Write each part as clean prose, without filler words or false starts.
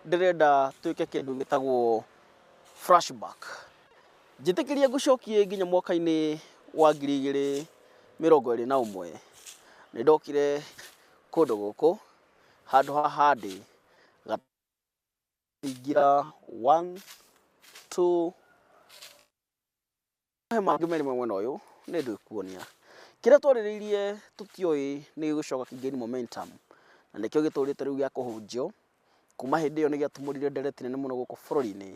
Ndĩrenda twĩke kĩndũ gĩtagwo flashback. Njĩtĩkĩria ngũcokie nginya mwaka-inĩ wa 2021. Nĩ ndokire kũndũ gũkũ handũ haha ndĩ thingira 1 2 he mangĩ merĩ mwena ũyũ nĩ ndĩkuonia kĩrĩa twarĩrĩirie tũtioĩ nĩ gĩgũcoka kĩ gain momentum na nĩkĩo gĩtũrĩte rĩu gĩa kũhunjio kuma hĩndĩ ĩyo. Nĩ gĩatumũrire ndereti nene mũno gũkũ bũrũri-inĩ.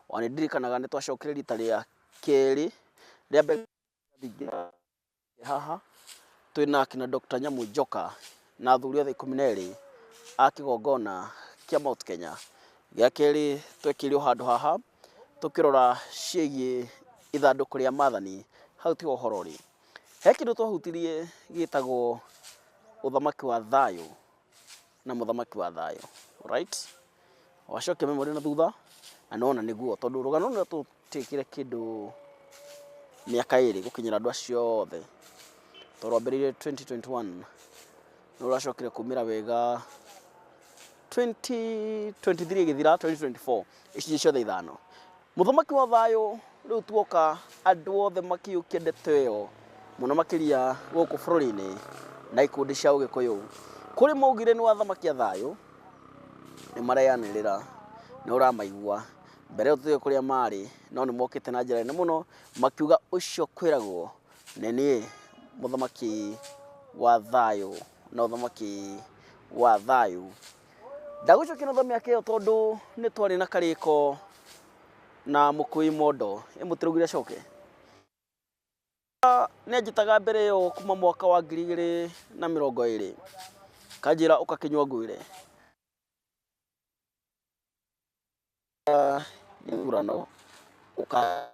Ona nĩ ndirikanaga nĩ twacokire rita rĩa kerĩ rĩa mbere thingira haha twĩna kina Dr. Nyamu Njoka na athuri othe 12 a kĩgongona kĩa Mount Kenya. Gĩa kerĩ twekĩirwo handũ haha tũkĩrora ciĩgiĩ ithandũkũ rĩa maathani. Hau tiho ũhoro ũrĩ. He kĩndũ twahutirie gĩtagwo ũthamaki wa thayũ na mũthamaki wa thayũ, right? Wacokia memory na thutha na nĩwona nĩguo, tondũ rũgano rũrũ tũtĩkire kĩndũ mĩaka 2 gũkinyĩra andũ acio othe, tondũ rwambĩrĩirie 2021 nĩ rũracokire kumĩra wega 2023 ĩgĩthira 2024, icunjĩ ciothe 5. Mũthamaki wa thayũ rĩu tuoka andũ othe makĩiyũkia ndeto ĩyo mũno makĩria gũkũ bũrũri-inĩ na ikundi cia ũgĩkũyũ. Kũrĩ maugire nĩ wathamaki a thayũ, nĩ mareanĩrĩra, nĩ ũramaigua. Mbere ĩyo tũtiũĩ kũrĩa marĩ, no nĩ mokĩte na njĩra nene mũno makiuga ũcio kwĩragwo nĩ niĩ mũthamaki wa thayũ na ũthamaki wa thayũ. Ndagũcokia na mĩaka ĩyo tondũ nĩ twarĩ na karĩko na mũkui mondo ĩmũtĩraugire acoke. Nĩ anjĩtaga mbere ĩyo kuma mwaka wa 2020 kanjĩra ũkakĩnyua ngwĩre gĩthurano ũka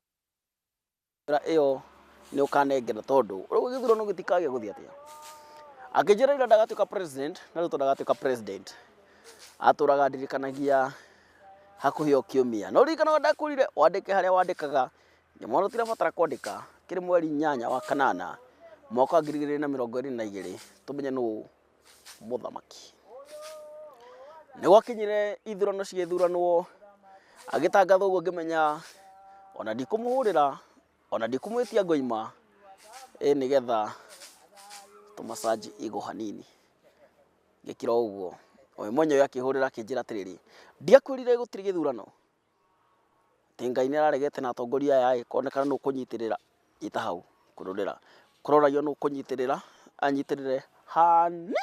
ĩyo nĩ ũkanengera tondũ rĩu gĩthurano gĩtikagĩa gũthiĩ atĩa. Akĩnjĩra Raila ndagatuĩka president na Ruto ndagatuĩka president. Atũraga ndirikanagia hakuhĩ o kiumia. No ririkanaga ndakwĩrire wandĩke harĩa wandĩkaga, nyamwana tũtirabatara kwandĩka. Kĩrĩ mweri 8 wa kanana mwaka wa 2022 tũmenye nũ mũthamaki. Nĩ gwakinyire ithurano cigĩthuranwo, agĩtangathwo ũguo ngĩmenya ona ndikũmũhũrĩra ona ndikũmwĩtia ngoima ĩ nĩgetha tũmacanji igũ hanini. Ngĩkira ũguo o mwenyewe akĩhũrĩra akĩnjĩra atĩrĩrĩ, ndiakwĩrire gũtirĩ gĩthurano, atĩ Ngai nĩ araregete na atongoria aya ĩ konekana nũ ũkũnyitĩrĩra ita hau kũrũrĩra kũroragio nũ ũkũnyitĩrĩra anyitĩrĩre hani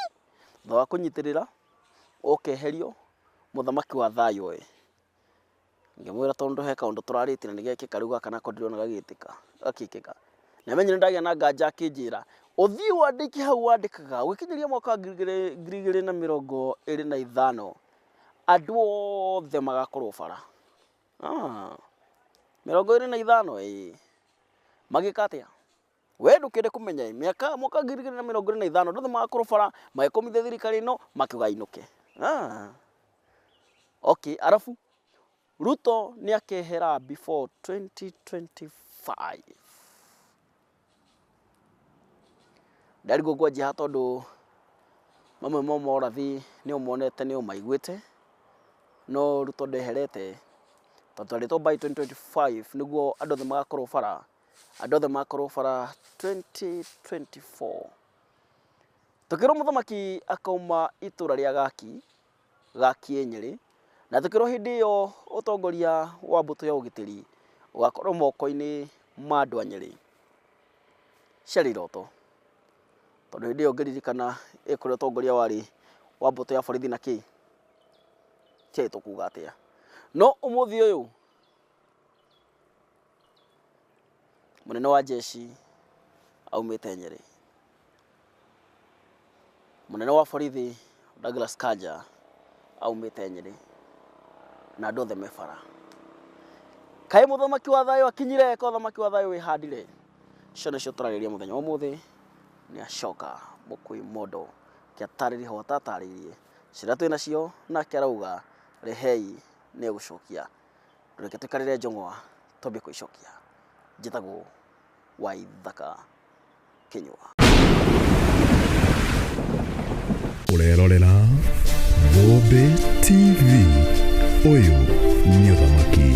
thutha wa kũnyitĩrĩra ũkeherio mũthamaki wa thayũ ĩ. Ngĩmwĩra tondũ he kaũndũ tũrarĩtie na nĩgekĩka rĩu gaka nako ndĩrona gagĩtĩka gakĩkĩka. Nĩamenyire ndagĩa na nganja akĩnjĩra ũthiĩ wandĩke hau wandĩkaga ũgĩkinyĩria mwaka wa 2025 andũ othe magakorwo bara. 25 ĩ magĩka atĩa? We ndũkĩende kũmenya ĩ mĩaka mwaka 2025 andũ othe magakorwo bara magĩkũmithia thirikari ĩno makiuga inũke. Okay, arabu Ruto nĩ akehera before 2025. Ndarigwo ngwanjia haha tondũ mamwe ma morathi nĩ ũmonete nĩ ũmaiguĩte, no Ruto ndeherete tondũ twarĩtwo by 2025 nĩguo andũ othe magakorwo bara, andũ othe magakorwo bara 2024. Tũkĩrwo mũthamaki akauma itũra rĩa Gaki, Gaki Nyĩrĩ, na tũkĩrwo hĩndĩ ĩyo ũtongoria wa mbũtũ ya ũgitĩri ũgakorwo moko-inĩ ma andũ a Nyĩrĩ. Ciarĩ iroto tondũ hĩndĩ ĩyo ngĩririkana ĩ kũrĩa ũtongoria warĩ wa mbũtũ ya borithi na kĩ tiarĩ tũkuga atĩa. No ũmũthĩ ũyũ mũnene wa jeshi aumĩte Nyĩrĩ, mũnene wa borithi Douglas Kanja aumĩte Nyĩrĩ, na andũ othe me bara. Kaĩ mũthamaki wa thayũ akinyire ka ũthamaki wa thayũ wĩhandire? Icio nĩcio tũrarĩria mũthenya wa ũmũthĩ. Nĩ acoka mũkui mondo kĩatarĩria ho atatarĩirie ciĩra twĩ nacio, nake arauga rehei nĩ egũcokia. Reke tũikarĩre njong'oa twambie kũicokia. Njĩtagwo Waithaka Kinyua. Ũrerorera Thũmbĩ TV. Ũyũ nĩ ũthamaki.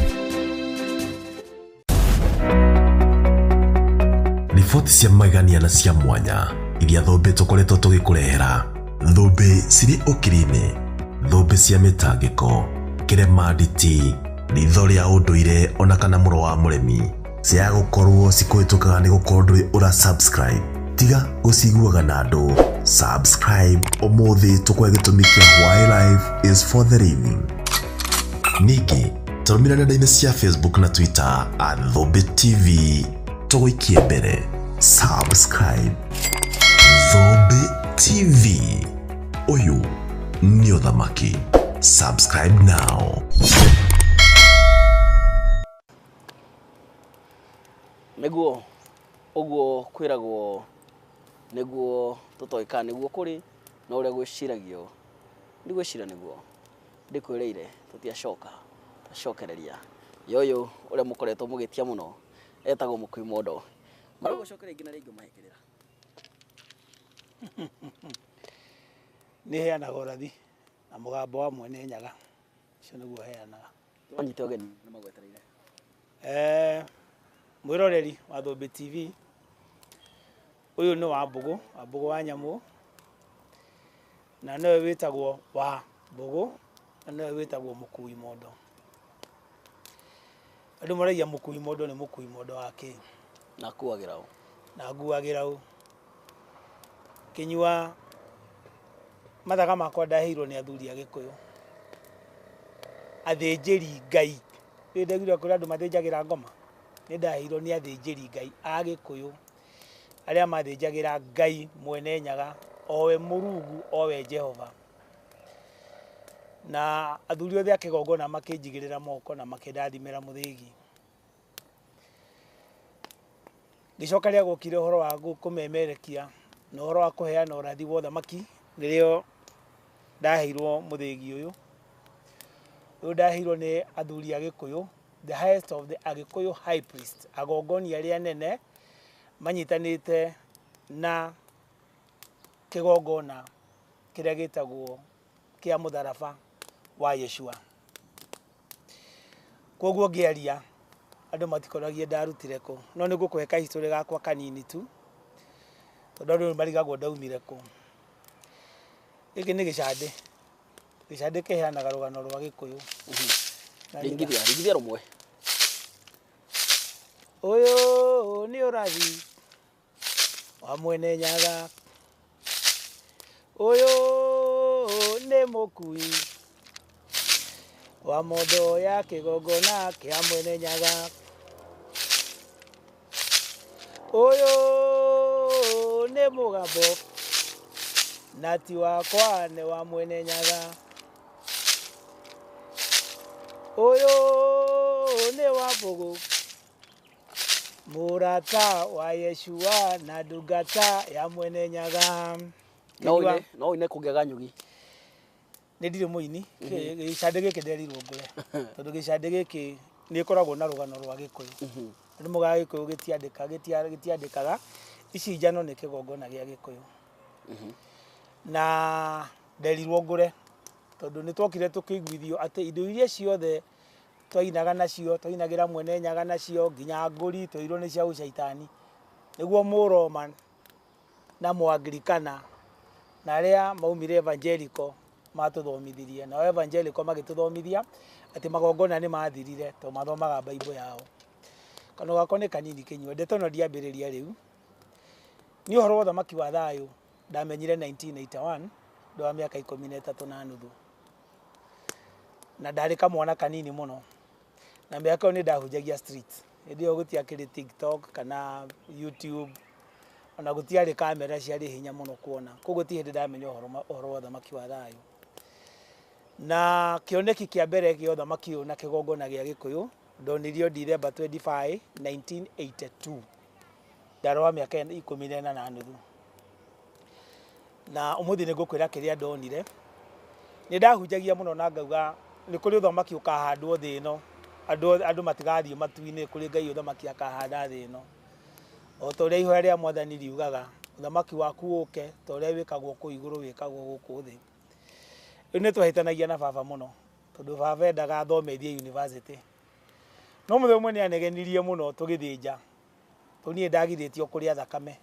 Riboti cia magegania na cia mwanya iria Thũmbĩ tũkoretwo tũgĩkũrehera. Thũmbĩ cirĩ ũkiri-inĩ, thũmbĩ cia mĩtangĩko, kĩrema nditi, ritho rĩa ũndũire ona kana mũro wa mũrĩmi. Cia gũkorwo cikũhĩtũkaga nĩ gũkorwo ndũrĩ ũra subscribe. Tiga gũciguaga na andũ. Subscribe ũmũthĩ tũkũhe gĩtũmi kĩa why life is for the living. Ningĩ tũrũmĩrĩre nenda-inĩ cia Facebook na Twitter at Thũmbĩ TV tũgũikie mbere. Subscribe Thũmbĩ TV. Ũyũ nĩ ũthamaki. Subscribe now. Nĩguo ũguo kwĩragwo nĩguo tũtoĩ kana nĩguo kũrĩ no ũrĩa gwĩciragio ndigwĩciria nĩguo ndĩkwĩrĩire tũtiacoka twacokereria yoyo ũrĩa mũkoretwo mũgĩtia mũno etagwo Mũkui Mondo marũgũcoka rĩngĩ na rĩngĩ mahĩkĩrĩra. Nĩ heanaga ũrathi na mũgambo wa Mwene Nyaga, ũcio nĩguo heanaga. Manyite ũgeni nĩ magwetereire. Mwĩroreri wa Thũmbĩ TV, ũyũ nĩ Wambũgũ, Wambũgũ wa nyamũ, na nowe wĩtagwo wa Mbũgũ, na nowe wĩtagwo Mũkui Mondo. Andũ moragia Mũkui Mondo nĩ Mũkui Mondo wa kĩ? Na akuagĩra ũ? Na nguagĩra ũ? Kĩnyua mathaga makwa ndaheirwo nĩ athuri a Gĩkũyũ, athĩnjĩri Ngai. Nĩ ndaiguire kũrĩ andũ mathĩnjagĩra ngoma, nĩ ndaheirwo nĩ athĩnjĩri Ngai a Gĩkũyũ arĩa mathĩnjagĩra Ngai Mwene Nyaga, owe Mũrungu, owe Jehova. Na athuri othe a kĩgongona makĩnjigĩrĩra moko na makĩndathimĩra mũthĩgi. Ngĩcoka rĩrĩa gwokire ũhoro wa kũmemerekia na ũhoro wa kũheana ũrathi wa ũthamaki, nĩrĩo ndaheirwo mũthĩgi ũyũ. Ũyũ ndaheirwo nĩ athuri a Gĩkũyũ, the highest of the Agĩkũyũ high priest, agongoni arĩa anene manyitanĩte na kĩgongona kĩrĩa gĩtagwo kĩa mũtharaba wa Yeshua. Koguo ngĩaria andũ matikoragie ndarutire kũ, no nĩ ngũkũhe kahistory gakwa kanini tu, tondũ andũ marigagwo ndaumire kũ. Gĩkĩ nĩ gĩcandĩ. Gĩcandĩ kĩheanaga rũgano rwa Gĩkũyũ. Ringithia, ringithia rũmwe. Ũyũ nĩ ũrathi wa Mwene Nyaga, ũyũ nĩ mũkui wa mondo ya kĩgongona kĩa Mwene Nyaga, ũyũ nĩ mũgambo na ti wakwa nĩ wa Mwene Nyaga, ũyũ nĩ wa Mbũgũ mũrata wa Yeshua na ndungata ya Mwene Nyaga. No ũine kũngĩaga nyugi. Nĩ ndirĩ mũini, gĩcandĩ gĩkĩ nderirwo ngũre, tondũ gĩcandĩ gĩkĩ nĩ ĩkoragwo na rũgano rwa Gĩkũyũ. Andũ moigaga Gĩkũyũ gĩtiandĩkaga, ici njano nĩ kĩgongona gĩa Gĩkũyũ. Na nderirwo ngũre, tondũ nĩ twokire tũkĩiguithio atĩ indo iria ciothe twainaga nacio, twainagĩra Mwene Nyaga nacio, nginya ngũri twerirwo nĩ cia ũcaitani. Nĩguo Mũroma na Mũanglikana na arĩa maumire Evangelical matũthomithirie. Nao Evangelical magĩtũthomithia atĩ magongona nĩ mathirire tondũ mathomaga Bible yao. Kanua gakwa nĩ kanini kĩnyua, ndeto ĩno ndiambĩrĩria rĩu. Niĩ ũhoro wa ũthamaki wa thayũ ndamenyire 1981 ndĩ wa mĩaka 13 na nuthu. Na ndarĩ kamwana kanini mũno. Na mĩaka ĩyo nĩ ndahunjagia street. Hĩndĩ ĩyo gũtiakĩrĩ TikTok kana YouTube, ona gũtiarĩ kamera ciarĩ hinya mũno kuona. Koguo ti hĩndĩ ndamenya ũhoro wa ũthamaki wa thayũ. Na kĩoneki kĩa mbere kĩa ũthamaki ũyũ na kĩgongona gĩa Gĩkũyũ ndonirio December 25, 1982. Ndarĩ wa mĩaka 14 na nuthu. Na ũmũthĩ nĩ ngũkwĩra kĩrĩa ndonire. Nĩ ndahunjagia mũno na ngauga nĩ kũrĩ ũthamaki ũkahandwo thĩ ĩno. Andũ matigathiĩ matu-inĩ, kũrĩ Ngai ũthamaki akahanda thĩ ĩno. O ta ũrĩa ihoya rĩa Mwathani riugaga, ũthamaki waku ũke ta ũrĩa wĩkagwo kũu igũrũ wĩkagwo gũkũ thĩ. Rĩu nĩ twahĩtanagia na baba mũno. Tondũ baba endaga thome thiĩ university. No mũthenya ũmwe nĩ anegenirie mũno tũgĩthĩnja. Tondũ niĩ ndagirĩtio kũrĩa thakame.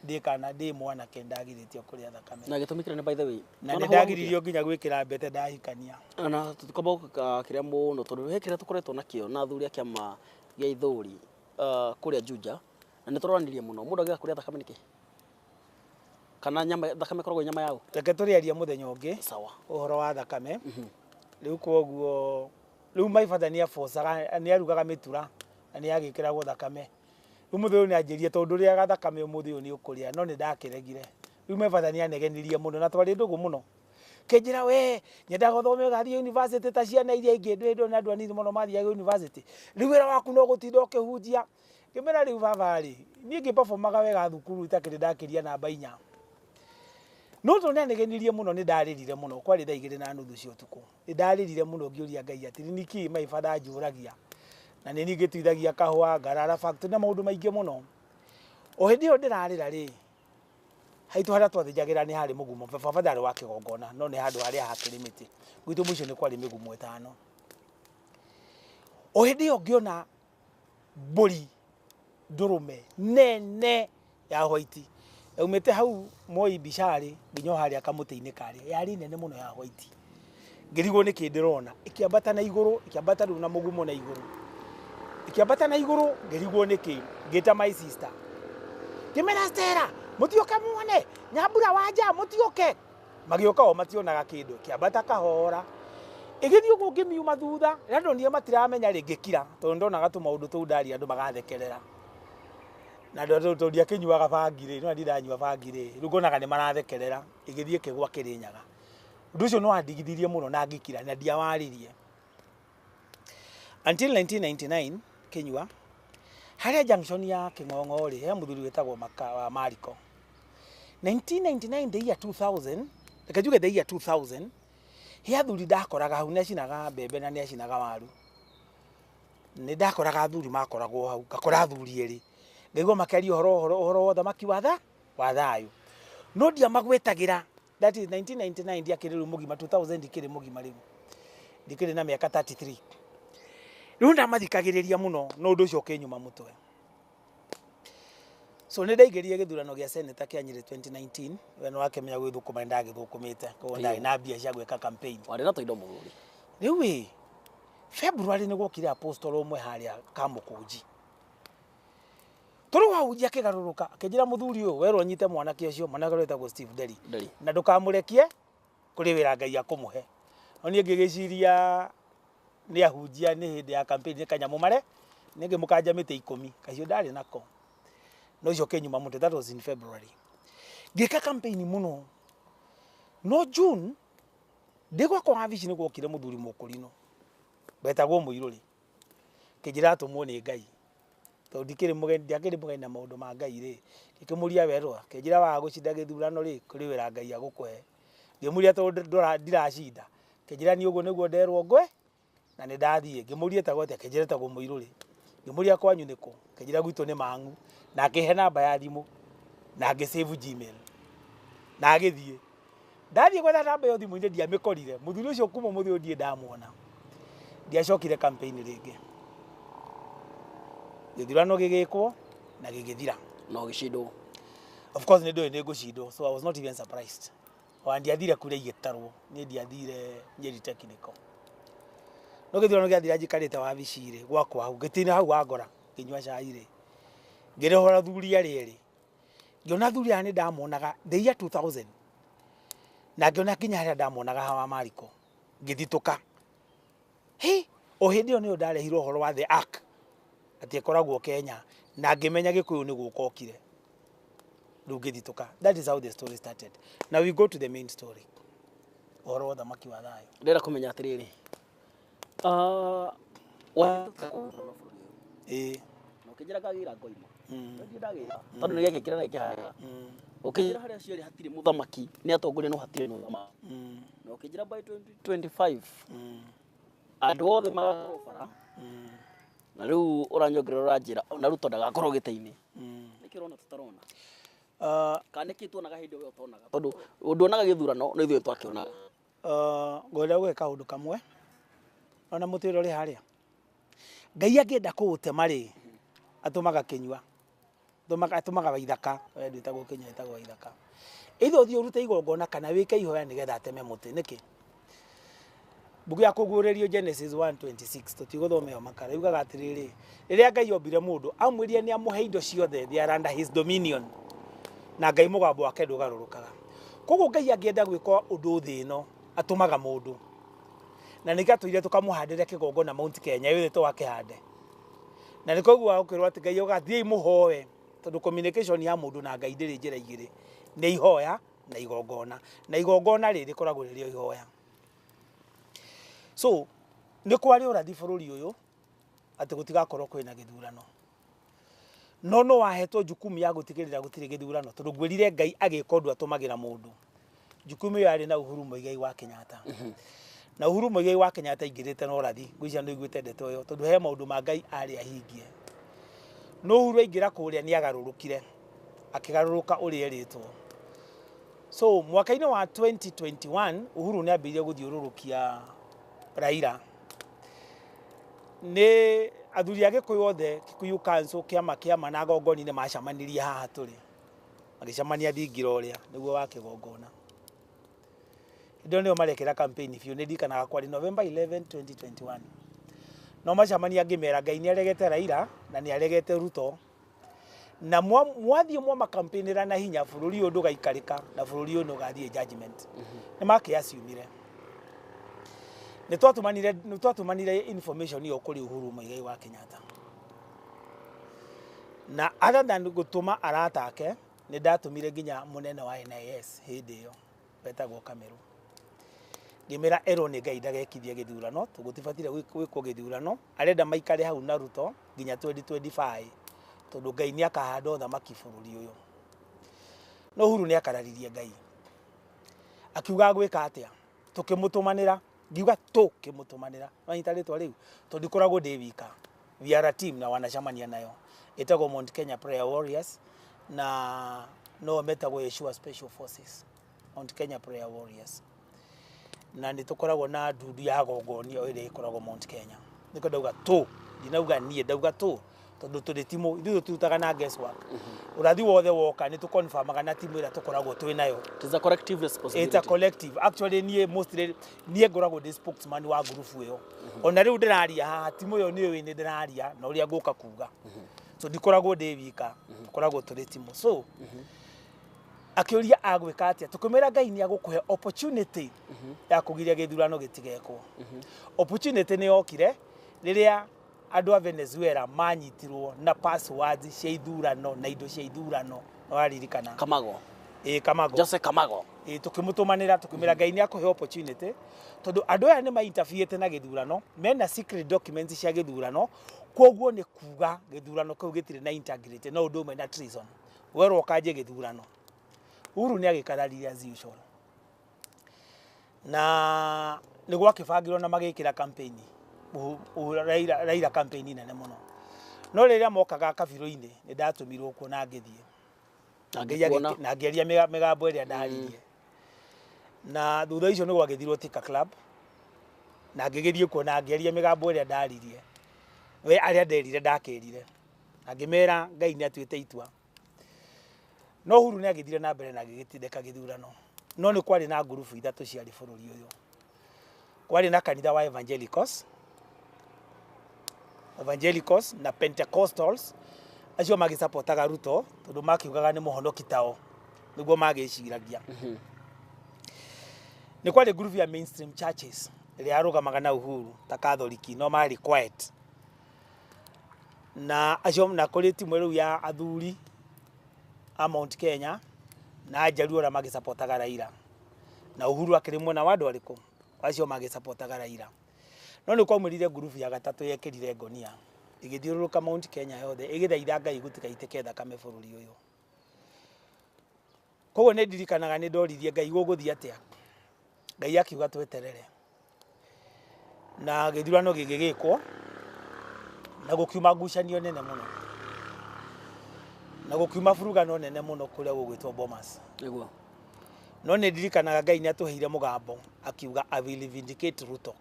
Ndĩ kana ndĩ mwanake ndagirĩtio kũrĩa thakame. Na gĩtũmi kĩnene, by the way, Na Nona nĩ hau ndagiririo nginya gwĩkĩra mbete ndahikania. Na tũtikwamba kĩrĩa mũno, tondũ he kĩrĩa tũkoretwo nakĩo na athuri a kĩama gĩa ithũri kũrĩa Juja, na nĩ tũroranirie mũno. Mũndũ angĩaga kũrĩa thakame nĩkĩ? Kana nyama, thakame ĩkoragwo ĩ nyama yaũ? Reke tũrĩaria mũthenya ũngĩ Sawa. ũhoro wa thakame. Rĩu koguo rĩu my father nĩ abocaga, nĩ arugaga mĩtura na nĩ yagĩkĩragwo thakame. Rĩu mũthĩ ũyũ nĩ anjĩrire, tondũ ndũrĩaga thakame, ũmũthĩ ũyũ nĩ ũkũrĩa, no nĩ ndakĩregire. Rĩu my father nĩ anegenirie mũno na twarĩ ndũgũ mũno. Kĩnjĩra, "We nyendaga ũthome ũgathiĩ university ta ciana iria ingĩ." Ndĩ ndona andũ anini mũno mathiaga university. "Rĩu wĩra waku no gũtinda ũkĩhunjia." Ngĩmwĩra, "Rĩu baba rĩ, niĩ ngĩperformaga wega thukuru itakĩrĩ ndakĩria namba 4." No tondũ nĩ anegenirie mũno, nĩ ndarĩrire mũno. Kwarĩ thaa 2:30 cia ũtukũ. Nĩ ndarĩrire mũno ngĩũria Ngai atĩrĩ, nĩkĩ my father anjũragia? Na nĩ niĩ ngĩtuithagia kahũa, ngarara factory na maũndũ maingĩ mũno. O hĩndĩ ĩyo ndĩrarĩra rĩ, haitũ harĩa twathĩnjagĩra nĩ harĩ mũgumo. Baba ndarĩ wa kĩgongona, no nĩ handũ harĩa hakĩrĩ mĩtĩ. Gwitũ mũico nĩ kwarĩ mĩgumo 5. O hĩndĩ ĩyo ngĩona mbũri ndũrũme nene ya white yaumĩte hau Moi Bicarĩ nginya o harĩa kamũtĩ-inĩ karĩa. Yarĩ nene mũno ya white. Ngĩrigwo nĩkĩ ndĩrona. Ĩkĩambata na igũrũ, ĩkĩambata rĩu na mũgumo na igũrũ, ĩkĩambata na igũrũ. Ngĩrigwo nĩkĩ. Ngĩta my sister, ngĩmera, "Stella, mũtioke muone nyambura wanja, mũtioke." Magĩũka o mationaga kĩndũ. Ĩkĩambata kahora, ĩgĩthiĩ ũguo, ngĩmiuma thutha. Rĩrĩa ndonire matiramenya rĩ, ngĩkira, tondũ ndonaga tũmaũndũ tũu ndaria andũ magathekerera. Na tondũ ndiakĩnyuaga bangi rĩ, no ndindanyua bangi rĩ, rĩu ngonaga nĩ marathekerera. Ĩgĩthiĩ ĩkĩgwa Kĩrĩnyaga. Ũndũ ũcio nĩ wandigithirie mũno na ngĩkira na ndiawaririe until 1999. Kĩnyua harĩa junction ya Kĩng'ong'o rĩ, he mũthuri wĩtagwo Maka wa Mariko. 1999, the year 2000, reke njuge the year 2000, he athuri ndakoraga hau nĩ acinaga mbembe na nĩ acinaga waru. Nĩ ndakoraga athuri makoragwo hau, ngakora athuri erĩ, ngaigua makĩaria ũhoro wa ũthamaki wa thayũ, no ndiamagwetagĩra. That is 1999. Ndiakĩrĩ rĩu mũgima, 2000 ndikĩrĩ mũgima, rĩu ndikĩrĩ na mĩaka 33. Rĩu ndamathikagĩrĩria mũno, no ũndũ ũcio ũkĩnyuma mũtwe. So nĩ ndaingĩrire gĩthurano gĩa seneta kĩa Nyĩrĩ 2019. We nĩ wakĩmenya gwĩthũkũma, nĩ ndagĩthũkũmĩte, koguo ndarĩ na mbia cia gwĩka campaign. Warĩ na tũindo, mũthuri. Rĩu ĩ February nĩ gwokire apostle ũmwe harĩa Kamũkũnji. Tũrĩ wahunjia, akĩgarũrũka akĩnjĩra, "Mũthuri ũyũ, werwo nyite mwanake ũcio." Mwanake ũrĩa wĩtagwo Steve Nderi. Nderi. "Na ndũkamũrekie, kũrĩ wĩra Ngai akũmũhe." No niĩ ngĩgĩciria nĩ ahunjia, nĩ hĩndĩ ya campaign, nĩ kanyamũ mare nĩ ngĩmũkanja mĩtĩ 10 kacio ndarĩ nako, no ũcio ũkĩnyuma mũtwe. That was in February. Ngĩka campaign mũno, no June ndĩ gwakwa wabici nĩ gwokire mũthuri mũkũrinũ wetagwo Mũirũrĩ, kĩnjĩra atũmwo nĩ Ngai. Tondũ ndikĩrĩ mũgeni, ndiakĩrĩ mũgeni na maũndũ ma Ngai rĩ, ngĩkĩmũria werũa. Kĩnjĩra waga gũcinda gĩthurano rĩ, kũrĩ wĩra Ngai agũkũhe. Ngĩmũria, tondũ ndiracinda? Kĩnjĩra niĩ ũguo nĩguo nderwo ngwe na nĩ ndathiĩ. Ngĩmũria etagwo atĩa? Kĩnjĩra etagwo Mũirũrĩ. Ngĩmũria kwanyu nĩkũ? Kĩnjĩra gwitũ nĩ Mang'u, na akĩhe namba ya thimũ na ngĩ save Gmail na agĩthiĩ. Ndathiĩ gwetha namba ĩyo thimũ-inĩ, ndiamĩkorire. Mũthuri ũcio kuma mũthĩ ũyũ ndirĩ ndamuona. Ndiacokire campaign rĩngĩ. Gĩthurano gĩgĩkwo na gĩgĩthira. Na ũgĩcindwo. Of course nĩ ndoĩ nĩ ngũcindwo, so I was not even surprised. Ona ndiathire kura igĩtarwo, niĩ ndiathire Nyeri Technical. No gĩthurano gĩathira, njikarĩte wabici rĩ gwakwa hau gĩtĩ-inĩ hau wangora ngĩnyua cai rĩ, ngĩrehora athuri arĩa erĩ. Ngĩona athuri aya nĩ ndamonaga the year 2000, na ngĩona nginya harĩa ndamonaga hawa Mariko. Ngĩthitũka he o hĩndĩ ĩyo nĩyo ndarehirwo ũhoro wa the ark atĩ ĩkoragwo Kenya, na ngĩmenya Gĩkũyũ nĩ gũka okire. Rĩu ngĩthitũka. That is how the story started. Now we go to the main story, ũhoro wa ũthamaki wa thayũ. Ndĩrenda kũmenya atĩrĩrĩ, Ĩĩ. Na ũkĩnjĩra ngagĩra ngoima. No ndirĩ ndagĩra tondũ nĩ gĩekĩkire na gĩkĩhaga. Ũkĩnjĩra harĩa ciarĩ hatirĩ mũthamaki, nĩ atongoria no hatirĩ na ũthamaki. Na ũkĩnjĩra by 2025 andũ othe magakorwo bara. Na rĩu ũranyongerera, ũranjĩra ona Ruto ndagakorwo gĩtĩ-inĩ. Nĩkĩ ũrona tũtarona? Kana nĩkĩ tuonaga hĩndĩ ĩyo ũtonaga? Tondũ nduonaga gĩthurano, no ithuĩ twakĩonaga. Ngwenda gwĩka kaũndũ kamwe. Ona mũtĩ ũrĩa ũrĩ harĩa Ngai angĩenda kũũtema rĩ, atũmaga kĩnyua, atũmaga waithaka. We ndwĩtagwo kĩnyua, ĩtagwo waithaka. Either ũthiĩ ũrute igongona kana wĩke ihoya nĩgetha ateme mũtĩ. Nĩkĩ? Mbuku ya kũguũrĩrio Genesis 1:26, tũtigũthoma ĩyo makara, yugaga atĩrĩrĩ, rĩrĩa Ngai ombire mũndũ amwĩrire nĩ amũhe indo ciothe, they are under his dominion, na Ngai mũgambo wake ndũgarũrũkaga. Koguo Ngai angĩenda gwĩka ũndũ thĩ ĩno atũmaga mũndũ, na nĩkĩo atwĩrire tũkamũhandĩre kĩgongona Mount Kenya, ithuĩ tũgakĩhande. Na nĩkĩo ũiguaga gũkĩrwo atĩ Ngai auga thiĩi mũhoe, tondũ communication ya mũndũ na Ngai ndĩrĩ njĩra igĩrĩ, nĩ ihoya na igongona, na igongona rĩ rĩkoragwo rĩrĩ o ihoya. So nĩ kwarĩ ũrathi bũrũri ũyũ atĩ gũtigakorwo kwĩna gĩthurano, no no wahetwo jukumu ya gũtigĩrĩra gũtirĩ gĩthurano, tondũ ngwĩrire Ngai agĩka ũndũ atũmagĩra mũndũ. Jukumu ĩyo yarĩ na Uhuru Muigai wa Kenyatta, na Uhuru Muigai wa Kenyatta aingĩrĩte na ũrathi, ngwĩciria nĩ ũiguĩte ndeto ĩyo, tondũ he maũndũ ma Ngai arĩ ahingie. No Uhuru aingĩra kũrĩa nĩ agarũrũkire, akĩgarũrũka ũrĩa erĩtwo. So mwaka-inĩ wa 2021 Uhuru nĩ ambĩrĩirie gũthiũrũrũkia Raila. Nĩ athuri a Gĩkũyũ othe, Kikuyu Council, kĩama kĩama na agongoni nĩ macemanirie haha tũrĩ, magĩcemania thingira ũrĩa nĩguo wa kĩgongona. Hĩndĩ ĩyo nĩyo marekĩra campaign biũ, nĩ ndirikanaga kwarĩ November 11 2021. No macemania ngĩmera Ngai nĩ aregete Raila na nĩ aregete Ruto, na mwathiĩ mwamakampĩinĩra na hinya bũrũri ũyũ ndũgaikarĩka na bũrũri ũyũ nĩ ũgathiĩ judgment. Nĩ makĩaciumire. Nĩ twatũmanire information ĩyo kũrĩ Uhuru Muigai wa Kenyatta. Na other than gũtũma arata ake, nĩ ndatũmire nginya mũnene wa NIS hĩndĩ ĩyo wetagwo Kameru. Ngĩmĩra erwo nĩ Ngai ndagekithie gĩthurano, tũgũtibatire gwĩkwo gĩthurano, arenda maikare hau na Ruto nginya 2025, tondũ Ngai nĩ akahanda ũthamaki bũrũri ũyũ. No Uhuru nĩ akararirie Ngai, akiuga gwĩka atĩa? Tũkĩmũtũmanĩra, ngiuga tũkĩmũtũmanĩra, wanyita rĩtwa rĩu, tondũ ndikoragwo ndĩ wika. We are a team na wanacemania nayo, ĩtagwo Mount Kenya Prayer Warriors, na no metagwo Yeshua Special Forces, Mount Kenya Prayer Warriors. Na nĩ tũkoragwo na ndundu ya gongonia ĩrĩa ĩkoragwo Mount Kenya. Nĩkĩo ndauga tũ, ndinauga niĩ, ndauga tũ, tondũ tũrĩ timu, ithuĩ tũtirutaga na guesswork. Ũrathi wothe woka nĩ tũconfirmaga na timu ĩrĩa tũkoragwo twĩ nayo. It is a collective responsibility. It's a collective. Actually niĩ mostly niĩ ngoragwo ndĩ spokesman wa group ĩyo. Ona rĩu ndĩraria haha, timu ĩyo nĩyo nĩ ndĩraria na ũrĩa ngũka kuga. So ndikoragwo ndĩ wika, tũkoragwo tũrĩ timu. So akĩũria agwĩka atĩa, tũkĩmwĩra Ngai nĩ agũkũhe opportunity ya kũgiria gĩthurano gĩtigekwo. Opportunity nĩ yokire rĩrĩa andũ a Venezuela manyitirwo na passwords cia ithurano na indo cia ithurano, nĩwaririkana? Kamago. Ĩĩ, Kamago. Jose Kamago. Ĩĩ, tũkĩmũtũmanĩra tũkĩmwĩra Ngai nĩ akũhe opportunity, tondũ andũ aya nĩ mainterferete na gĩthurano, mena secret documents cia gĩthurano, koguo nĩ kuga gĩthurano kĩu gĩtirĩ na integrity, no ũndũ ũmwe na treason. Werwo ũkanjie gĩthurano. Uhuru nĩ agĩkararirie as usual. Na nĩ gwakĩbangirwo na magĩkĩra campaign Raila campaign nene mũno. No rĩrĩa mokaga kabirũ-inĩ nĩ ndatũmirwo kuo na ngĩthiĩ. Na Ngai ngĩkuona. Na ngĩaria mĩgambo ĩrĩa ndaririe. Na thutha ũcio nĩ gwagĩthirwo Thika Club, na ngĩgĩthiĩ kuo na ngĩaria mĩgambo ĩrĩa ndaririe. We arĩa nderire ndakĩrire, na ngĩmera Ngai nĩ atuĩte itua. No Uhuru nĩ agĩthire na mbere na agĩgĩtindĩka gĩthurano. No nĩ kwarĩ na ngurubu ithatũ ciarĩ bũrũri ũyũ. Kwarĩ na kanitha wa Evangelicals, Evangelicals na Pentecostals, acio magĩcapotaga Ruto tondũ makiugaga nĩ mũhonoki tao, nĩguo magĩciragia. Nĩ kwarĩ ngurubu ya mainstream churches ĩrĩa yarũgamaga na Uhuru ta Katholiki, no marĩ quiet. Na acio, na kũrĩ timu rĩu ya athuri a Mount Kenya na Njaruo arĩa magĩcapotaga Raila. Na Uhuru akĩrĩ mwena wa andũ arĩkũ? Acio magĩcapotaga Raila. No nĩ kwaumĩrire ngurubu ya gatatũ yekĩrire ngonia ĩgĩthiũrũrũka Mount Kenya yothe ĩgĩthaitha Ngai gũtigaitĩke thakame bũrũri ũyũ. Koguo nĩ ndirikanaga nĩ ndoririe Ngai gũgũthiĩ atĩa. Ngai akiuga tweterere. Na gĩthurano gĩgĩgĩkwo na gũkiuma ngucanio nene mũno, na gũkiuma burugano nene mũno kũrĩa gũgwĩtwo Bomas. Nĩguo. No nĩ ndirikanaga Ngai nĩ atũheire mũgambo akiuga, "I will vindicate Ruto."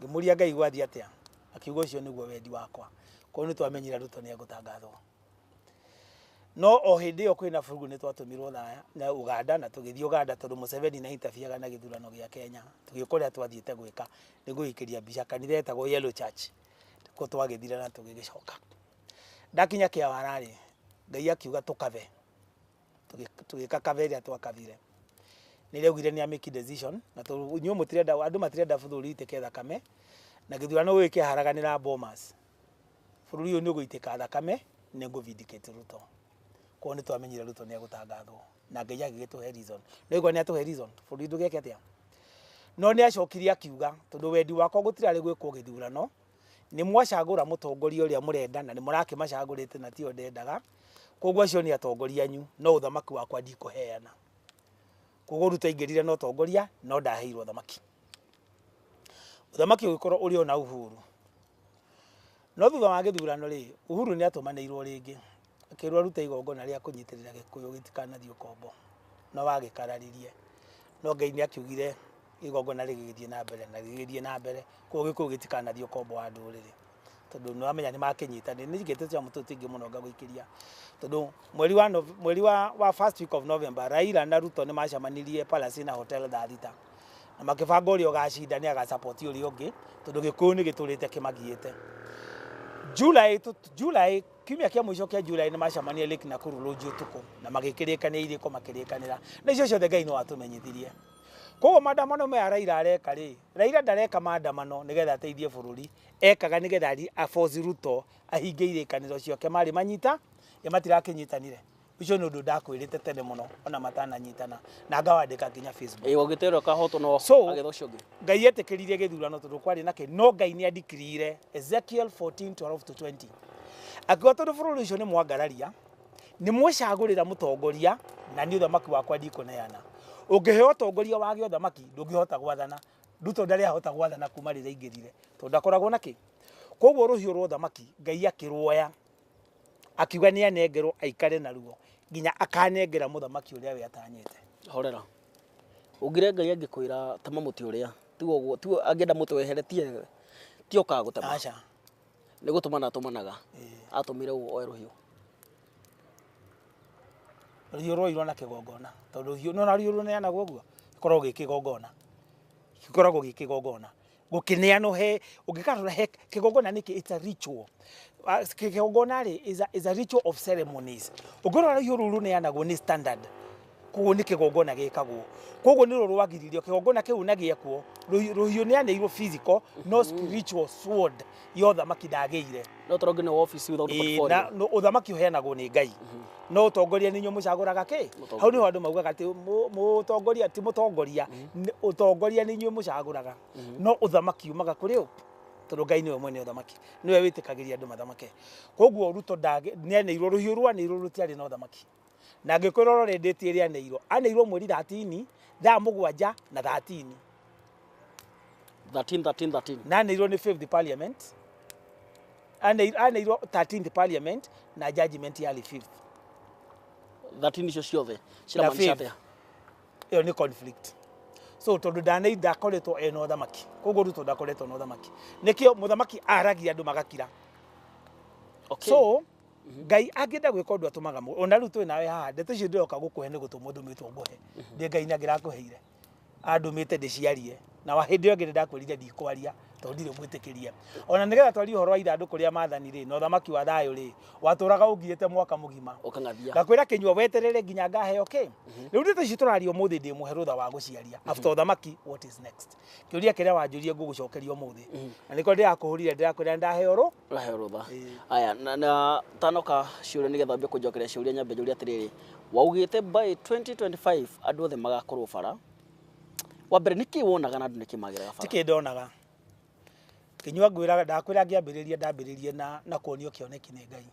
Ngĩmũria Ngai gwathiĩ atĩa, akiuga ũcio nĩguo wendi wakwa. Koguo nĩ twamenyire Ruto nĩ egũtangathwo. No o hĩndĩ ĩyo kwĩna burugu nĩ twatũmirwo Thaya na Uganda na tũgĩthiĩ Uganda tondũ Museveni nĩ interfereaga na gĩthurano gĩa Kenya. Tũgĩka ũrĩa twathiĩte gwĩka nĩ gũikĩria mbica kanitha etagwo Yellow Church. Kuo twagĩthire na tũgĩgĩcoka. Ndakinya Kĩawara rĩ, Ngai akiuga tũkave. Tũgĩka kave ĩrĩa twakavire. Nĩ rĩaugire nĩ amake decision na inyuĩ mũtirenda, andũ matirenda bũrũri ũitĩke thakame na gĩthurano gĩkĩ kĩaharaganĩra Bomas. Bũrũri ũyũ nĩ ũgũitĩka thakame, nĩ ngũ vindicate Ruto. Koguo nĩ twamenyire Ruto nĩ egũtangathwo na Ngai agĩgĩtũhe reason. Nĩ waigua nĩ atũhe reason, bũrũri ndũgeke atĩa? No nĩ acokire akiuga tondũ wendi wakwa gũtirarĩ gwĩkwo gĩthurano, nĩ mwacagũra mũtongoria ũrĩa mũrenda na nĩ mũrakĩmacagũrĩte na tio ndendaga, koguo acio nĩ atongoria anyu, no ũthamaki wakwa ndikũheana. Koguo Ruto aingĩrire na ũtongoria no ndaheirwo ũthamaki. Ũthamaki ũgĩkorwo ũrĩ ona Uhuru. No thutha wa gĩthurano rĩ, Uhuru nĩ atũmanĩirwo rĩngĩ akĩrwo arute igongona rĩa kũnyitĩrĩra Gĩkũyũ gĩtikanathiĩ ũkombo, no wagĩkararirie. No Ngai nĩ akiugire igongona rĩgĩgĩthiĩ na mbere na rĩgĩgĩthiĩ na mbere, koguo Gĩkũyũ gĩtikanathiĩ ũkombo wa ndũrĩrĩ. Tondũ nĩ wamenya nĩ makĩnyitanĩire, nĩ njigĩte tũnyamũ tũtũ tũingĩ mũno ngagũikĩria. Tondũ mweri wa first week of November, Raila na Ruto nĩ macemanirie Palace na Hotel thaa thita. Na makĩbanga ũrĩa ũgacinda nĩ agasupport ũrĩa ũngĩ, tondũ Gĩkũyũ nĩ gĩtũrĩte kĩmagiĩte. July, kiumia kĩa mũico kĩa July nĩ macemanirie Lake Nakuru Lodge ũtukũ na magĩkĩrĩkania irĩko makĩrĩkanĩra. Na icio ciothe Ngai no atũmenyithirie. Koguo maandamano maya Raila areka rĩ, Raila ndareka maandamano nĩgetha ateithie bũrũri, ekaga nĩgetha a force Ruto ahingie irĩkanĩro ciake marĩ manyita, ĩ matirakĩnyitanire. Ũcio nĩ ũndũ ndakwĩrĩte tene mũno ona matananyitana na ngawandĩka nginya Facebook. Ĩ ũgĩterwo kahotwo no So, agetha ũcio ũngĩ. Ngai etĩkĩririe gĩthurano tondũ kwarĩ na kĩ, no Ngai nĩ andikirire Ezekiel 14:12 to 20. Akiuga tondũ bũrũri ũcio nĩ mwangararia, nĩ mwecagũrĩra mũtongoria na niĩ ũthamaki wakwa ndikũneana. Ũngĩheo ũtongoria wage ũthamaki ndũngĩhota gwathana. Ruto ndarĩ ahota gwathana kuma rĩrĩa aingĩrire tondũ ndakoragwo na kĩ. Koguo rũhiũ rwa ũthamaki Ngai akĩruoya akiuga nĩ anengerwo aikare naruo nginya akanengera mũthamaki ũrĩa we atanyĩte. Horera. Ũngire Ngai angĩkwĩra tema mũtĩ ũrĩa, tigo ũguo, tigo angĩenda mũtĩ wehere tie ti okaga gũtema. Aca. Nĩ gũtũmana atũmanaga. Atũmire ũũ oe rũhiũ. Rũhiũ rwoirwo na kĩgongona tondũ rũhiũ no rũhiũ rũneanagwo ũguo gĩkoragwo gĩ kĩgongona. Gĩkoragwo gĩ kĩgongona. Gũkĩneanwo he ũngĩkarora he kĩgongona nĩkĩ it's a ritual. Kĩgongona rĩ is a ritual of ceremonies. Ũngĩrora rũhiũ rũu rũneanagwo nĩ standard. Koguo nĩ kĩgongona gĩkagwo. Koguo nĩ ruo rwagiririo kĩgongona kĩu na gĩekwo rũhiũ nĩ anĩirwo physical no spiritual sword ya ũthamaki ndagĩire. No tondũ nginya office without Ĩĩ, portfolio. na no, ũthamaki ũheanagwo nĩ Ngai. No ũtongoria nĩ inyuĩ mũcagũraga kĩ? Mũtongoria. Hau nĩho andũ maugaga atĩ mũtongoria ti mũtongoria, ũtongoria nĩ inyuĩ mũcagũraga. No ũthamaki umaga kũrĩ ũ? Tondũ Ngai nĩwe mwene ũthamaki. Nĩwe wĩtĩkagĩria andũ mathamake. Koguo Ruto nĩ anĩirwo rũhiũ rwanĩirwo rũtiarĩ na ũthamaki. Na ngĩkwĩra ũrore date ĩrĩa anĩirwo. Anĩirwo mweri 13, thaa mũgwanja na 13. 13 13 13. Na anĩirwo nĩ fifth parliament. Anĩirwo 13th parliament na judgment yarĩ fifth. 13 icio ciothe ciramaanisha fifth. atĩa? Ĩyo nĩ conflict. So tondũ ndakoretwo ena ũthamaki. Koguo Ruto ndakoretwo na ũthamaki. Nĩkĩo mũthamaki aragia andũ magakira. Okay. So Ngai angĩenda gwĩka ũndũ atũmaga ona rĩu twĩ nawe haha ndeto icio ndĩroka gũkũhe nĩ gũtũmwo ndũmĩtwo ngũhe. Ndĩ Ngai nĩ angĩrakũheire. Andũmĩte ndĩciarie. Na wa hĩndĩ ĩyo ĩngĩ nĩndakwĩrire ndikwaria tondũ ndirĩ mwĩtĩkĩrie. Ona nĩgetha twarie ũhoro wa ithandũkũ rĩa maathani rĩ, na ũthamaki wa thayũ rĩ, watũraga ũngiĩte mwaka mũgima. Ũkang'athia. Ngakwĩra kĩnyua weterere nginya ngaheo kĩ. Rĩu ndeto ici tũraria ũmũthĩ ndĩ mũhe rũtha wa gũciaria. After ũthamaki, what is next? Kĩũria kĩrĩa wanjũria ngũgũcokeria ũmũthĩ. Na nĩkĩo ndĩrakũhũrire ndĩrakwĩra nĩndaheo rũ. Ũraheo rũtha. Aya, na tanoka ciũria nĩgetha wambie kũnjokeria ciũria nyambe njũrie atĩrĩrĩ. Waugĩte by 2025 andũ othe magakorwo bara. Wa mbere nĩkĩ wonaga na andũ nĩkĩ mageraga bara? Tikĩ ndonaga. Kĩnyua ngwĩraga ndakwĩra ngĩambĩrĩria ndambĩrĩrie na kuonio kĩoneki nĩ Ngai.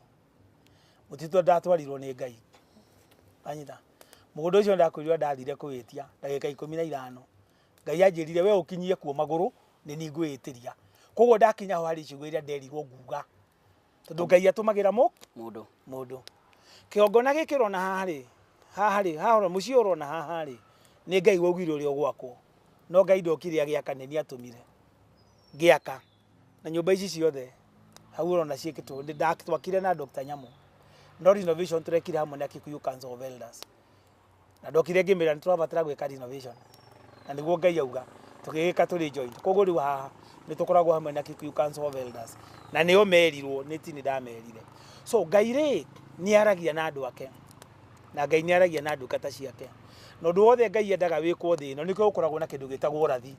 Mũtitũ ndatwarirwo nĩ Ngai. Wanyita? Mũgũnda ũcio ndakwĩrirwo ndathire kũwĩtia ndagĩka 15. Ngai anjĩrire we ũkinyie kuo magũrũ nĩ niĩ ngwĩĩtĩria. Koguo ndakinya ho harĩ ciugo iria nderirwo nguga. Tondũ Ngai atũmagĩra Mũndũ. Mũndũ. Kĩgongona gĩkĩ ũrona haha rĩ, haha rĩ, haha ũrona, mũciĩ ũrona haha rĩ, nĩ Ngai waugire ũrĩa ũgwakwo. No Ngai ndokire agĩaka nĩ niĩ atũmire. Ngĩaka na nyũmba ici ciothe hau ũrona ciĩkĩtwo twakire na Dr. Nyamu, no renovation tũrekire hamwe na Kikuyu Council of Elders, na ndokire ngĩmĩra nĩ tũrabatara gwĩka renovation, na nĩguo Ngai auga tũgĩgĩka tũrĩ joint. Koguo rĩu haha nĩ tũkoragwo hamwe na Kikuyu Council of Elders, na nĩo merirwo, nĩ ti nĩ ndamerire. So Ngai rĩ nĩ aragia na andũ ake, na Ngai nĩ aragia na ndungata ciake, na ũndũ wothe Ngai endaga wĩkwo thĩ ĩno nĩkĩo gũkoragwo na kĩndũ gĩtagwo ũrathi.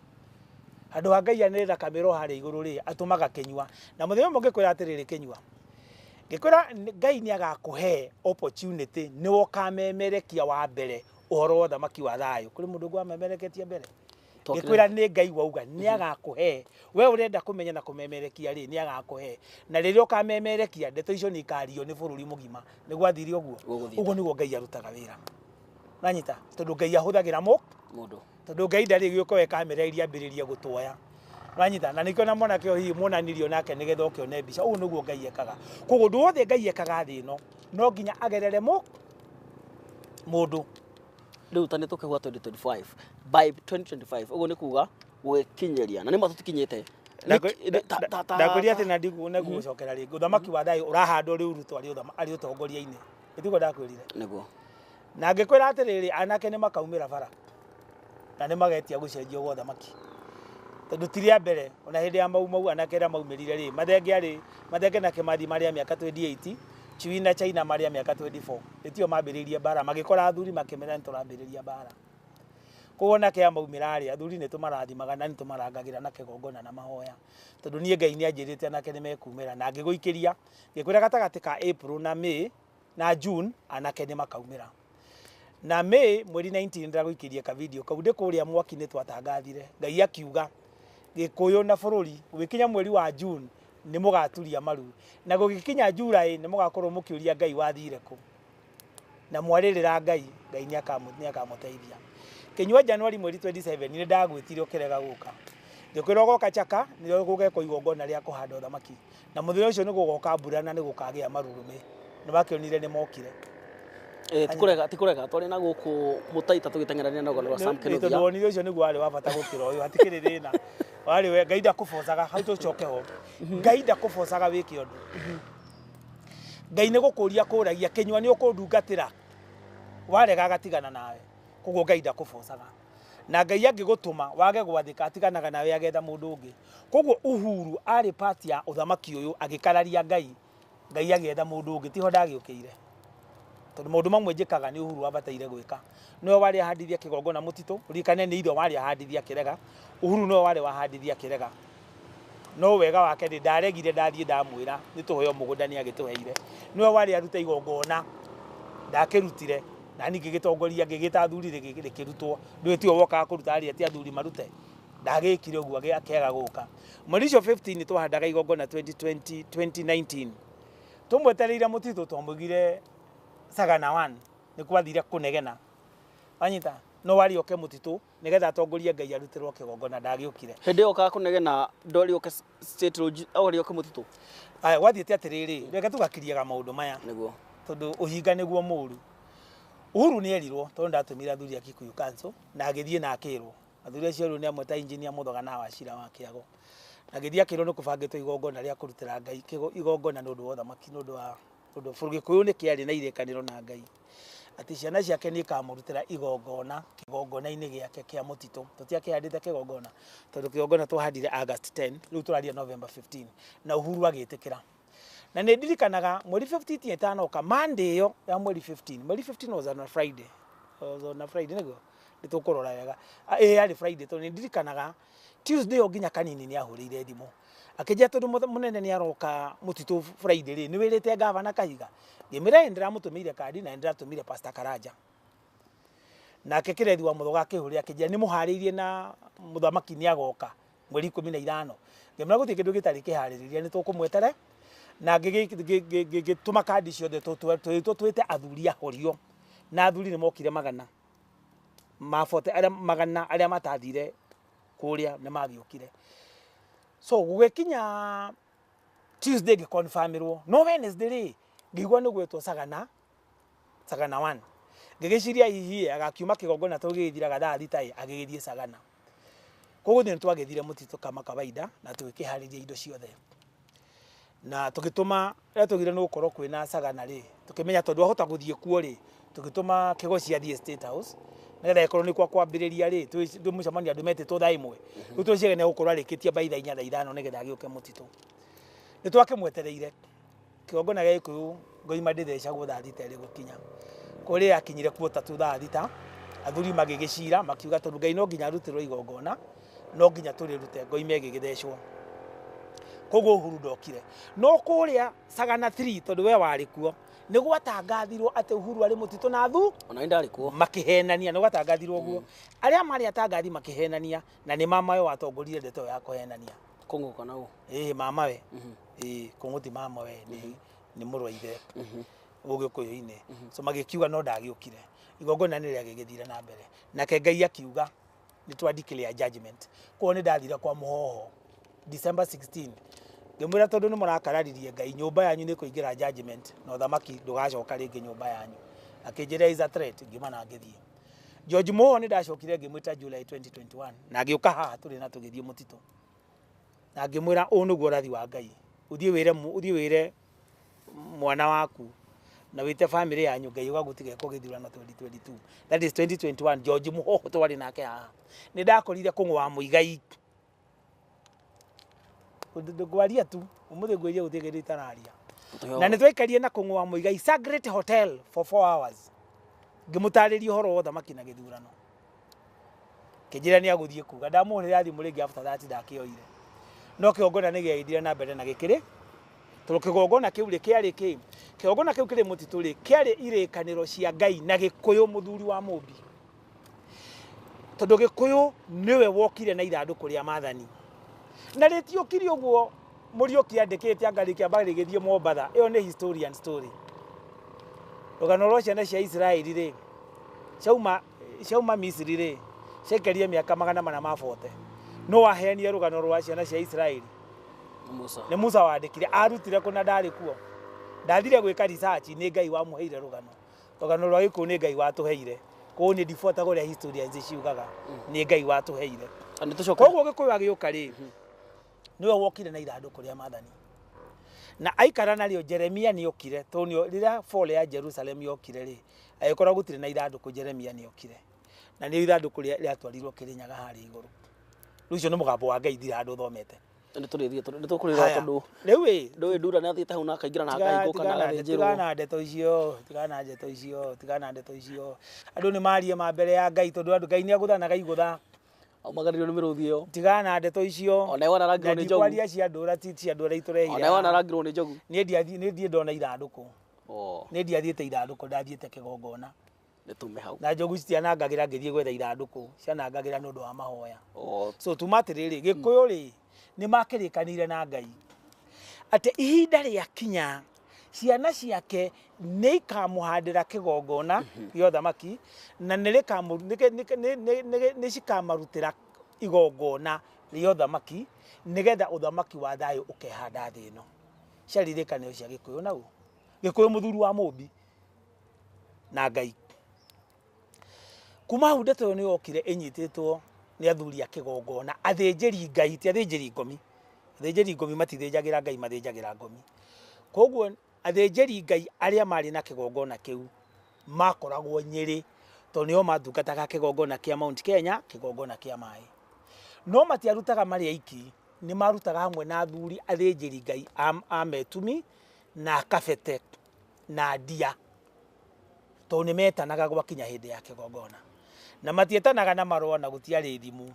Handũ ha Ngai anĩrĩra kamĩro harĩa igũrũ rĩ, atũmaga kĩnyua. Na mũthenya ũmwe ngĩkwĩra atĩrĩrĩ, kĩnyua ngĩkwĩra Ngai nĩ agakũhe opportunity, nĩwe ũkamemerekia wa mbere ũhoro wa ũthamaki wa thayũ. Kũrĩ mũndũ ũngĩ wamemereketie mbere? Ngĩkwĩra nĩ Ngai wauga nĩ agakũhe. We ũrenda kũmenya na kũmemerekia rĩ, nĩ agakũhe, na rĩrĩa ũkamemerekia ndeto icio nĩ ikario nĩ bũrũri mũgima. Nĩguo athire ũguo. Ũguo nĩguo Ngai arutaga wĩra. Nanyita tondũ Ngai ahũthagĩra mũndũ, tondũ Ngai ndarĩ gĩũka we kamera iria ambĩrĩria gũtwoya. Nanyita na nĩkĩo na mwanake ũyũ hihi muonanirio nake nĩgetha ũkĩone mbica. Ũguo nĩguo Ngai ekaga. Koguo ũndũ wothe Ngai ekaga thĩ ĩno no nginya agerere mũndũ. Rĩu ta nĩ tũkĩgwa 2025, by 2025 ũguo nĩ kuga gwĩkinyĩria, na nĩ ma tũtikinyĩte. Ndakwĩria atĩ na ndigũcokera rĩngĩ. Ũthamaki wa thayũ ũrahandwo rĩu Ruto arĩ ũtongoria-inĩ, ĩtiguo ndakwĩrire? Nĩguo. Na ngĩkwĩra atĩrĩrĩ, anake nĩ makaumĩra bara na nĩ magetia gũcenjio gwa ũthamaki, tondũ ti rĩa mbere. Ona hĩndĩ ya Mau Mau anake arĩa maumĩrire rĩ, Mathenge arĩ Mathenge na Kĩmathi marĩ a mĩaka 28, Chui na China marĩ a mĩaka 24, ĩtio mambĩrĩirie mbara, magĩkora athuri makĩmera nĩ tũrambĩrĩria mbara. Koguo anake aya maumĩra rĩ, athuri nĩ tũmarathimaga na nĩ tũmarangagĩra na kĩgongona na mahoya, tondũ niĩ Ngai nĩ anjĩrĩte anake nĩ mekumĩra. Na ngĩgũikĩria ngĩkwĩra gatagatĩ ka April na May na June anake nĩ makaumĩra. Na May mweri 19 ndĩragũikĩria ka video kau ndĩ kũrĩa mwaki, nĩ twatangathire Ngai akiuga Gĩkũyũ na bũrũri gũgĩkinya mweri wa June nĩ mũgaturia maru, na gũgĩkinya July nĩ mũgakorwo mũkĩũria Ngai wathire kũ, na mwarĩrĩra Ngai, Ngai nĩ akamũteithia. Kĩnyua January mweri 27 nĩ ndagwĩtire ũkĩrega gũka, ngĩkwĩra ũgoka Chaka nĩrĩo gũgekwo igongona rĩa kũhanda ũthamaki, na mũthenya ũcio nĩ gũgoka mbura na nĩ gũkagĩa marurumĩ. Nĩ wakĩonire nĩ mokire. Ti kũrega twarĩ na gũkũ mũtaita tũgĩteng'erania na rũgano rwa Sam Tondũ Kinuthia. Wonire ũcio nĩguo warĩ wa bata gũkĩra ũyũ, hatikĩrĩ thĩna warĩ we. Ngai ndakũbocaga hau, tũcoke ho. Ngai ndakũbocaga wĩke ũndũ. Ngai nĩ gũkũria kũragia, kĩnyua nĩ ũkũndungatĩra, warega agatigana nawe. Koguo Ngai ndakũbocaga, na Ngai angĩgũtũma wage gwathĩka atiganaga nawe agetha mũndũ ũngĩ. Koguo Uhuru arĩ part ya ũthamaki ũyũ, agĩkararia Ngai, Ngai agĩetha mũndũ ũngĩ. Tiho ndagĩũkĩire, tondũ maũndũ mamwe njĩkaga nĩ Uhuru wabataire gwĩka. Nĩwe warĩ ahandithia kĩgongona mũtitũ. Ũririkane nĩ ithe warĩ ahandithia kĩrega, Uhuru nĩwe warĩ wahandithia kĩrega, no wega wake nĩ ndaregire, ndathiĩ ndamwĩra nĩ tũheo mũgũnda, nĩ agĩtũheire. Nĩwe warĩ aruta igongona, ndakĩrutire, na niĩ ngĩgĩtongoria, ngĩgĩta athuri, rĩkĩrutwo. Ndũĩ tiwe wokaga kũruta arĩa ti athuri marute, ndagĩkire ũguo akĩaga gũka. Mweri ũcio 15 twahandaga igongona 2020 2019, tũmwetereire mũtitũ, twamũigire Sagana 1, nĩ kwathire kũnegena, wanyita, no warĩ oke mũtitũ nĩgetha atongorie Ngai arutĩrwo kĩgongona, ndagĩũkire. Hĩndĩ ĩyo okaga kũnegena ndori oke state lodge, warĩ oke mũtitũ. Aya, gwathiĩte atĩrĩrĩ, reke tũgakiriaga maũndũ maya, Nĩguo. Tondũ ũhinga nĩguo mũũru. Uhuru nĩ erirwo, tondũ ndatũmire athuri a Kikuyu Council na agĩthiĩ na akĩrwo. Athuri acio rĩu nĩ amwe ta engineer Muthoga na Wachira wa Kĩago, na agĩthiĩ akĩrwo nĩ kũbangĩtwo igongona rĩa kũrutĩra Ngai igongona nĩ ũndũ wa ũthamaki, nĩ ũndũ wa ũndũ bũrũri Gĩkũyũ nĩ kĩarĩ na irĩkanĩro na Ngai atĩ ciana ciake nĩ ikamũrutĩra igongona kĩgongona-inĩ gĩake kĩa mũtitũ. Tũtiakĩhandĩte kĩgongona, tondũ kĩgongona twahandire August 10, rĩu tũraria November 15, na Uhuru agĩtĩkĩra. Na nĩ ndirikanaga mweri 15 ĩtanoka, Monday ĩyo ya mweri 15, mweri 15 was on a Friday, was on a Friday, nĩguo nĩ tũkũrora wega. Ĩĩ, yarĩ Friday, tondũ nĩ ndirikanaga Tuesday ĩyo nginya Kanini nĩ ahũrĩire thimũ akĩnjĩra, tondũ mũnene nĩ aroka mũtitũ Friday rĩ, nĩ wĩrĩte gavana Kahiga? Ngĩmwĩra ĩ, ndĩramũtũmĩire kandi na nĩ ndĩratũmire Pastor Karanja. Nake Kĩrethi wa Mũthoga akĩhũrĩra akĩnjĩra nĩ mũharĩirie na mũthamaki nĩ agoka mweri 15. Ngĩmwĩra gũtirĩ kĩndũ gĩtarĩ kĩharĩrĩrie, nĩ tũkũmwetere. Na ngĩgĩtũma kandi ciothe twĩtwo twĩte athuri ahorio, na athuri nĩ mokire magana mabote arĩa magana arĩa matathire kũrĩa nĩ magĩũkire. So gũgĩkinya Tuesday ngĩconfirmĩrwo, no Wednesday rĩ, ngĩigua nĩ gwĩtwo Sagana 1. Ngĩgĩciria hihi agakiuma kĩgongona tũgĩgĩthiraga thaa 6 ĩ, agĩgĩthiĩ Sagana. Koguo nĩ twagĩthire mũtitũ kama kawaida na tũgĩkĩharĩria indo ciothe na tũgĩtũma rĩrĩa twaugire nĩ gũkorwo kwĩna Sagana rĩ, tũkĩmenya tondũ ahota gũthiĩ kuo rĩ, tũgĩtũma Kĩgoci athiĩ State House nĩgetha ĩkorwo nĩ kwa kwambĩrĩria rĩ, twĩ mũcemanio andũ metĩtwo thaa 1, rĩu tweciria nĩ egũkorwo arĩkĩtie by thaa 4 thaa 5 nĩgetha agĩũke mũtitũ. Nĩ twakĩmwetereire kĩgongona gĩa Gĩkũyũ ngoima ndĩthecagwo thaa 6 ĩrĩ gũkinya kũrĩa akinyire quarter to thaa 6, athuri magĩgĩcira makiuga tondũ Ngai no nginya arutĩrwo igongona, no nginya tũrĩrute, ngoima ĩgĩgĩthecwo. Koguo Uhuru ndokire. No kũrĩa Sagana 3 tondũ we warĩ kuo, nĩ gwatangathirwo atĩ Uhuru arĩ mũtitũ na thu Ona nĩ kuo. Makĩhenania, nĩ gwatangathirwo ũguo. Arĩa marĩ atangathi makĩhenania, na nĩ mamawe watongoririe ndeto ĩyo ya kũhenania. Kũng'ũ kana ũ? Ĩĩ, mamawe. Ĩĩ, Kũng'ũ ti mamawe, nĩ mũrũ wa ithe Ũgĩkũyũ-inĩ. So magĩkiuga no ndagĩũkire. Igongona nĩ rĩagĩgĩthire na mbere. Nake Ngai akiuga nĩ twa declare judgment. Koguo nĩ ndathire kwa Mũhoho December 16, ngĩmwĩra tondũ nĩ mũrakararirie Ngai, nyũmba yanyu nĩ kũingĩra judgment na ũthamaki ndũgacoka rĩngĩ nyũmba yanyu. Akĩnjĩra is a threat, ngiuma na ngĩthiĩ. George Mũhoho nĩ ndacokire ngĩmwĩta July 2021 na agĩũka haha tũrĩ na tũgĩthiĩ mũtitũ na ngĩmwĩra ũũ nĩguo ũrathi wa Ngai, ũthiĩ wĩre mwana waku na wĩte family yanyu Ngai ũgagũtiga gĩthurano 2022, that is 2021. George Mũhoho twarĩ nake haha, nĩ ndakorire Kũng'ũ wa Mũigai ngwaria tu ũmũthĩ, ngwĩria gũtirĩ kĩndũ itararia, na nĩ twaikarire na Kũng'ũ wa Mũigai Sacred Hotel for 4 hours, ngĩmũtarĩria ũhoro wa ũthamaki na gĩthurano, kĩnjĩra nĩ agũthiĩ kuga ndamũhũrĩra thimũ rĩngĩ after that ndakĩoire, no kĩgongona nĩ gĩagĩthire na mbere na gĩkĩrĩ tondũ kĩgongona kĩu rĩ kĩarĩ kĩ kĩgongona kĩu kĩrĩ mũtitũ rĩ, kĩarĩ irĩkanĩro cia Ngai na Gĩkũyũ mũthuri wa Mũmbi, tondũ Gĩkũyũ nĩwe wokire na ithandũkũ rĩa maathani na rĩtiokire ũguo Mũriũki andĩkĩte anga rĩkĩamba rĩgĩthiĩ Mombatha. Ĩyo nĩ historian story. Rũgano rwa ciana cia Isiraeli rĩ, ciauma Misiri rĩ, ciaikarire mĩaka 440. No waheanire rũgano rwa ciana cia Isiraeli? Musa. Nĩ Musa wandĩkire, arutire kũna ndarĩ kuo, ndathire gwĩka research, nĩ Ngai wamũheire rũgano. Rũgano rwa Gĩkũyũ nĩ Ngai watũheire, koguo nĩ ndibuataga ũrĩa historians ciugaga, nĩ Ngai watũheire. Nĩ tũcoke. Koguo Gĩkũyũ agĩũka rĩ, nĩwe wokire na ithandũkũ rĩa maathani na aikara narĩo. Jeremia nĩ okire tondũ rĩrĩa fall ya Jerusalem yokire rĩ, agĩkorwo gũtirĩ na ithandũkũ. Jeremia nĩ okire na nĩ ithandũkũ rĩatwarirwo Kĩrĩnyaga harĩa igũrũ. Rĩu ũcio nĩ mũgambo wa Ngai, ndirĩ handũ thomete. Nĩ tũrĩthiĩ, nĩ tũkũrĩra. Haya. Tondũ Rĩu ĩ ndũĩ ndura nĩ athiĩte hau na akaingĩra na akahingũka na agathĩnjĩrwo. Tigana ndeto icio, tigana ndeto icio, tigana ndeto icio. Andũ nĩ marie ma mbere ya Ngai, tondũ andũ Ngai nĩ agũthanaga igũtha. Aumagaririo nĩ mĩrũthi ĩyo. Tigana ndeto icio. Ona wanarangirwo Na nĩ njogu. ndikwaria cia ndũra, ti cia ndũra itũrehire. Ona wanarangirwo nĩ njogu. Niĩ ndiathiĩ, niĩ ndiĩ ndona ithandũkũ. Oh. Niĩ ndiathiĩte ithandũkũ, ndathiĩte kĩgongona. Nĩ tume hau. Na njogu citianangagĩra ngĩthiĩ gwetha ithandũkũ, cianangagĩra nĩ ũndũ wa mahoya. Oh. So tuma atĩrĩrĩ, Gĩkũyũ rĩ, nĩ makĩrĩkanĩire na Ngai atĩ ihinda rĩakinya ciana ciake nĩ ikamũhandĩra kĩgongona gĩa ũthamaki na nĩ cikamarutĩra igongona rĩa ũthamaki nĩgetha ũthamaki wa thayũ ũkehanda thĩ ĩno. Ciarĩ irĩkanĩro cia Gĩkũyũ nau Gĩkũyũ mũthuri wa Mũmbi na Ngai. Kuma hau ndeto ĩyo nĩ yokire ĩnyitĩtwo nĩ athuri a kĩgongona, athĩnjĩri Ngai, ti athĩnjĩri ngomi. Athĩnjĩri ngomi matithĩnjagĩra Ngai, mathĩnjagĩra ngomi. Koguo athĩnjĩri Ngai arĩa marĩ na kĩgongona kĩu makoragwo Nyĩrĩ, tondũ nĩo matungataga kĩgongona kĩa Mount Kenya, kĩgongona kĩa maĩ. No matiarutaga marĩ aiki, nĩ marutaga hamwe na athuri athĩnjĩri Ngai a Metumi na Kabete na Ndia, tondũ nĩ metanaga gwakinya hĩndĩ ya kĩgongona. Na matietanaga na marũa na gũtiarĩ thimũ,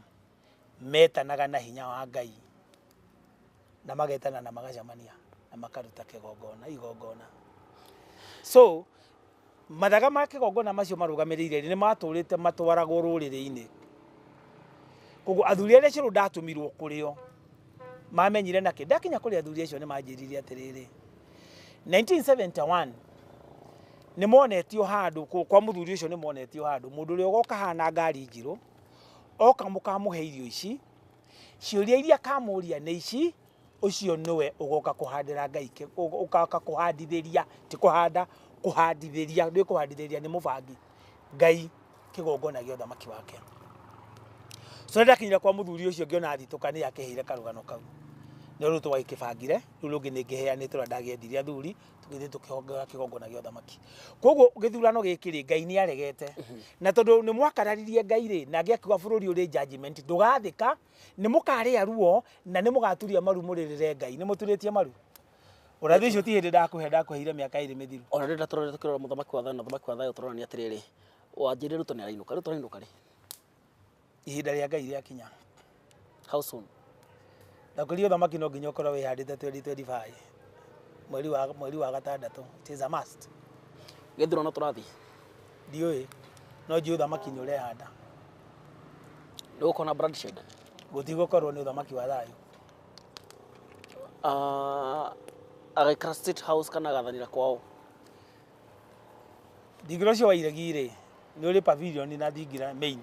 metanaga na hinya wa Ngai na magetana na magacemania na makaruta kĩgongona igongona. So mathaga ma kĩgongona macio marũgamĩrĩire nĩ matũrĩte matwaragwo rũrĩrĩ-inĩ. Koguo athuri arĩa cũrũ ndatũmirwo kũrĩo mamenyire nakĩ ndakinya kũrĩ athuri acio nĩ manjĩrire atĩrĩrĩ, 1971 nĩ monetio handũ kwa mũthuri ũcio, nĩ monetio handũ mũndũ ũrĩa ũgoka hana ngari njirũ oka mũkamũhe irio ici, ciũria iria akamũria nĩ ici, ũcio nĩwe ũgoka kũhandĩra Ngai ũgoka kũhandithĩria, ti kũhanda, kũhandithĩria, ndĩ kũhandithĩria nĩ mũbangi Ngai kĩgongona gĩa ũthamaki wake. So ndakinyire kwa muthuri ucio ngiona thitũka nĩ akĩheire karũgano kau. Nĩ rĩu twagĩkĩbangire, rĩu rũngĩ nĩ ngĩheanĩte ũrĩa ndagĩethirie athuri, tũgĩthiĩ tũkĩhongera kĩgongona gĩa ũthamaki. Koguo gĩthurano gĩkĩ rĩ, Ngai nĩ aregete. Na tondũ nĩ mwakararirie Ngai rĩ, na ngĩakiuga bũrũri ũrĩ judgment, ndũgathĩka, nĩ mũkarĩa ruo, na nĩ mũgaturia maru mũrĩrĩre Ngai. Nĩ mũturĩtie maru? Ũrathi ũcio ti hĩndĩ ndakũhe, ndakũheire mĩaka 2 mĩthiru. Ona rĩrĩa tũrorete tũkĩrora mũthamaki wa thayũ na mũthamaki wa thayũ tũronania atĩrĩrĩ, wanjĩrire Ruto nĩ arainũka. Ruto arainũka rĩ? Ihinda rĩa Ngai rĩakinya. How soon? Ndakwĩrire ũthamaki no nginya ũkorwo wĩhandĩte 2025 mweri wa gatandatũ. It is a must. Gĩthurano tũrathiĩ? Ndiũĩ, no njũĩ ũthamaki nĩ ũrehanda. Nĩ gũkorwo na bloodshed? Gũtigũkorwo, nĩ ũthamaki wa thayũ. Ah, agaikara State House kana agathanĩra kwao? Thingira ũcio wa iregi rĩ, nĩ ũrĩ pavilion na thingira main.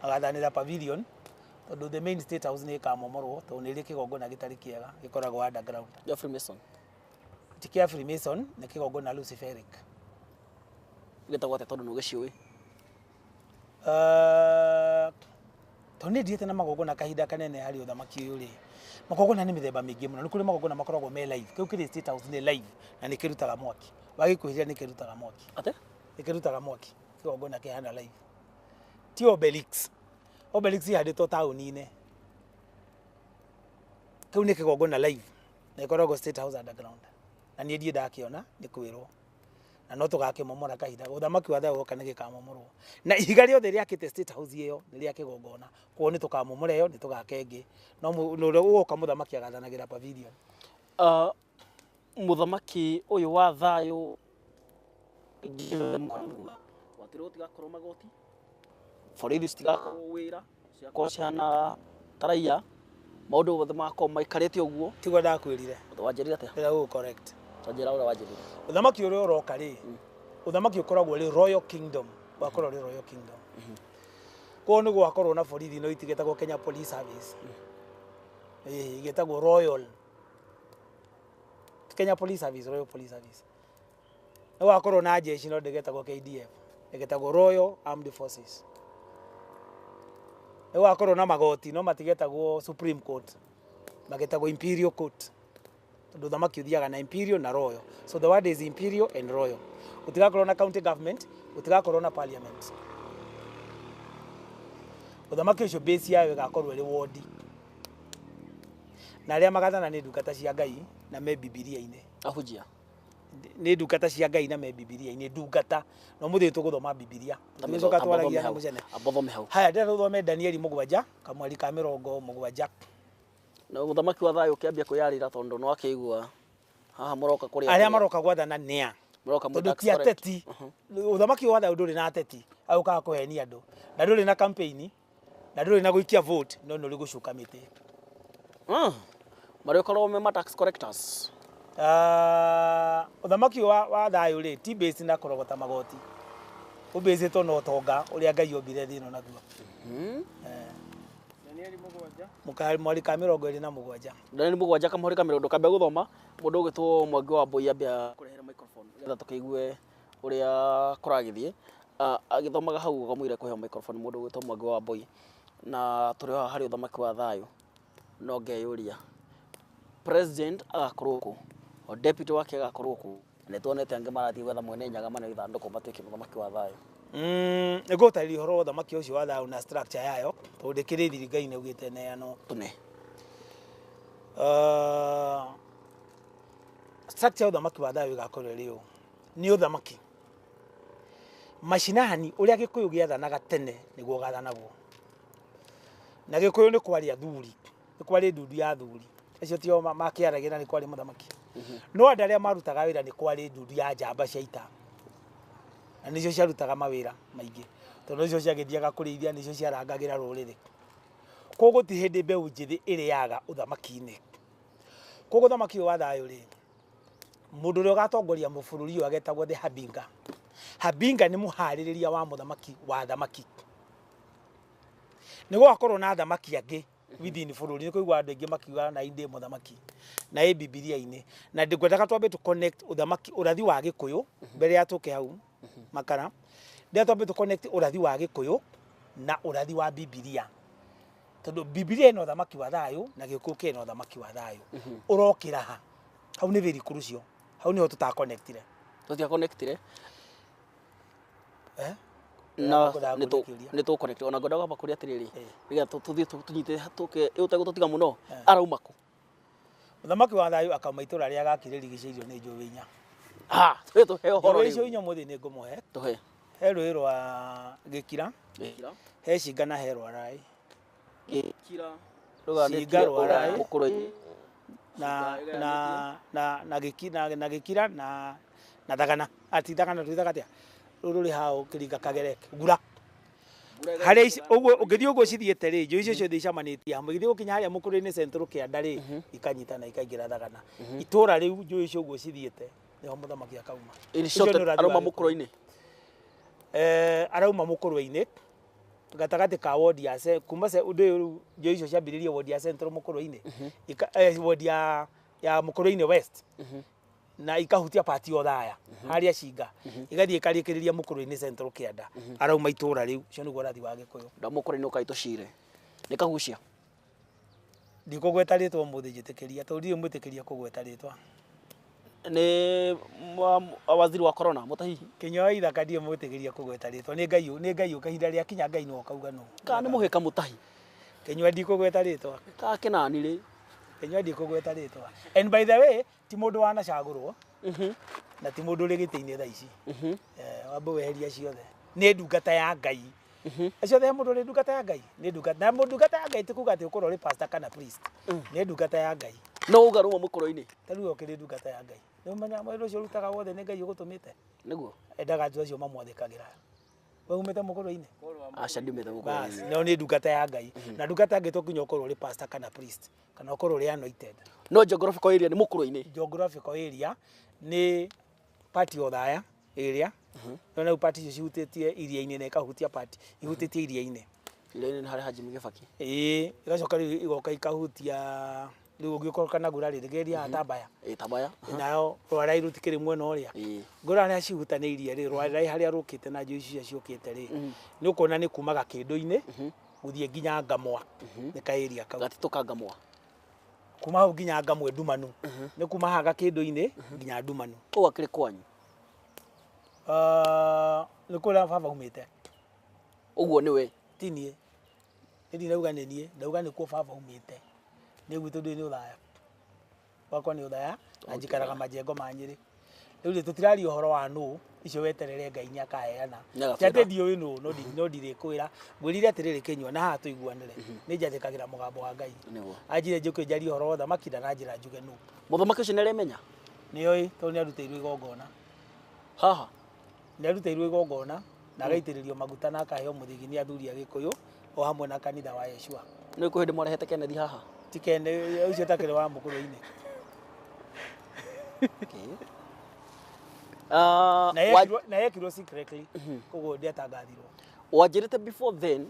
Agathanĩra pavilion tondũ the main State House nĩ ĩkamomorwo tondũ nĩ ĩrĩ kĩgongona gĩtarĩ kĩega gĩkoragwo underground. Ya Freemason? Ti kĩa Freemason, nĩ kĩgongona Luciferic. Gĩtagwo atĩa tondũ nĩ ũgĩciũĩ? Tondũ nĩ ndiĩte na magongona kahinda kanene harĩ ũthamaki ũyũ rĩ, magongona nĩ mĩthemba mĩingĩ mũno. Nĩ kũrĩ magongona makoragwo me live. Kĩu kĩrĩ State House nĩ live na nĩ kĩrutaga mwaki. Wagĩkuhĩrĩria nĩ kĩrutaga mwaki. Atĩa? Nĩ kĩrutaga mwaki. Kĩgongona kĩhana live. Ti Obelix. Obelix ihandĩtwo taũni-inĩ. Kĩu nĩ kĩgongona live na ĩkoragwo State House underground. Na niĩ ndiĩ ndakĩona, nĩ kwĩrwo. Na no tũgakĩmomora kahinda. Ũthamaki wa thayũ woka nĩ gĩkamomorwo. Na ihiga rĩothe rĩakĩte State House ĩyo nĩ rĩa kĩgongona. Koguo nĩ tũkamomora ĩyo, nĩ tũgaka ĩngĩ. No ũrĩa ũgoka mũthamaki agathanagĩra pavilion. Mũthamaki ũyũ wa thayũ watirwo gũtigakorwo magoti, borithi citigakorwo wĩra, cigakorwo cihana ta raia, maũndũ mothe magakorwo maikarĩte ũguo. Tiguo ndakwĩrire. Wanjĩrire atĩa? Ndĩrenda gũgũ correct. Wanjĩra ũrĩa wanjĩrire. Ũthamaki ũrĩa ũroka rĩ, ũthamaki ũkoragwo ũrĩ royal kingdom. Ũgakorwo ũrĩ royal kingdom. Koguo nĩ gũgakorwo na borithi no itigetagwo Kenya Police Service. Ĩĩ, igĩtagwo Royal Kenya Police Service, Royal Police Service. Nĩ gũgakorwo na jeshi no ndĩgetagwo KDF, ĩgetagwo Royal Armed Forces. Nĩ gũgakorwo na magoti no matigetagwo Supreme Court, magetagwo Imperial Court. Tondũ ũthamaki ũthiaga na imperial na royal. So the word is imperial and royal. Gũtigakorwo na county government, gũtigakorwo na parliament. Ũthamaki ũcio base yayo ĩgakorwo ĩrĩ wodi. Na arĩa magathana nĩ ndungata cia Ngai na me Bibilia-inĩ. Ahunjia? Nĩ ndungata cia Ngai na me Bibilia-inĩ, ndungata. No mũthĩ tũgũthoma Bibilia. Tũgĩcoka twaragia na mũcene. Ambothome hau. Haya, ndĩrenda tũthome Danieli 7, kamweri ka 70. Na mũthamaki wa thayũ ũkĩambia kwĩyarĩra tondũ nĩ wakĩigua haha mũroka kũrĩa Arĩa maroka gwathana nĩa? Mũroka mwĩ Tondũ tax ti collect. ateti. Ũthamaki wa thayũ ndũrĩ na ateti agũkaga kũhenia andũ, na ndũrĩ na campaign, na ndũrĩ na gũikia vote, no nĩ ũrĩ gũcuka mĩtĩ. Marĩkoragwo me ma tax collectors? Ah, ũthamaki wa thayũ rĩ, ti base na kũrogota magoti, ũbĩcĩtwo na ũtonga ũrĩa Ngai ombire thĩ ĩno naguo. Mweri ka 27. Danieli 7 kamũhũri ka mĩrongo kambia gũthoma mũndũ ũgĩtwo Mwangi wa Mbui ambia kũrehere microphone nĩgetha tũkĩigue ũrĩa kũragĩthiĩ. Ah, agĩthomaga hau ũkamwĩra kũheo microphone mũndũ ũgwĩtwo Mwangi wa Mbui, na tũrĩ o haha harĩ ũthamaki wa thayũ. No ngeyũria, president agakorwo kũ, o deputy wake agakorwo kũ? Nĩ tuonete angĩ marathiĩ gwetha Mwene Nyaga maneo ithandũkũ matuĩke mũthamaki wa thayũ. Nĩ ngũtarĩria ũhoro wa ũthamaki ũcio wa thayũ na structure yayo tondũ ndĩkĩrĩ thiri Ngai nĩ augĩte neanwo. Tũne. Structure ya ũthamaki wa thayũ ĩgakorwo ĩrĩ ũũ. Nĩ ũthamaki macinani, ũrĩa Gĩkũyũ gĩathanaga tene nĩguo gathanagwo. Na Gĩkũyũ nĩ kwarĩ athuri, nĩ kwarĩ ndundu ya athuri acio tio makĩaragia, na nĩ kwarĩ mũthamaki, no andũ arĩa marutaga wĩra nĩ kwarĩ ndundu ya njamba cia ita, na nĩcio ciarutaga mawĩra maingĩ tondũ nĩcio ciagĩthiaga kũrĩithia, nĩcio ciarangagĩra rũrĩrĩ. Koguo ti hĩndĩ mbeũ njĩthĩ ĩrĩaga ũthamaki-inĩ. Koguo ũthamaki ũyũ wa thayũ rĩ, mũndũ ũrĩa ũgatongoria bũrũri ũyũ agetagwo the Habinga. Habinga nĩ mũharĩrĩria wa mũthamaki wa thamaki. Nĩ gũgakorwo na athamaki angĩ within bũrũri. Nĩ kũigua andũ aingĩ makiuga na indĩ mũthamaki na ĩ Bibilia-inĩ, na ndĩkwendaga twambe tũ connect ũthamaki, ũrathi wa Gĩkũyũ mbere ya tũke hau makara. Ndĩrenda twambe tũ connect ũrathi wa Gĩkũyũ na ũrathi wa Bibilia. Tondu Bibilia ĩna ũthamaki wa thayũ na Gĩkũyũ kĩna ũthamaki wa thayũ. Ũrokĩra ha? Hau nĩ very crucial. Hau nĩho tũtaconnectire. Tũtiaconnectire. Eh? Na Ngwendaga kũrĩkĩria. nĩ tũconnect ona ngwendaga kwamba kũria atĩrĩrĩ, Eh. nĩgetha tũthiĩ tũnyite tũke ũtegũtũtiga mũno, arauma kũ? Mũthamaki wa thayũ akauma itũra rĩa gakire rigicĩirio nĩ njũĩ inya. Ha, tũhe tũhe ũhoro Njũĩ icio rĩu. inya mũthĩ nĩ ngũmũhe. Tũhe. He rũĩ rwa Gĩkira, Gĩkira. he Cinga na he Rwarai. Gĩkira. Cinga, Rwarai. Mũkũrũ-inĩ. Na Cinga na na na Gĩkira na Gĩkira na na Thagana. Ati Thagana twĩtaga atĩa? Rũrũ rũrĩ hau kĩringa kagereke. Ngura. Harĩa ici ũguo ũngĩthiĩ ũguo cithiĩte rĩ, njũĩ icio ciothe icamanĩtie hamwe. Igĩthiĩ gũkinya harĩa mũkũrũ-inĩ Central kĩanda rĩ, ikanyitana ikaingĩra Thagana. Itũra rĩu njũĩ icio ũguo cithiĩte nĩho mũthamaki akauma. In Ũcio short, nĩ ũrathi wa arauma Gĩkũyũ. mũkũrũ-inĩ. Arauma mũkũrũ-inĩ gatagatĩ ka wodi ya kuma ũndũ ũyũ rĩu njũĩ icio ciambĩrĩrie wodi ya Central mũkũrũ-inĩ, wodi ya mũkũrũ-inĩ West, na ikahutia pati ya Othaya harĩa Cinga, igathiĩ ikarĩkĩrĩria mũkũrũ-inĩ Central kĩanda. Arauma itũra rĩu. Ũcio nĩguo ũrathi wa Gĩkũyũ. Nda mũkũrũ-inĩ ũkai tũcire. Nĩ kagucia. Ndikũgweta rĩtwa ũmũthĩ njĩtĩkĩria, tondũ ndirĩ mwĩtĩkĩria kũgweta rĩtwa. Nĩ waziri wa corona Mutahihi. Kĩnyua wa ithaka ndirĩ mwĩtĩkĩria kũgweta rĩtwa. Nĩ Ngai, nĩ Ngai kahinda rĩa kinya Ngai nĩwe ũkauga nũ. Kana nĩ mũhĩka Mutahi. Kĩnyua ndikũgweta rĩtwa. Ka kĩnani rĩ. Kĩnyua ndikũgweta rĩtwa. And by the way, ti mũndũ wanacagũrwo na ti mũndũ ũrĩ gĩtĩ-inĩ thaa ici. Wambe weheria ciothe. Nĩ ndungata ya Ngai. Acio othe he mũndũ ũrĩ ndungata ya Ngai. Nĩ ndungata. Na ndungata ya Ngai ti kuga atĩ ũkorwo ũrĩ pastor kana priest. Nĩ ndungata ya Ngai. No uga ruma mũkũrũ-inĩ. Ta rĩu ũkĩrĩ ndungata ya Ngai. Nĩ ũmenyaga wĩra ũcio ũrutaga wothe nĩ Ngai ũgũtũmĩte. Nĩguo. Endaga andũ acio mamwathĩkagĩra. We umĩte mũkũrũ-inĩ? Aca ndiumĩte Bas, mũkũrũ-inĩ. no nĩ ndungata ya Ngai. Na ndungata ya Ngai to nginya ũkorwo ũrĩ pastor kana priest kana ũkorwo ũrĩ anointed. No geographical area nĩ mũkũrũ-inĩ. Geographical area nĩ part ya Othaya area. No rĩu part icio cihutĩtie iria-inĩ na ikahutia part ihutĩtie iria-inĩ. Iria-inĩ nĩ harĩa ha Jimmy Kibaki. Ĩĩ, igacoka rĩu igoka ikahutia rĩu ũngĩkorwo Kanagura rĩ, rĩgeria haha Tambaya. Ĩĩ Tambaya. Nayo Rwarai rũtikĩrĩ mwena ũrĩa. Ĩĩ. Ngũra harĩa cihutanĩirie rĩ, Rwarai harĩa rũkĩte na njũĩ icio ciũkĩte rĩ, nĩ ũkuona nĩ kuma Gakĩndũ-inĩ gũthiĩ nginya Ngamwa. Nĩ ka area kau. Gatitũ ka Ngamwa. Kuma hau nginya Ngamwa Ndumanu. Nĩ kuma haha Gakĩndũ-inĩ nginya Ndumanu. Kũu akĩrĩ kwanyu. Nĩ kũrĩa baba aumĩte. Ũguo nĩwe. Ti niĩ. Niĩ ndinauga nĩ niĩ, ndauga nĩkuo baba aumĩte. Nĩ gwitũ ndĩ nĩ Othaya. Gwakwa nĩ Othaya na njikaraga majengo ma Nyĩrĩ. Rĩu rĩ tũtiraria ũhoro wa nũ, icio weterere Ngai nĩ akaheana. Nĩ Ti atĩ agakwĩra. ndiũĩ nũ, no ndirĩkwĩra. Ngwĩrire atĩrĩrĩ Kĩnyua na haha tũiguanĩre. Nĩ njathĩkagĩra mũgambo wa Ngai. Nĩguo. Anjire njũke njarie ũhoro wa ũthamaki na nanjĩra njuge nũ. Mũthamaki ũcio nĩaremenya? Nĩoĩ tondũ nĩarutĩirwo igongona. Haha. Nĩarutĩirwo igongona na agaitĩrĩrio maguta na akaheo mũthĩgi nĩ athuri a Gĩkũyũ o hamwe na kanitha wa Yeshua. Nĩ kwĩ hĩndĩ mwarehete Kenneth haha? Ti Kenneth, ũcio ũtakĩrĩ wa mũkũrũ-inĩ. Okay. Na yekirwo secretly, koguo ndĩatangathirwo. Wanjĩrĩte before then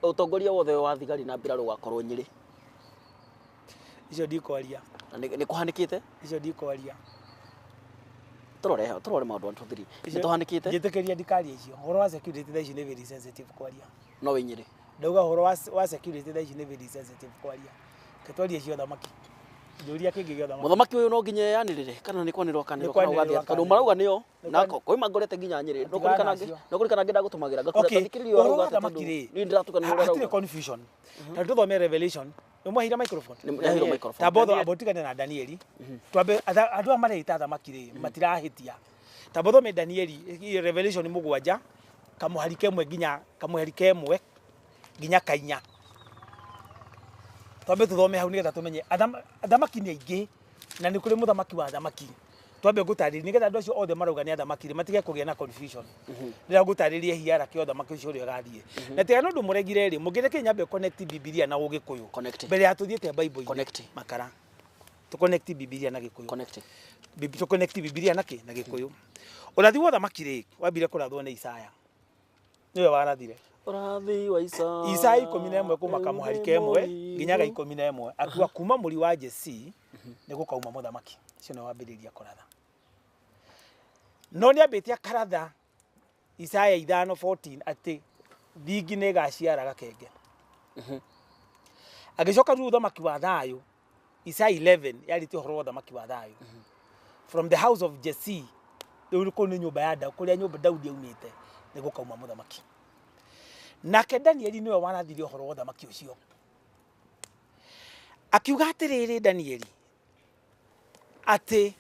ũtongoria wothe wa thigari na mbirarũ ũgakorwo Nyĩrĩ. Icio ndikwaria. Na nĩ kũhanĩkĩte? Icio ndikwaria. Tũrore tũrore maũndũ 1 2 3. Nĩ tũhanĩkĩte? Njĩtĩkĩria ndikarie icio. Ũhoro wa security thaa ici nĩ very sensitive kwaria. No wĩ Nyĩrĩ. Ndauga ũhoro wa security thaa ici nĩ very sensitive kwaria. Reke twarie cio thamaki. Njũria kĩngĩ gĩa thamaki. Mũthamaki ũyũ no nginya eyanĩrĩre kana nĩ kwanĩrĩrwo akanĩrĩrwo Nĩ kana kwanĩrĩrwo ũgathiĩ atĩa? Tondũ akanĩrĩrwo. marauga nĩo Nĩ na kwanĩ- kwĩ mangorete nginya Nyĩrĩ. No Tigana kũrĩ kana nacio. no kũrĩ kana ngĩ ndagũtũmagĩra ngakũra Okay, tathikĩrĩria ũhoro wa ũrauga atĩa thamaki tondũ rĩ, niĩ ndĩratukana ũrĩa hatirĩ ũrauga. confusion. Ta tũthome Revelation. Nĩ mwaheire microphone? Nĩ nĩaheirwo microphone. Ta botho amba ũtigane na Danieli. Twambe andũ aya mareita thamaki rĩ, matirahĩtia. Ta bothome Danieli Revelation 7 kamũhari kemwe nginya kamũhari kemwe nginya kainya. Twambe tũthome hau nĩgetha tũmenye athamaki nĩ aingĩ na nĩ kũrĩ mũthamaki wa athamaki. Twambe ngũtarĩrie nĩgetha andũ acio othe marauga nĩ athamaki rĩ matige kũgĩa na confusion. Rĩrĩa ngũtarĩria hierarchy ya ũthamaki ũcio ũrĩa ũrathiĩ. Na tiga nĩ ũndũ mũregire rĩ, mũngĩreke nyambe connect Bibilia na Ũgĩkũyũ. Connect. Mbere ya tũthiĩte Bible-inĩ. Connect. Makara. Tũ connect Bibilia na Gĩkũyũ. Connect. Tũ connect Bibilia na kĩ? Na Gĩkũyũ. Ũrathi wa ũthamaki rĩ, wambire kũrathwo nĩ Isaya. Nĩwe warathire. Ũrathi wa Isaya. Isaya 11 kuma kamũhari kemwe nginya ga 11 akiuga kuma mũri wa Jesii nĩ gũkauma mũthamaki. Ũcio nĩwe wambĩrĩria kũratha. No nĩambĩte akaratha Isaya 5:14 atĩ thingi nĩ ĩgaciara gakenge. Agĩcoka rĩu ũthamaki wa thayũ, Isaiah 11 yarĩtie ũhoro wa ũthamaki wa thayũ. From the house of Jesse, rĩu kũu nĩ nyũmba ya Daudi, kũrĩa nyũmba Daudi aumĩte nĩ gũkauma mũthamaki. Nake Danieli nĩwe warathire ũhoro wa ũthamaki ũcio. Akiuga atĩrĩrĩ Danieli, atĩ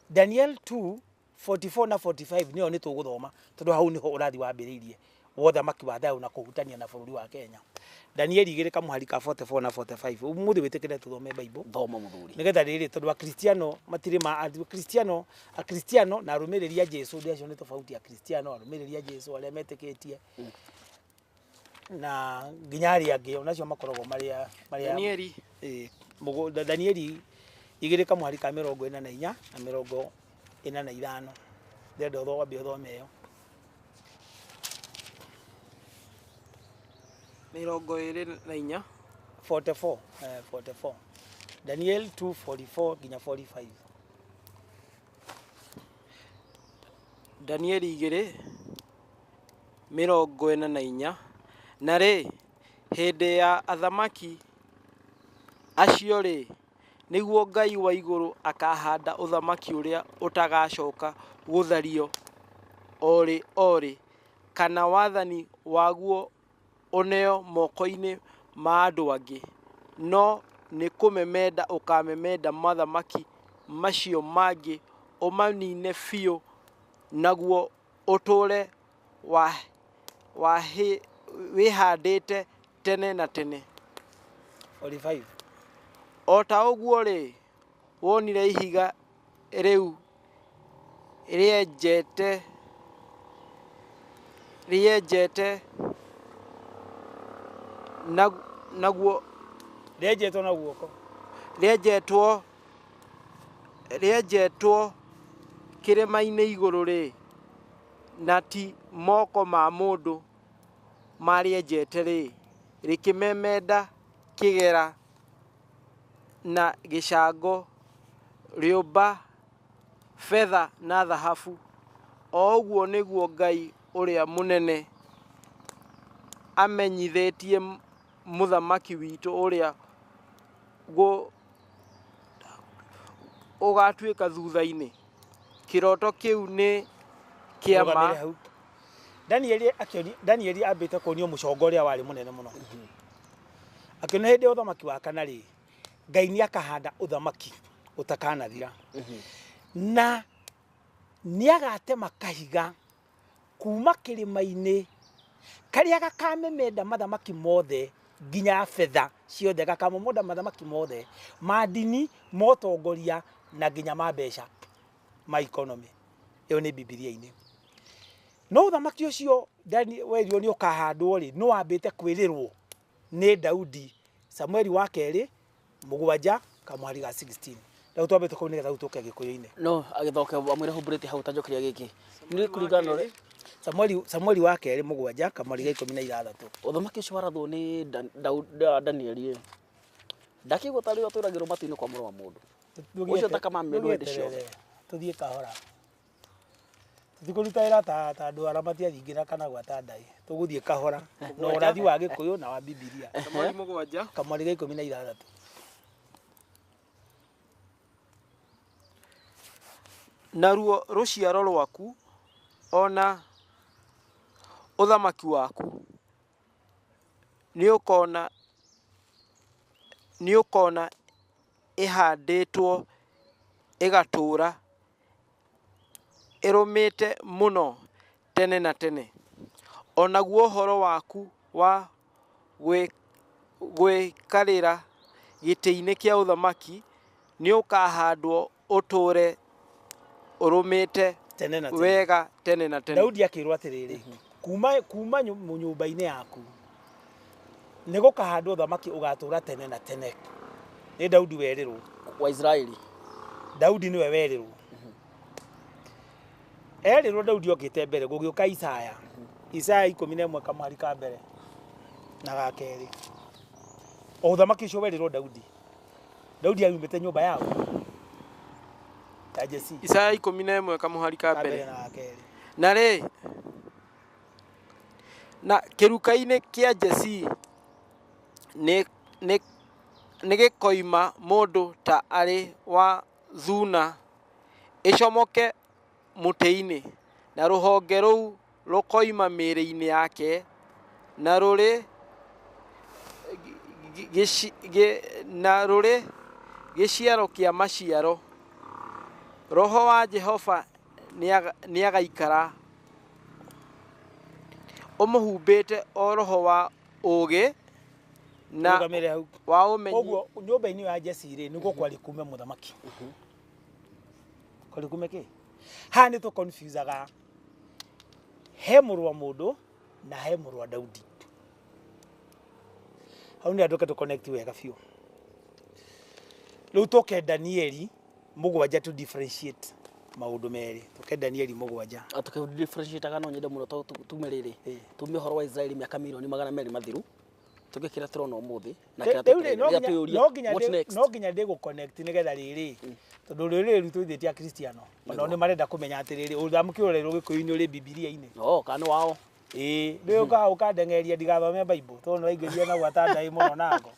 Daniel 2:44 na 45 nĩyo nĩ tũgũthoma tondũ hau nĩho ũrathi wambĩrĩirie wa ũthamaki wa thayũ na kũhutania na bũrũri wa Kenya. Danieli igĩrĩ kamũhari ka 44 na 45. Ũmũthĩ wĩtĩkĩre tũthome Bible Thoma mũthuri. Nĩgetha rĩrĩ, tondũ Akristiano matirĩ ma Akristiano, Akristiano na arũmĩrĩri a Jesu, ndĩ acio nĩ tofauti. Akristiano arũmĩrĩri a Jesu arĩa metĩkĩtie na nginya arĩa angĩ onacio makoragwo marĩa marĩa Danieli. Ĩĩ, Danieli igĩrĩ kamũhari ka 44 na 45. Ndĩrenda wambe ũthome ĩyo. 24. 44, 44. Daniel 2:44 nginya 45. Danieli 2:44. Na rĩ, hĩndĩ ya athamaki acio rĩ, nĩguo Ngai wa igũrũ akahanda ũthamaki ũrĩa ũtagacoka gũthario orĩ orĩ, kana wathani waguo ũneo moko-inĩ ma andũ angĩ, no nĩ kũmemenda ũkamemenda mothamaki macio mangĩ ũmanine biũ, naguo ũtũũre wĩhandĩte tene na tene. 45. O ta ũguo rĩ, wonire ihiga rĩu rĩenjete naguo Rĩenjetwo na guoko. Rĩenjetwo kĩrĩma-inĩ igũrũ rĩ, na ti moko ma mũndũ marĩenjete rĩ, rĩkĩmemenda kĩgera na gĩcango, rĩũmba, betha na thahabu. O ũguo nĩguo Ngai ũrĩa mũnene amenyithĩtie mũthamaki witũ ũrĩa ũgatuĩka thutha-inĩ. Kĩroto kĩu nĩ kĩa ma. Rũgamĩre hau. Danieli akĩoni Danieli ambĩte kuonio mũcongo ũrĩa warĩ mũnene mũno. Akĩona hĩndĩ ya ũthamaki wa kana rĩ, Ngai nĩ akahanda ũthamaki ũtakanathira. Na nĩ agatema kahiga kuma kĩrĩma-inĩ karĩa gakamemenda mathamaki mothe nginya betha ciothe, gakamomonda mathamaki mothe ma ndini, ma ũtongoria na nginya ma mbeca, ma economy. Ĩyo nĩ Bibilia-inĩ. No ũthamaki ũcio werirwo nĩ ũkahandwo rĩ, nĩ wambĩte kwĩrĩrwo nĩ Daudi, Samueli wa kerĩ 7 kamũhari ga 16. Rĩu twambĩte kũu nĩgetha rĩu tũke Gĩkũyũ-inĩ. No agĩthoke amwĩre humbũrĩte hau ũtanjokeria gĩkĩ. Nĩ kũringana na ũrĩa Samueli wa kerĩ 7 kamũhari ga 16. Ũthamaki ũcio warathwo nĩ Danieli ĩ, ndakĩigua tarĩ ũtũragĩrwo matu-inĩ kwa mũrũ wa mũndũ. Ũcio takamamendwo hĩndĩ ciothe. Tũthiĩ kahora. Tũtikũruta wĩra ta andũ arĩa matiathingĩra kana gwata ndaĩ. Tũgũthiĩ kahora na ũrathi wa Gĩkũyũ na wa Bibilia. Samueli 7 kamũhari ga 16. Naruo rũciaro rwaku ona ũthamaki waku nĩũkona ĩhandĩtwo ĩgatũũra ĩrũmĩte mũno tene na tene. O naguo ũhoro waku wa gwĩkarĩra gĩtĩ-inĩ kĩa ũthamaki nĩũkahandwo ũtũũre ũrũmĩte Tene na tene. wega tene na tene. Daudi akĩrwo atĩrĩrĩ, kuma nyũmba-inĩ yaku nĩ gũkahandwo ũthamaki ũgatũũra tene na tene. Nĩ Daudi werĩrwo. Wa Israeli. Daudi nĩwe werĩrwo. Erĩrwo Daudi okĩte mbere gũgĩũka Isaya. Isaya 11 kamũhari ka mbere na ga kerĩ. O ũthamaki ũcio werĩrwo Daudi. Daudi aumĩte nyũmba yao. Ya Jesse. Isaya 11 kamũhari ka Ka mbere mbere na ga kerĩ. Na rĩ, na kĩruka-inĩ kĩa Jesse nĩ Nĩgĩkoima mũndũ ta arĩ wa thuna ĩcomoke mũtĩ-inĩ, na rũhonge rũu rũkoima mĩri-inĩ yake, na rũrĩ na rũrĩ gĩciaro kĩa maciaro. Roho wa Jehova nĩagaikara ũmũhumbĩte, o roho wa ũũgĩ na Rũgamĩre hau. wa ũmenyi. Koguo nyũmba-inĩ ya Jesse rĩ, nĩguo kwarĩ kume mũthamaki, kwarĩ kume kĩ. Haha nĩ tũ-confusaga he mũrũ wa mũndũ na he mũrũ wa Daudi. Hau nĩ andũ tũ connect wega biũ. Rĩu tũke Danieli 7 to differentiate maũndũ merĩ. Tũke Danieli 7. Atũke differentiate, no nyende mũno tume rĩrĩ, tume ũhoro wa Israeli mĩaka 200,000,000 mathiru, tũke kĩrĩa tũrona ũmũthĩ na kĩrĩa Rĩu rĩ, no twetereire. nginya Twĩyũrie, no nginya what next? No nginya ndĩ gũ-connect nĩgetha rĩrĩ, tondũ rũrĩrĩ rwitũ ithuĩ ti Akristiano, onao nĩ marenda kũmenya atĩrĩrĩ, ũthamaki ũrerwo Gĩkũyũ-inĩ ũrĩ Bibilia-inĩ. Oh, kana nĩ wao. Ĩĩ, rĩu ũkaga ũkandengeria ndigathome Bible, tondũ nĩ waingĩria na gwata ndaĩ mũno nango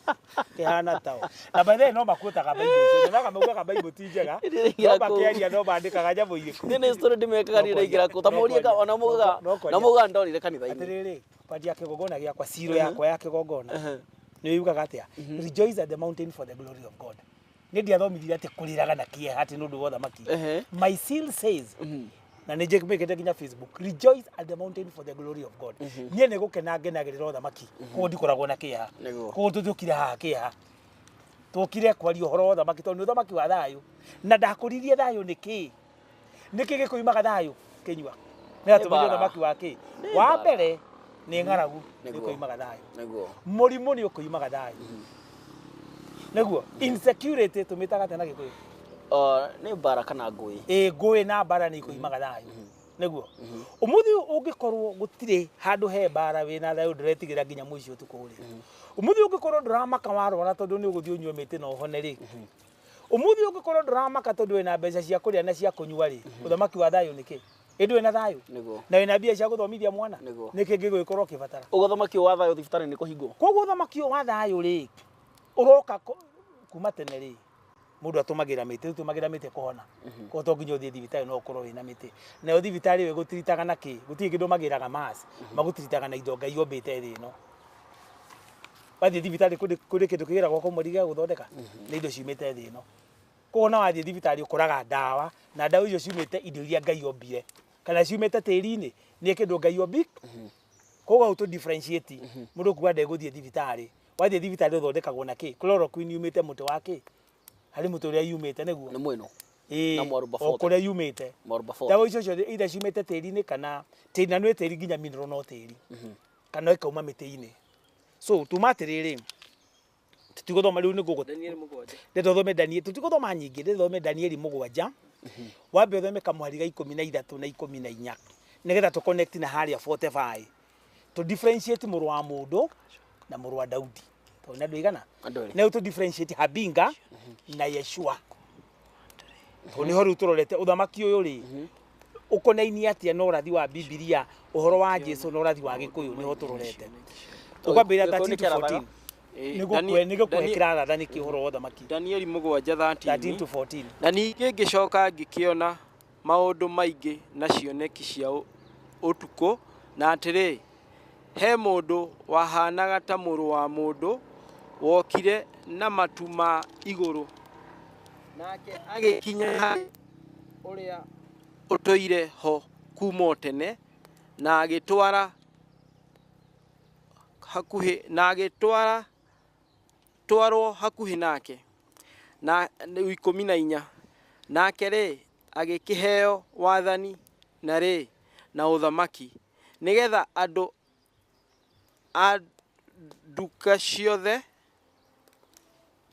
kĩhana tao. Na by the way, no makuotaga Bible icio, nyonaga maugaga Bible ti njega, no Ndĩraingĩra kũu. makĩaria no mandĩkaga nyamũ irĩkũ. Niĩ nĩ story ndĩmekaga niĩ ndaingĩra kũu ta mũrie ona mugaga No kwaria. na mugaga ndorire kanitha-inĩ. Atĩrĩrĩ, pandi ya kĩgongona gĩakwa, ciro yakwa ya kĩgongona nĩ yugaga atĩa? "Rejoice at the mountain for the glory of God." Nĩ ndiathomithirie atĩ kũrĩraga na kĩeha atĩ nĩ ũndũ wa ũthamaki. My seal says, na nĩ njĩkĩte nginya Facebook, "Rejoice at the mountain for the glory of God." Niĩ nĩ gũkena ngenagĩrĩra ũthamaki, koguo ndikoragwo na kĩeha. Koguo tũtiũkire haha kĩeha, tũkire kwaria ũhoro wa ũthamaki, tondũ nĩ ũthamaki wa thayũ. Na ndakũririe thayũ nĩ kĩ, nĩ kĩ gĩkũimaga thayũ kĩnyua nĩ atũmire Mbara. ũthamaki wa kĩ. Nĩ Wa mbara. mbere nĩ ng'aragu, nĩ ũkũimaga thayũ. Mũrimũ nĩ ũkũimaga thayũ. Nĩguo insecurity tũmĩtaga atĩa na Gĩkũyũ? Nĩ mbara kana ngũĩ. Ĩ, ngũĩ na mbara nĩ ikũimaga thayũ. Nĩguo ũmũthĩ ũyũ ũngĩkorwo gũtirĩ handũ he mbara, wĩna thayũ, ndũretigĩra nginya mũici ũtukũ rĩ. Ũmũthĩ ũngĩkorwo ndũramaka warwara tondũ nĩ ũgũthiĩ ũnyue mĩtĩ na ũhone rĩ. Ũmũthĩ ũngĩkorwo ndũramaka tondũ wĩna mbeca cia kũrĩa na cia kũnyua rĩ, ũthamaki wa thayũ nĩ kĩ? Ĩndĩ wĩna thayũ na wĩna mbia cia gũthomithia mwana, nĩ kĩ ngĩgũgĩkorwo ũkĩbatara? Ũguo ũthamaki wa thayũ thibitarĩ nĩ kũhingwo. Koguo ũthamaki ũyũ wa thayũ rĩ, ũroka kuma tene rĩ, mũndũ atũmagĩra mĩtĩ, tũmagĩra mĩtĩ kũhona. Koguo to nginya ũthiĩ thibitarĩ, no ũkorwo wĩna mĩtĩ. Nayo thibitarĩ ĩyo ĩgũtiritaga na kĩ? Gũtirĩ kĩndũ magĩraga mass, magũtiritaga na indo Ngai ombĩte thĩ ĩno. Wathiĩ thibitarĩ kũrĩ kĩndũ kĩgĩragwo kũmũri gĩa gũthondeka, nĩ indo ciumĩte thĩ ĩno. Koguo na wathiĩ thibitarĩ ũkoraga ndawa, na ndawa icio ciumĩte indo iria Ngai ombire, kana ciumĩte tĩri-inĩ, nĩ kĩndũ Ngai ombi. Koguo hau tũ differentiate, mũndũ kuga ndegũthiĩ thibitarĩ. Wathiĩ thibitarĩ ũthondekagwo na kĩ? Chloroquine yumĩte mũtĩ wa kĩ? Harĩ mũtĩ ũrĩa yumĩte, nĩguo. Nĩ mwĩno. Ĩĩ. Na mwaruba O 40. kũrĩa yumĩte. Mwaruba 40. Ndawa icio ciothe either ciumĩte tĩri-inĩ kana tĩri, na nĩ tĩri nginya mineral, no tĩri, kana ĩkauma mĩtĩ-inĩ. So tuma atĩrĩrĩ, tũtigũthoma rĩu, nĩ ngũgũ Danieli 7. Ndĩrenda ũthome Danieli, tũtigũthoma nyingĩ, ndĩrenda ũthome Danieli 7, wambe ũthome kamũhari ga 13 na 14, nĩgetha tũ connect na harĩa 45, tũ differentiate mũrũ wa mũndũ na mũrũ wa Daudi, tondũ nĩ andũ aigana? Andũ erĩ. Na rĩu tũ differentiate Habinga na Yeshua, tondũ nĩho rĩu tũrorete ũthamaki ũyũ rĩ, ũkonainie atĩa na ũrathi wa Bibilia, ũhoro wa Jesu na ũrathi wa Gĩkũyũ, nĩho tũrorete. Ũkwambĩrĩria Gĩkũyũ 13 nĩ to kĩarathaga? 14. Nĩgũkũhe kĩraratha nĩkĩ ũhoro wa ũthamaki. Danieli 7 13 13 to 14. Na ningĩ ngĩcoka ngĩkĩona maũndũ maingĩ na cioneki cia ũtukũ, na atĩrĩ, he mũndũ wahaanaga ta mũrũ wa mũndũ wokire na matu ma igũrũ, nake agĩkinya harĩ ũrĩa ũtũire ho kuuma o tene, na agĩtwara hakuhĩ na agĩtwara twarwo hakuhĩ nake. Na 14, nake rĩ, agĩkĩheo wathani na rĩ na ũthamaki, nĩgetha andũ a nduka ciothe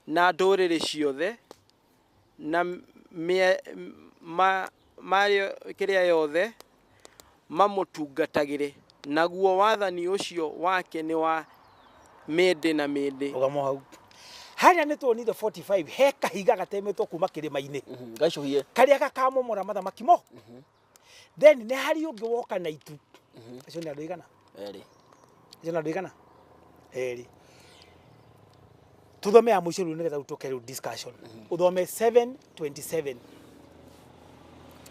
na ndũrĩrĩ ciothe na kĩrĩa yothe mamũtungatagĩre, naguo wathani ũcio wake nĩ wa mĩndĩ na mĩndĩ. Rũgamo hau. Harĩa nĩ tuonire 45, he kahiga gatemetwo kuma kĩrĩma-inĩ Gaicũhie. Karĩa gakamomora mathamaki mo. Then nĩ harĩ ũngĩ woka na itu. Acio nĩ andũ aigana? Erĩ. Acio nĩ andũ aigana? Erĩ. Tuthome ya mũico rĩu nĩgetha tũke rĩu discussion. Ũthome 7:27.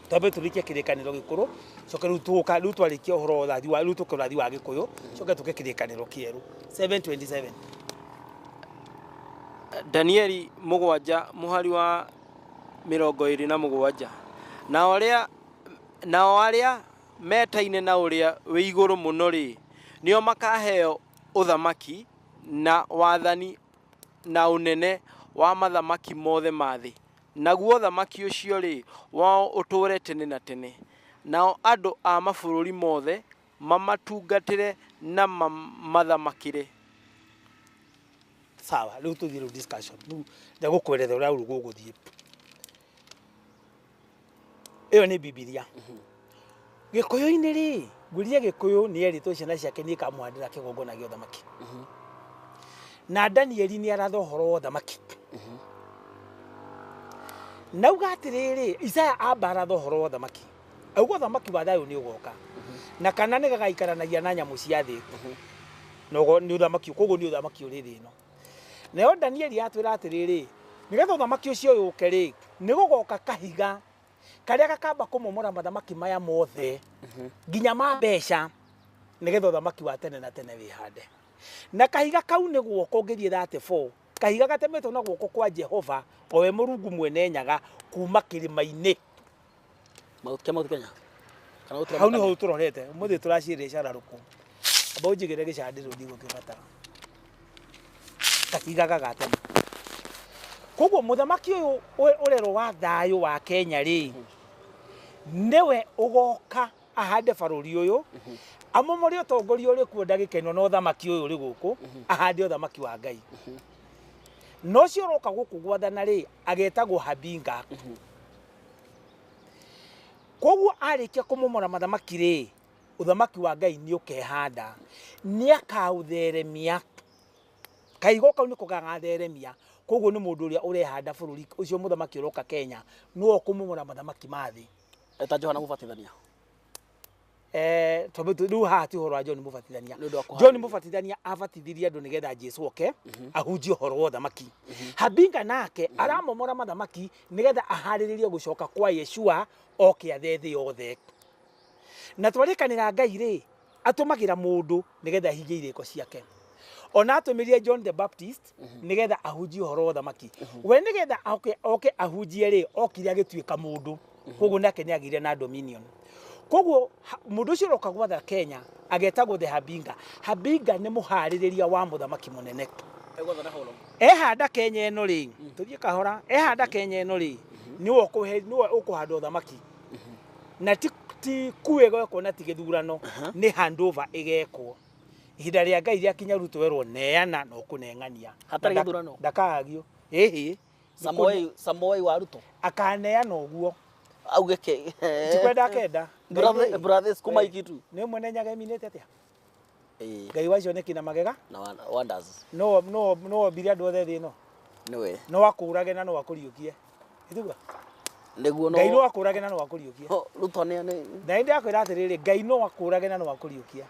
Twambe tũrĩkie kĩrĩkanĩro gĩkũrũ, coke rĩu tũka rĩu twarĩkia ũhoro wa ũrathi wa rĩu tũke ũrathi wa Gĩkũyũ, coke tũke kĩrĩkanĩro kĩerũ. 7:27. Danieli 7 mũhari wa 27. Nao arĩa metaine na ũrĩa wĩ igũrũ mũno rĩ, nĩo makaheo ũthamaki na wathani na ũnene wa mathamaki mothe ma thĩ. Naguo ũthamaki ũcio rĩ, wao ũtũũre tene na tene. Nao andũ a mabũrũri mothe mamatungatĩre na mamathamakĩre. Sawa, rĩu tũthiĩ rĩu discussion. Rĩu ndagũkweretha ũrĩa rĩu gũgũthiĩ. Ĩyo nĩ Bibilia. Gĩkũyũ-inĩ rĩ, ngwĩrire Gĩkũyũ nĩ erĩtwo ciana ciake nĩ ikamũhandĩra kĩgongona gĩa ũthamaki. Na Danieli nĩ aratha ũhoro wa ũthamaki. Nauga atĩrĩrĩ, Isaya amba aratha ũhoro wa ũthamaki. Auga ũthamaki wa thayũ nĩ ũgoka. Na kana nĩ gagaikaranagia na nyamũ cia thĩ. Nogo nĩ ũthamaki, koguo nĩ ũthamaki ũrĩ thĩ ĩno. Nayo Danieli atwĩra atĩrĩrĩ, nĩgetha ũthamaki ũcio ũke rĩ, nĩ gũgoka kahiga karĩa gakamba kũmomora mathamaki maya mothe nginya ma mbeca nĩgetha ũthamaki wa tene na tene wĩhande. Na kahiga kau nĩ guoko ũngĩthiĩ 34, kahiga gatemetwo na guoko kwa Jehova o we Mũrungu mwene Nyaga kuma kĩrĩma-inĩ. Mount Kenya. Kana gũtirĩ Hau niho tũrorete, ũmũthĩ tũraciĩrĩra icararũkũ. Amba ũnjigĩre gĩcandĩrũ ndigũkĩbatara. Kahiga gagatema. Koguo mũthamaki ũyũ ũrerwo wa thayũ wa Kenya rĩ, nĩwe ũgoka ahande bũrũri ũyũ, amomore ũtongoria ũrĩ kuo ndagĩka ĩno na ũthamaki ũyũ ũrĩ gũkũ, ahande ũthamaki wa Ngai. Na ũcio ũroka gũkũ gwathana rĩ, agetagwo Habinga. Koguo arĩkia kũmomora mathamaki rĩ, ũthamaki wa Ngai nĩ ũkehanda. Nĩ akaũtheremia. Kahiga kau nĩko gagatheremia. Koguo nĩ mũndũ ũrĩa ũrehanda bũrũri ũcio mũthamaki ũroka Kenya, nĩwe ũkũmomora mathamaki ma thĩ. Eta Johana Mũbatithania. Tondũ rĩu haha ti ũhoro wa John Mũbatithania. Nĩ ũndũ wa kũharĩrĩria. John Mũbatithania abatithirie andũ nĩgetha Jesu oke ahunjie ũhoro wa ũthamaki. Habinga nake aramomora mathamaki nĩgetha aharĩrĩrie gũcoka kwa Yeshua oke athe thĩ yothe. Na twarĩkanĩra Ngai rĩ, atũmagĩra mũndũ nĩgetha ahingie irĩko ciake. Ona atũmĩrire John the Baptist nĩgetha ahunjie ũhoro wa ũthamaki. We nĩgetha oke ahunjie rĩ, okire agĩtuĩka mũndũ. Koguo nake nĩ agĩire na dominion. Koguo mũndũ ũcio ũroka gwatha Kenya agetagwo the Habinga. Habinga nĩ mũharĩrĩria wa mũthamaki mũnene. Egwathana how long? Ehanda Kenya ĩno rĩ, tũthiĩ kahora, ehanda Kenya ĩno rĩ, nĩwe ũkũhanda ũthamaki. Na ti ku ĩgekwo na ti gĩthurano, nĩ handover ĩgekwo. Ihinda rĩa Ngai rĩakinya Ruto erwo neana na ũkũneng'ania. Hatarĩ gĩthurano? Ndakagio. Ĩhĩ. Samoei wa Ruto. Akaneana ũguo. Auge ke. Tikwenda akenda. Brother, sukuma ikitu. Nĩ mwene Nyaga eminĩte atĩa? Ngai wa cioneki na magega. Na wonders. No ombire andũ othe thĩ ĩno. Nĩwe. No akũrage na no akũriũkie. Ĩtiguo? Nĩguo no. Ngai no akũrage na no akũriũkie. Ruto nĩ. Na nĩ ndakwĩra atĩrĩrĩ, Ngai no akũrage na no akũriũkie.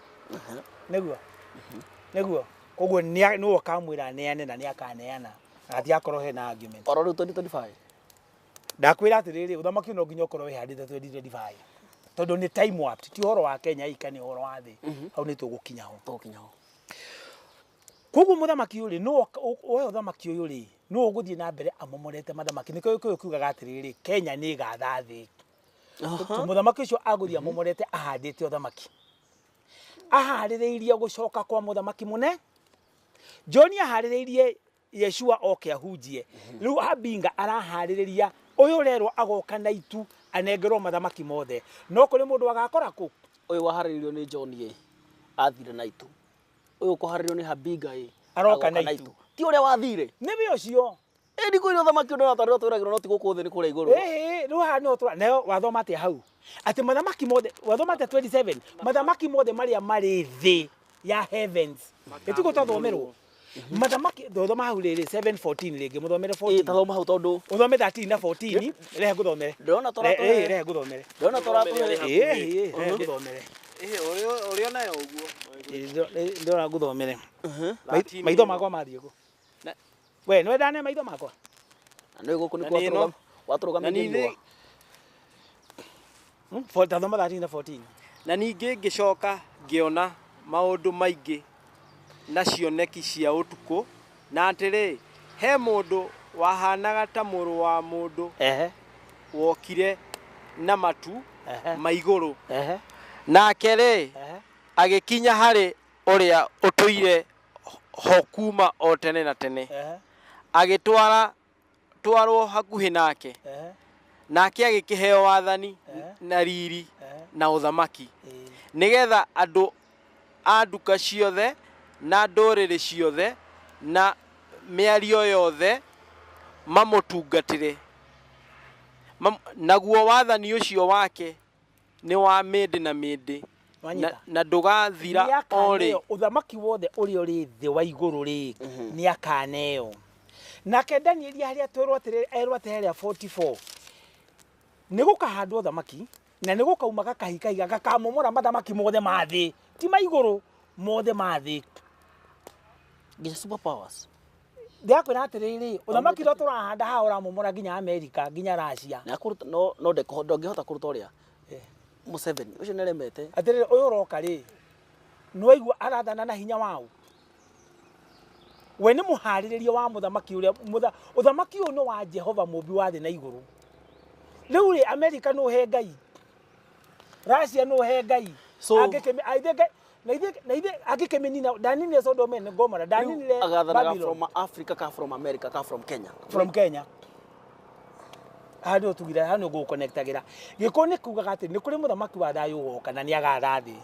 Nĩguo? Nĩguo. Koguo nĩwe ũkamwĩra aneane na nĩ akaneana. Na hatigakorwo hena argument. Oro rĩu 2025. Ndakwĩra atĩrĩrĩ, ũthamaki no nginya ũkorwo wĩhandĩte 2025. Tondũ nĩ time warped, ti ũhoro wa Kenya ika nĩ ũhoro wa thĩ. Hau nĩ tũgũkinya ho. Tũgũkinya ho. Koguo mũthamaki ũyũ rĩ, nĩwe woe ũthamaki ũyũ rĩ, nĩwe ũgũthiĩ na mbere amomorete mathamaki. Nĩkĩo Gĩkũyũ kiugaga atĩrĩrĩ, Kenya nĩ ĩgatha thĩ. Mũthamaki ũcio agũthiĩ amomorete ahandĩte ũthamaki. Aharĩrĩirie gũcoka kwa mũthamaki mũne. John aharĩrĩirie Yeshua oke ahunjie. Rĩu Habinga araharĩrĩria ũyũ ũrerwo agoka na itu anengerwo mathamaki mothe. No kũrĩ mũndũ agakora kũ? Ũyũ waharĩrĩirio nĩ John ĩ, athire na itu. Ũyũ ũkũharĩrĩrio nĩ Habinga ĩ, aroka na itu. Ti ũrĩa wathire. Nĩwe ũcio. Ĩ ndikwĩra ũthamaki ũndũ watarĩrwo twĩragĩrwo no ti gũkũ thĩ nĩ kũrĩa igũrũ. Ĩhĩ, rĩu haha nĩho tũra nayo wathoma atĩa hau? Atĩ mathamaki mothe, wathoma atĩa 27, mathamaki mothe marĩa marĩ thĩ ya heavens. Ĩtiguo twathomerwo. Mathamaki thoma hau rĩrĩ 7:14 rĩngĩ mũthomere 14. Ĩ tathoma hau tondũ ũthome 13 na 14 rehe ngũthomere. Ndĩrona tũratũhe. Rehe ngũthomere. Ndĩrona tũratũhe. Ĩ rehe ngũthomere. Ĩ ũrĩa nayo ũguo. Ndĩrona ngũthomere. Maitho makwa mathiĩ kũ? We nĩ ndane maitho makwa. Na nĩ gũkũ Na nĩkuo nĩ ĩno. watũrũgamĩtie Na nĩ- riũa. Tathoma 13 na 14. Na ningĩ ngĩcoka ngĩona maũndũ maingĩ na cioneki cia ũtukũ, na atĩrĩ, he mũndũ wahanaga ta mũrũ wa mũndũ Ehe. wokire na matu Ehe. ma igũrũ. Ehe. Nake rĩ, Ehe. agĩkinya harĩ ũrĩa ũtũire ho kuma o tene na tene, Ehe. agĩtwara twarwo hakuhĩ nake, Ehe. nake agĩkĩheo wathani Ehe. na riri Ehe. na ũthamaki, Ĩĩ. nĩgetha andũ a nduka ciothe na ndũrĩrĩ ciothe na mĩario yothe mamũtungatĩre. Naguo wathani ũcio wake nĩ wa mĩndĩ na mĩndĩ, Wanyita? na ndũgathira o rĩ. Nĩakaneo ũthamaki wothe ũrĩa ũrĩ thĩ wa igũrũ rĩ, nĩakaneo. Nake Danieli harĩa twerwo atĩrĩ, erwo atĩ harĩa 44 nĩ gũkahandwo thamaki na nĩ gũkauma gakahi kahiga gakamomora mathamaki mothe ma thĩ, ti ma igũrũ, mothe ma thĩ. Nginya super powers. Ndĩrakwĩra atĩrĩrĩ, ũthamaki ũrĩa tũrahanda haha ũramomora nginya Amerika, nginya Russia. Na akũruta no no ndongĩhota kũruta ũrĩa Museveni ũcio nĩaremete. Atĩrĩrĩ, ũyũ ũroka rĩ, nĩwaigua arathana na hinya wao. We nĩ mũharĩrĩria wa mũthamaki ũrĩa ũthamaki ũyũ nĩ wa Jehova mũmbi wa thĩ na igũrũ. Rĩu rĩ, Amerika nĩ ũhe Ngai, Russia nĩ ũhe Ngai. So- Na ithe angĩkĩmĩnina, ndaninire Sodom and Gomorrah, ndaninire Agathanaga Babylon. from Africa ka from America ka from Kenya. From Kenya. Haha nĩho tugire, haha nĩho ngũgũconnectagĩra. Gĩkũyũ nĩ kugaga atĩ nĩ kũrĩ mũthamaki wa thayũ ũgoka na nĩ agatha thĩ.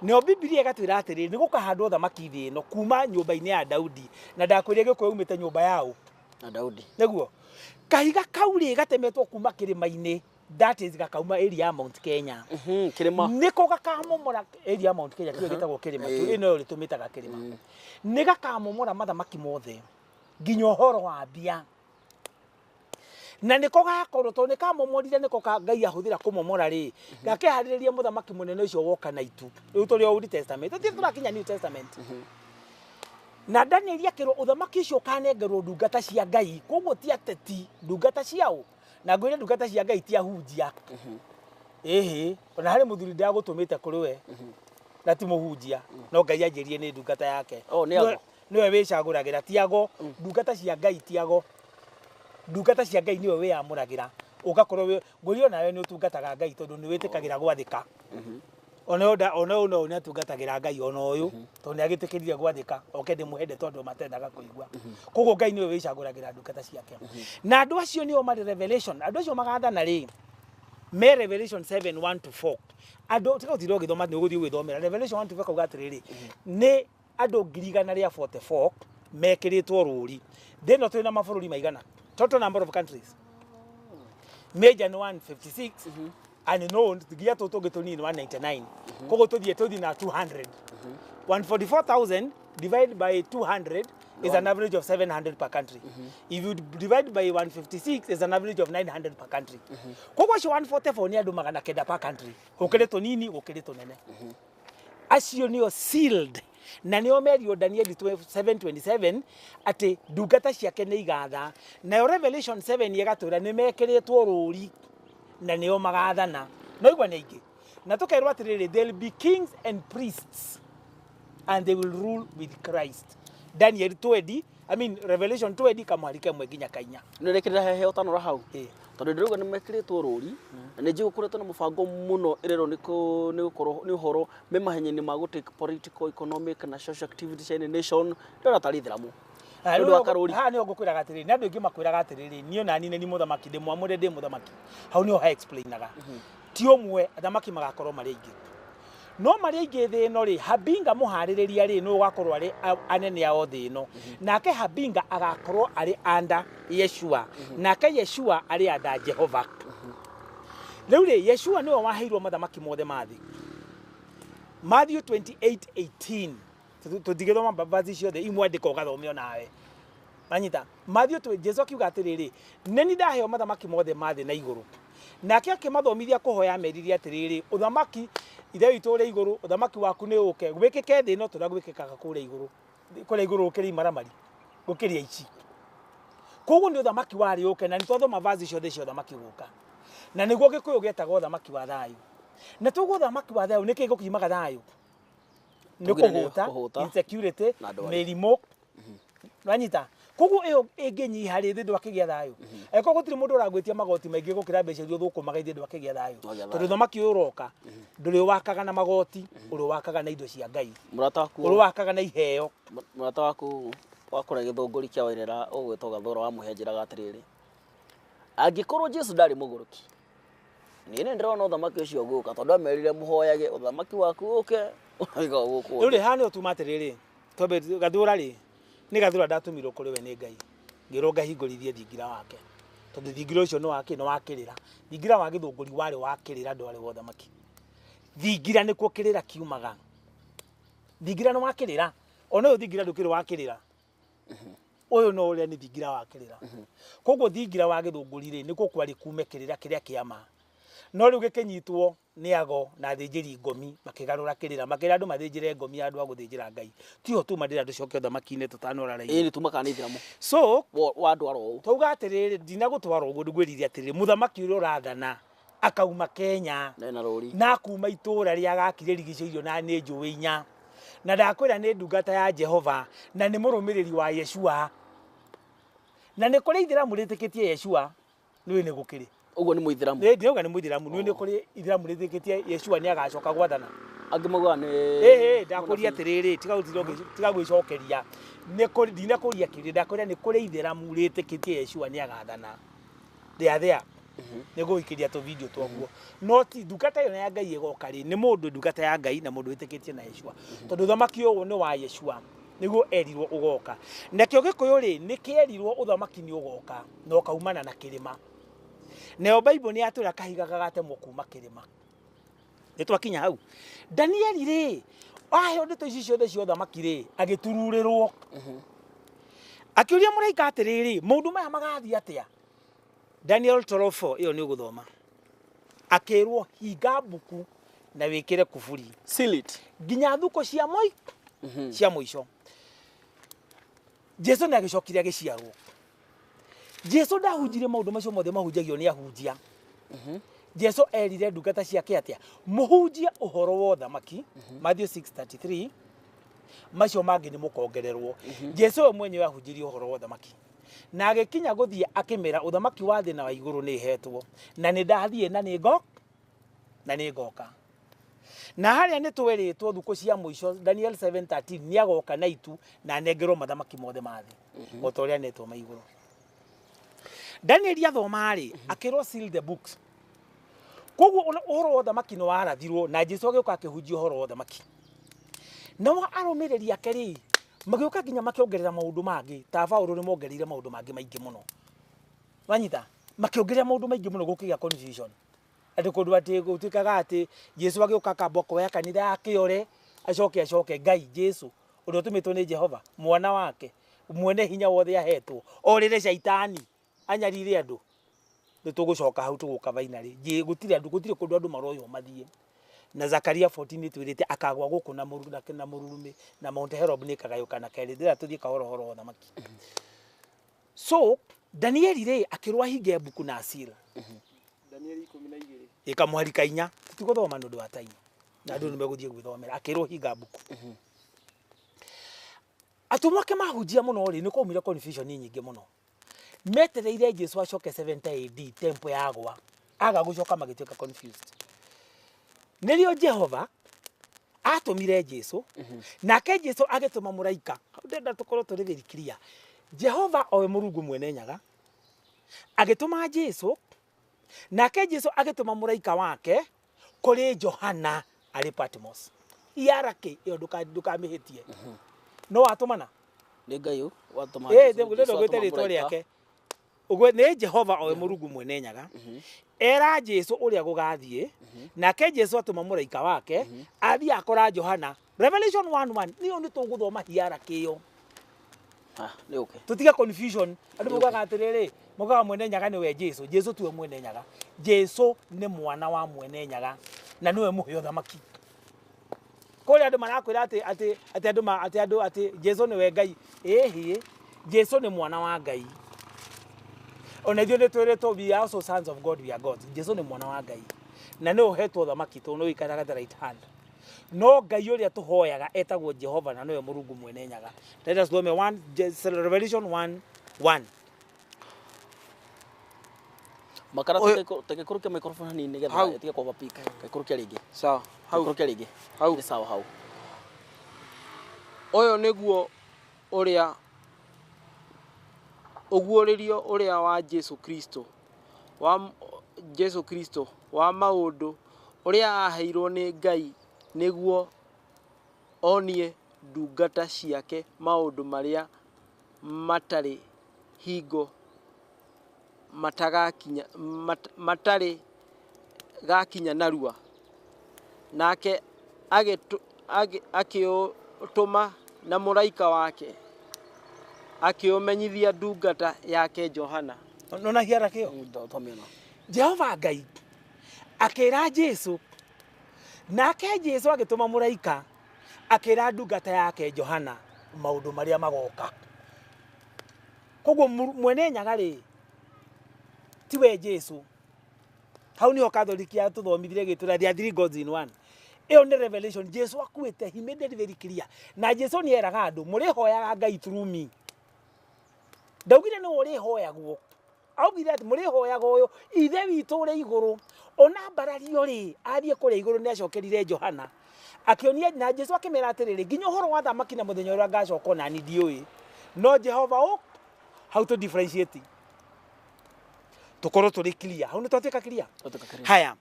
Nayo Bibilia ĩgatwĩra atĩrĩrĩ, nĩ gũkahandwo thamaki thĩ ĩno kuma nyũmba-inĩ ya Daudi. Na ndakwĩrire Gĩkũyũ umĩte nyũmba yaũ. Na Daudi. Nĩguo. Kahiga kau rĩ gatemetwo kuma kĩrĩma-inĩ, that is gakauma area ya Mount Kenya. Kĩrĩma. Nĩko gakamomora area ya Mount Kenya, kĩo gĩtagwo kĩrĩma kĩu, ĩno ĩyo tũmĩtaga kĩrĩma. Nĩ gakamomora mathamaki mothe nginya ũhoro wa mbia. Na nĩko gakorwo tondũ nĩ kamomorire, nĩko ka Ngai ahũthĩra kũmomora rĩ, gakĩharĩrĩria mũthamaki mũnene ũcio woka na itu. Rĩu tũrĩ Old Testament, tũtirĩ tũrakinya New Testament. Na Danieli akĩrwo ũthamaki ũcio ũkanengerwo ndungata cia Ngai, koguo ti ateti, ndungata ciao. Na ngwĩre ndungata cia Ngai ti ahunjia. Ĩhĩ, ona harĩ mũthuri ndagũtũmĩte kũrĩ we, na ti mũhunjia, no Ngai anjĩrire nĩ ndungata yake. Oh, nĩ ago. Nĩwe wĩcagũragĩra, ti ago. Ndungata cia Ngai ti ago. Ndungata cia Ngai nĩwe wĩyamũragĩra. Ũgakorwo ngũrio nawe nĩ ũtungataga Ngai tondũ nĩ wĩtĩkagĩra gwathĩka. Ona ũyũ no nĩ atungatagĩra Ngai ona ũyũ tondũ nĩ agĩtĩkĩrire gwathĩka, oke ndĩmũhende tondũ matendaga kũigua. Koguo Ngai nĩwe wĩcagũragĩra ndungata ciake. Na andũ acio nĩo marĩ Revelation, andũ acio magathana rĩ, me Revelation 7 1 to 4. Andũ tiga gũtinda ũgĩthoma, nĩ ũgũthiĩ gwĩthomera. Revelation 1 to 4 kauga atĩrĩrĩ, nĩ andũ 144,000 mekĩrĩtwo rũri. Thĩ ĩno twĩna mabũrũri maigana? Total number of countries. Major nĩ 156, and no nginya tũtũ tũngĩ tũnini 199. Koguo tũthiĩ na 200. 144,000 divided by 200 is an average of 700 per country. If you divide by 156 is an average of 900 per country. Koguo acio 144 nĩ andũ 900 per country. Gũkĩrĩ tũnini, gũkĩrĩ tũnene. Acio nĩo sealed na nĩo merio Danieli 7:27 atĩ ndungata ciake nĩ igatha. Nayo Revelation 7 ĩgatwĩra nĩ mekĩrĩtwo rũri na nĩo magathana. No igua nĩ aingĩ. Na tũkerwo atĩrĩrĩ, they'll be kings and priests and they will rule with Christ. Daniel 20, I mean Revelation 20 kamwari kemwe nginya kainya. Nĩ rekĩrĩra hehe ũtanora hau. Ĩĩ. Tondũ ndĩrauga nĩ mekĩrĩtwo rũri na nĩ njũĩ gũkoretwo na mũbango mũno ĩrerwo nĩ gũkorwo nĩ ũhoro me mahenya-inĩ ma gũ take political, economic na social activities in the nation. Ndĩrona tarĩ ithĩramu. Ah, Nĩ ũndũ wa karũri. Haha nĩho ngũkwĩraga atĩrĩrĩ, nĩ andũ aingĩ makwĩraga atĩrĩrĩ, niĩ nani nĩ mũthamaki, ndĩ mwamũre, ndĩ mũthamaki. Hau nĩho ha explainaga. Ti ũmwe, athamaki magakorwo marĩ aingĩ. No marĩ aingĩ thĩ ĩno rĩ, Habinga mũharĩrĩria rĩ, nĩwe ũgakorwo arĩ anene ao thĩ ĩno. Nake Habinga agakorwo arĩ under Yeshua. Nake Yeshua arĩ under Jehova. Rĩu rĩ, Yeshua nĩwe waheirwo mathamaki mothe ma thĩ. Matthew 28:18. Tũtingĩthoma verse ciothe, imwe andĩka ũgathome onawe. Manyita. Matthew Jesu akiuga atĩrĩrĩ, nĩ niĩ ndaheo mathamaki mothe ma thĩ na igũrũ. Nake akĩmathomithia kũhoya ameririe atĩrĩrĩ, ũthamaki Ithe witũ ũrĩ igũrũ, ũthamaki waku nĩ ũke, gwĩkĩke thĩ ĩno ta ũrĩa gwĩkĩkaga kũrĩa igũrũ. Kũrĩa igũrũ gũkĩrĩ imaramari, gũkĩrĩ aici. Koguo nĩ ũthamaki warĩ ũke, na nĩ twathoma vazi ciothe cia ũthamaki gũka, na nĩguo Gĩkũyũ gĩetagwo ũthamaki wa thayũ. Na tuguo ũthamaki wa thayũ, nĩkĩ gũkiumaga thayũ? Nĩ Tugire nĩ kũhũta, kũhũta, insecurity, na ndwari. mĩrimũ. Wanyita? Koguo ĩyo ĩngĩnyiha rĩ, thĩ ndwakĩgĩa thayũ. Angĩkorwo gũtirĩ mũndũ ũragwĩtia magoti maingĩ gũkĩra mbeca iria ũthũkũmaga, ithuĩ ndwakĩgĩa thayũ. Ndwagĩa Tondũ thayũ. ũthamaki ũyũ ũroka ndũrĩ wakaga na magoti, ũrĩ wakaga na indo cia Ngai, Mũrata waku, ũrĩ wakaga na iheo. Mũrata waku wakũrĩa Gĩthũngũri kĩa Wairera ũgwĩtwo Gathũra wa Mũhe njĩraga atĩrĩrĩ, angĩkorwo Jesu ndarĩ mũgũrũki, niĩ nĩ ndĩrona ũthamaki ũcio ũgũka, tondũ amerire mũhoyage ũthamaki waku ũke ũroiga gũkũ Rĩu thĩ. rĩ, haha nĩho tuma atĩrĩrĩ, twambe Gathũra rĩ, nĩ Gathũra ndatũmirwo kũrĩ we nĩ Ngai, ngĩrwo ngahingũrithie thingira wake, tondũ thingira ũcio nĩ wakĩ? Nĩ wa kĩrĩra. Thingira wa Gĩthũngũri warĩ wa kĩrĩra, ndwarĩ wa ũthamaki. Thingira nĩkuo kĩrĩra kiumaga. Thingira nĩ wa kĩrĩra, ona ũyũ thingira ndũkĩrĩ wa kĩrĩra, ũyũ no ũrĩa nĩ thingira wa kĩrĩra. Koguo thingira wa Gĩthũngũri rĩ, nĩkuo kwarĩ kume kĩrĩra kĩrĩa kĩa ma, no rĩu gĩkĩnyitwo nĩ ago na athĩnjĩri ngomi, makĩgarũra kĩrĩra, makĩra andũ mathĩnjĩre ngomi andũ a gũthĩnjĩra Ngai. Tiho tuma ndĩra tũcoke ũthamaki-inĩ tũtanora raini. Ĩĩ, nĩ tuma kana nĩ ithĩramu? So Wandwara ũũ. Twauga atĩrĩrĩ, ndinagũtwara ũguo, ndĩngwĩrire atĩrĩrĩ, mũthamaki ũrĩa ũrathana akauma Kenya na rũri. Na kuma itũra rĩa gakire rigicĩirio na nĩ njũĩ inya, na ndakwĩra nĩ ndungata ya Jehova na nĩ mũrũmĩrĩri wa Yeshua, na nĩ kũrĩ ithĩramu rĩtĩkĩtie Yeshua, nĩũĩ nĩ gũkĩrĩ. Ũguo nĩ mũithĩramu? Nĩ ndĩrauga nĩ mũithĩramu. Nĩũĩ nĩ kũrĩ ithĩramu rĩtĩkĩtie Yeshua nĩ agacoka gwathana? Angĩ maugaga nĩ Ĩhĩ, ndakũria atĩrĩrĩ, tiga gũtinda tiga gwĩcokeria. Nĩ kũrĩ, ndinakũria kĩrĩ, ndakwĩra nĩ kũrĩ ithĩramu rĩtĩkĩtie Yeshua nĩ agathana. Rĩathĩa nĩ gũikĩria tũ video twaguo, no ti ndungata ĩyo ya Ngai ĩgoka rĩ, nĩ mũndũ ndungata ya Ngai na mũndũ wĩtĩkĩtie na Yeshua, tondũ ũthamaki ũyũ nĩ wa Yeshua, nĩguo erirwo ũgoka. Nakĩo Gĩkũyũ rĩ, nĩ kĩerirwo ũthamaki nĩ ũgoka na ũkaumana na kĩrĩma. Nayo Bible nĩ yatwĩra kahiga gagatemwo kuma kĩrĩma. Nĩ twakinya hau. Danieli rĩ, aheo ndeto ici ciothe cia ũthamaki rĩ, agĩtururĩrwo, akĩũria mũraika atĩrĩrĩ, maũndũ maya magathiĩ atĩa? Daniel 12:4 ĩyo nĩ ũgũthoma. Akĩrwo hinga mbuku na wĩkĩre kuburi Seal it. Nginya thukũ cia moi cia mũico. Jesu nĩ agĩcokire agĩciarwo. Jesu ndahunjirie maũndũ macio mothe mahunjagio nĩ ahunjia. Jesu erire ndungata ciake atĩa? Mũhunjie ũhoro wa ũthamaki, Matthew 6:33, macio mangĩ nĩ mũkongererwo. Jesu we mwenyewe ahunjirie ũhoro wa ũthamaki, na agĩkinya gũthiĩ akĩmera ũthamaki wa thĩ na wa igũrũ nĩ hetwo, na nĩ ndathiĩ na nĩ ngo na nĩ ngoka. Na harĩa nĩ twerĩtwo thukũ cia mũico, Daniel 7:13, nĩ agoka na itu na anengerwo mathamaki mothe ma thĩ o ta ũrĩa anetwo ma igũrũ. Daniel athoma rĩ, akĩrwo seal the books. Koguo ũhoro wa ũthamaki nĩ warathirwo, na Jesu agĩũka akĩhunjia ũhoro wa ũthamaki. Nao arũmĩrĩri ake rĩ, magĩũka nginya makĩongerera maũndũ mangĩ, ta Paũlũ nĩ mongereire maũndũ mangĩ maingĩ mũno. Wanyita? Makĩongerera maũndũ maingĩ mũno, gũkĩgĩa confusion, atĩ kũndũ atĩ gũtuĩkaga atĩ Jesu agĩũka akamba kuoya kanitha ya kĩore, acoke acoke Ngai. Jesu ũrĩa ũtũmĩtwo nĩ Jehova, mwana wake mwene hinya wothe, ahetwo orĩre caitani anyarire andũ. Nĩ tũgũcoka hau, tũgũka finally. Gũtirĩ andũ, gũtirĩ kũndũ andũ maroywo mathiĩ. Na Zakaria 14 ĩtwĩrĩte akagwa gũkũ na na mũrurumĩ, na Mount Herod nĩ ĩkagayũkana kerĩ. Ndĩra tũthiĩ kahora ũhoro wa ũthamaki. So Danieli rĩ, akĩrwo ahinge mbuku na seal. Danieli 12. Ĩkamũharika inya, tũtigũthoma nĩ ũndũ wa time na andũ nĩ megũthiĩ gwĩthomera. Akĩrwo hinga mbuku. Atũmwo ake mahunjia mũno rĩ, nĩ kwaumire confusion nyingĩ mũno. Metereire Jesu acoke 70 AD, temple yagwa, aga gũcoka, magĩtuĩka confused. Nĩrĩo Jehova atũmire Jesu, nake Jesu agĩtũma mũraika. Hau ndĩrenda tũkorwo tũrĩ very clear. Jehova owe Mũrungu mwene Nyaga agĩtũma Jesu, nake Jesu agĩtũma mũraika wake kũrĩ Johana arĩ Patmos. Hierarchy ĩyo ndũkamĩhĩtie. No watũmana. Nĩ Ngai ũ watũma Ĩ Jesũ, ndĩrenda Jesũ ũgwĩte atũma rĩtwa mũraika. rĩake. Ũguo nĩ Jehova owe Mũrungu mwene Nyaga era Jesu ũrĩa gũgathiĩ, nake Jesu atũma mũraika wake athiĩ akora Johana. Revelation 1:1 nĩyo nĩ tũgũthoma hierarchy ĩyo. Ah, nĩ ũke. Tũtige confusion. Andũ maugaga atĩrĩrĩ, maugaga mwene Nyaga nĩwe Jesu. Jesu tiwe mwene Nyaga. Jesu nĩ mwana wa mwene Nyaga na nĩwe mũhe ũthamaki. Kũrĩa andũ marakwĩra atĩ andũ atĩ andũ atĩ Jesu nĩwe Ngai. Ĩhĩ, Jesu nĩ mwana wa Ngai. Ona ithuĩ nĩ twĩrĩtwo we are also sons of God, we are gods. Jesu nĩ mwana wa Ngai na nĩ ũhetwo ũthamaki tondũ nĩ ũikaraga the right hand. No Ngai ũrĩa tũhoyaga etagwo Jehova na nĩwe Mũrungu mwene nyaga. Let us thome 1 Revelation 1:1. Makara Ũyũ- tegekũrũkia microphone hanini nĩgetha Hau. ĩtige kũva peak. Kaikũrũkia rĩngĩ. Sawa, hau. Kaikũrũkia rĩngĩ. Hau. Nĩ sawa hau. Ũyũ nĩguo ũrĩa ũguũrĩrio ũrĩa wa Jesu Kristo wa Jesu Kristo wa maũndũ ũrĩa aheirwo nĩ Ngai nĩguo onie ndungata ciake maũndũ marĩa matarĩ hingo matagakinya matarĩ gakinya narua. Nake akĩũtũma na mũraika wake akĩũmenyithia ndungata yake Johana. Nona hiara kĩo. Thomena. Jehova Ngai akĩra Jesu, nake Jesu agĩtũma mũraika akĩra ndungata yake Johana maũndũ marĩa magoka. Koguo mwene nyaga rĩ tiwe Jesu. Hau niho Katholiki yatũthomithire gĩtũra there are three gods in one. Ĩyo nĩ revelation Jesu akuĩte, he made it very clear. Na Jesu nĩ eraga andũ mũrĩhoyaga Ngai through me. Ndaugire nĩ ũrĩhoyagwo. Augire atĩ mũrĩhoyaga ũyũ ithe witũ ũrĩ igũrũ. Ona mbarario rĩ athiĩ kũrĩa igũrũ nĩ acokerire Johana akĩonia, na Jesu akĩmera atĩrĩrĩ, nginya ũhoro wa thamaki na mũthenya ũrĩa ngacoka ona niĩ ndiũĩ, no Jehova ũ how to differentiate tũkorwo tũrĩ clear. Hau nĩ twatuĩka clear. Twatuĩka clear. Haya,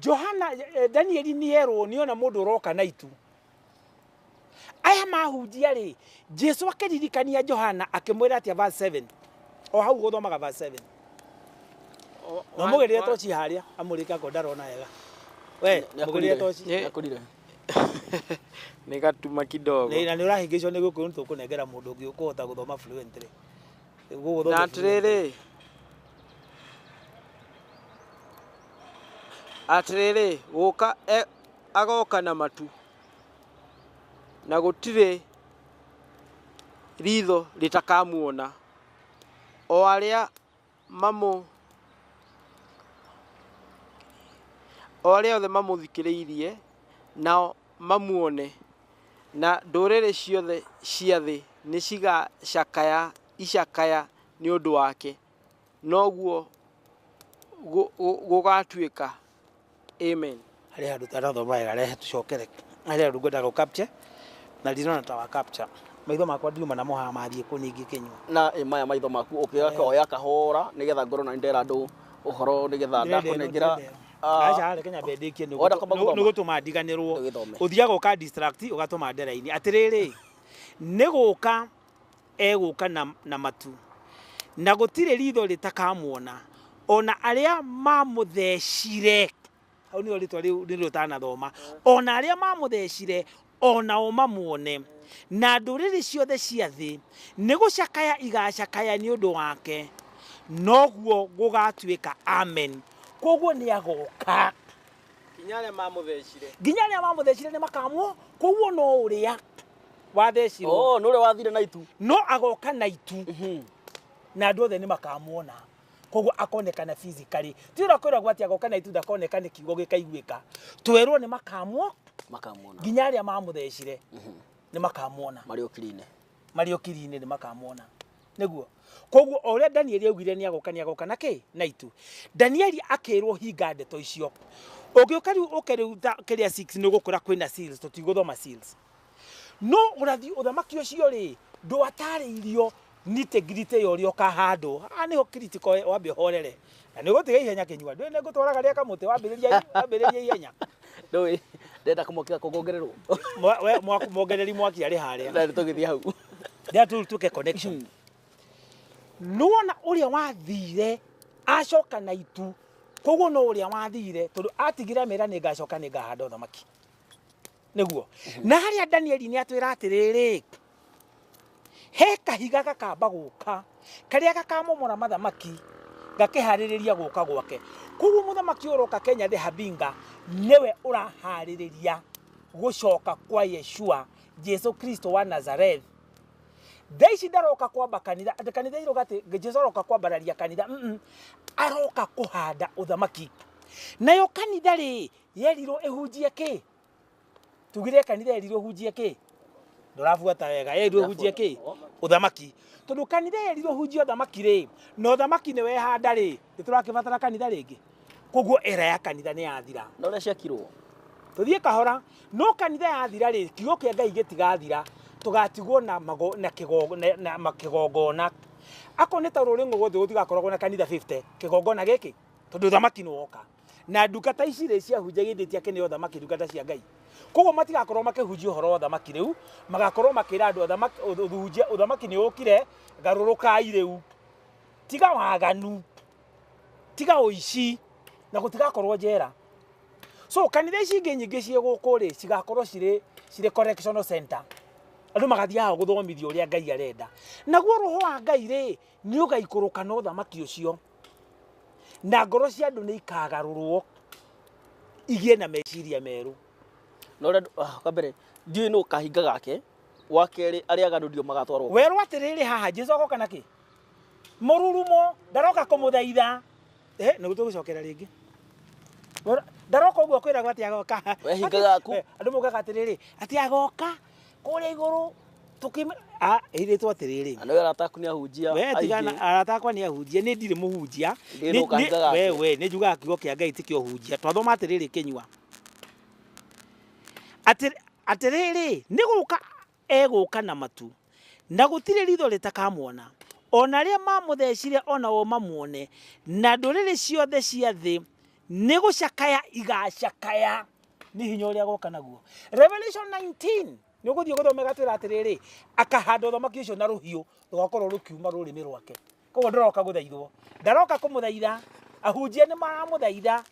Johana Danieli nĩ erwo nĩona mũndũ ũroka na itu. Aya mahunjia rĩ, Jesu akĩririkania Johana akĩmwĩra atĩa verse 7. O hau gũthomaga verse 7. No mũgĩrĩre toci harĩa amũrĩke akorwo ndarona wega. We mũgĩrĩre toci. Nĩakũrire. Nĩ gatuma kidogo. Na nĩ ũrahĩngĩcwo nĩ gũkũ nĩ tũkũnengera mũndũ ũngĩ ũkũhota gũthoma fluently. Gũgũthoma Na fluently. atĩrĩrĩ, atĩrĩrĩ gũka agoka na matu, na gũtirĩ ritho rĩtakamuona, o arĩa othe mamũthikĩrĩirie nao mamuone, na ndũrĩrĩ ciothe cia thĩ nĩcigacakaya icakaya nĩ ũndũ wake. Noguo gũgatuĩka. Amen. Harĩa handũ tarathoma wega, rehe tũcokere harĩa handũ ngwendaga gũ capture na ndirona ta wa capture. Maitho makwa ndiuma namo haha mathiĩ kũ ningĩ kĩnyua. Na maya maitho maku ũkĩoya kahora nĩgetha ngorwo na ndera andũ ũhoro nĩgetha ndakũnengera. Aca reke nyambe ndĩkie Wenda kwamba gũthoma? nĩ gũtũma ndiganĩrwo. Ũgĩthome. Ũthiaga ũka distract ũgatũma ndera-inĩ. Atĩrĩrĩ, nĩ gũka egũka na matu, na gũtirĩ ritho rĩtakamuona, ona arĩa mamũthecire. Hau nĩho rĩtwa rĩu nĩrĩo ũtanathoma. Ona arĩa mamũthecire onao mamuone, na ndũrĩrĩ ciothe cia thĩ nĩ gũcakaya igacakaya nĩ ũndũ wake. Noguo gũgatuĩka. Amen. Koguo nĩ agoka. Nginya arĩa mamũthecire. Nginya arĩa mamũthecire nĩ makamuo. Koguo no ũrĩa wathecirwo. Oh, nĩ ũrĩa wathire na itu. No agoka na itu. Na andũ othe nĩ makamuona. Koguo akonekana physically. Ti ũrĩa kwĩragwo atĩ agoka na itu ndakoneka nĩ kiugo gĩkaiguĩka. Twerwo nĩ makamuo. Makamuona. Nginya arĩa mamũthecire nĩ makamuona. Marĩ ũkiri-inĩ. Marĩ ũkiri-inĩ nĩ makamuona. Nĩguo. Koguo o ũrĩa Danieli augire nĩ agoka, nĩ agoka na kĩ? Na itu. Danieli akĩrwo hinga ndeto icio. Ũngĩũka rĩu ũke rĩu kĩrĩa 6 nĩ ũgũkora kwĩna seals, tũtigũthoma seals. No ũrathi ũthamaki ũcio rĩ ndwatarĩirio nitĩ-gritĩ ya ũrĩa ũkahandwo. Haha nĩho critical wambe ũhorere. Na nĩ ũgũtiga ihenya kĩnyua. Ndũĩ nĩ ngũtwaraga rĩa kamũtĩ wambĩrĩria ihenya. Ndũĩ ndenda kũmokĩra kũngongererwo. Mwongereri mwaki arĩ harĩa. Na tũgĩthiĩ hau. Ndĩra tu tuke connection. Nĩwona ũrĩa wathire acoka na itu. Koguo no ũrĩa wathire tondũ atigire mera nĩ ngacoka nĩ ngahanda ũthamaki. Nĩguo. Na harĩa Danieli nĩ atwĩra atĩrĩrĩ, he kahiga gakamba gũka karĩa gakamomora mathamaki gakĩharĩrĩria gũka gwake. Koguo mũthamaki ũroka Kenya the Habinga nĩwe ũraharĩrĩria gũcoka kwa Yeshua Jesu Kristo wa Nazareth. Thaa ici ndaroka kwamba kanitha, atĩ kanitha iroga atĩ Jesu aroka kwambararia kanitha, aroka kũhanda ũthamaki. Nayo kanitha rĩ, yerirwo ĩhunjie kĩ? Tugire kanitha yerirwo ĩhunjie kĩ? Ndũrabuata wega, yerirwo ĩhunjie kĩ? Ũthamaki. Tondũ kanitha yerirwo ĩhunjie ũthamaki rĩ, na ũthamaki nĩ wehanda rĩ, nĩ tũrakĩbatara kanitha rĩngĩ? Koguo era ya kanitha nĩ yathira. Na ũrĩa ciakirwo. Tũthiĩ kahora, no kanitha yathira rĩ, kiugo kĩa Ngai gĩtigathira, tũgatigwo na na kĩgongona. Akorwo nĩ ta rũrĩrĩ rwothe gũtigakoragwo na kanitha 50, kĩgongona gĩkĩ, tondũ ũthamaki nĩ woka. Na ndungata ici rĩ ciahunjagia ithe ti akĩneo ũthamaki, ndungata cia Ngai. Koguo matigakorwo makĩhunjia ũhoro wa ũthamaki rĩu, magakorwo makĩra andũ ũthamaki nĩ ũkire, garũrũkai rĩu. Tiga waganu, tiga ũici, na gũtigakorwo njera. So kanitha ici ingĩ nyingĩ ciĩ gũkũ rĩ, cigakorwo cirĩ correctional center. Andũ magathiaga gũthomithio ũrĩa Ngai arenda. Naguo roho wa Ngai rĩ, nĩ ũgaikũrũka na ũthamaki ũcio. Na ngoro cia andũ nĩ ikagarũrwo igĩe na meciria merũ. Na ũrĩa wa mbere, ndiũĩ nũ ũkahinga gake, wa kerĩ arĩa aganu ndio magatwarwo. Werwo atĩrĩrĩ haha, Jesu agoka na kĩ? Mũrurumo, ndaroka kũmũthaitha. Nĩguo tũgũcokera rĩngĩ. Ndaroka ũguo kwĩragwo atĩ agoka. We hinga gaku. Andũ maugaga atĩrĩrĩ, atĩ agoka kũrĩa igũrũ tũkĩme ĩrĩtwo atĩrĩrĩ. Na nĩwe arata aku nĩ ahunjia. We tigana arata akwa nĩ ahunjia, nĩ ndirĩ mũhunjia. We nĩ njugaga kiugo kĩa Ngai ti kĩa ũhunjia. Twathoma atĩrĩrĩ kĩnyua. Atĩrĩrĩ, nĩ gũka egũka na matu, na gũtirĩ ritho rĩtakamuona, ona arĩa mamũthecire ona o mamuone, na ndũrĩrĩ ciothe cia thĩ nĩ gũcakaya igacakaya nĩ hinya ũrĩa agoka naguo. Revelation 19 nĩ ũgũthiĩ gũthoma ĩgatwĩra atĩrĩrĩ, akahanda ũthamaki ũcio na rũhiũ rũgakorwo rũkiuma rũrĩmĩ rwake. Koguo ndũroka gũthaithwo, ndaroka kũmũthaitha, ahunjia nĩ maramũthaitha.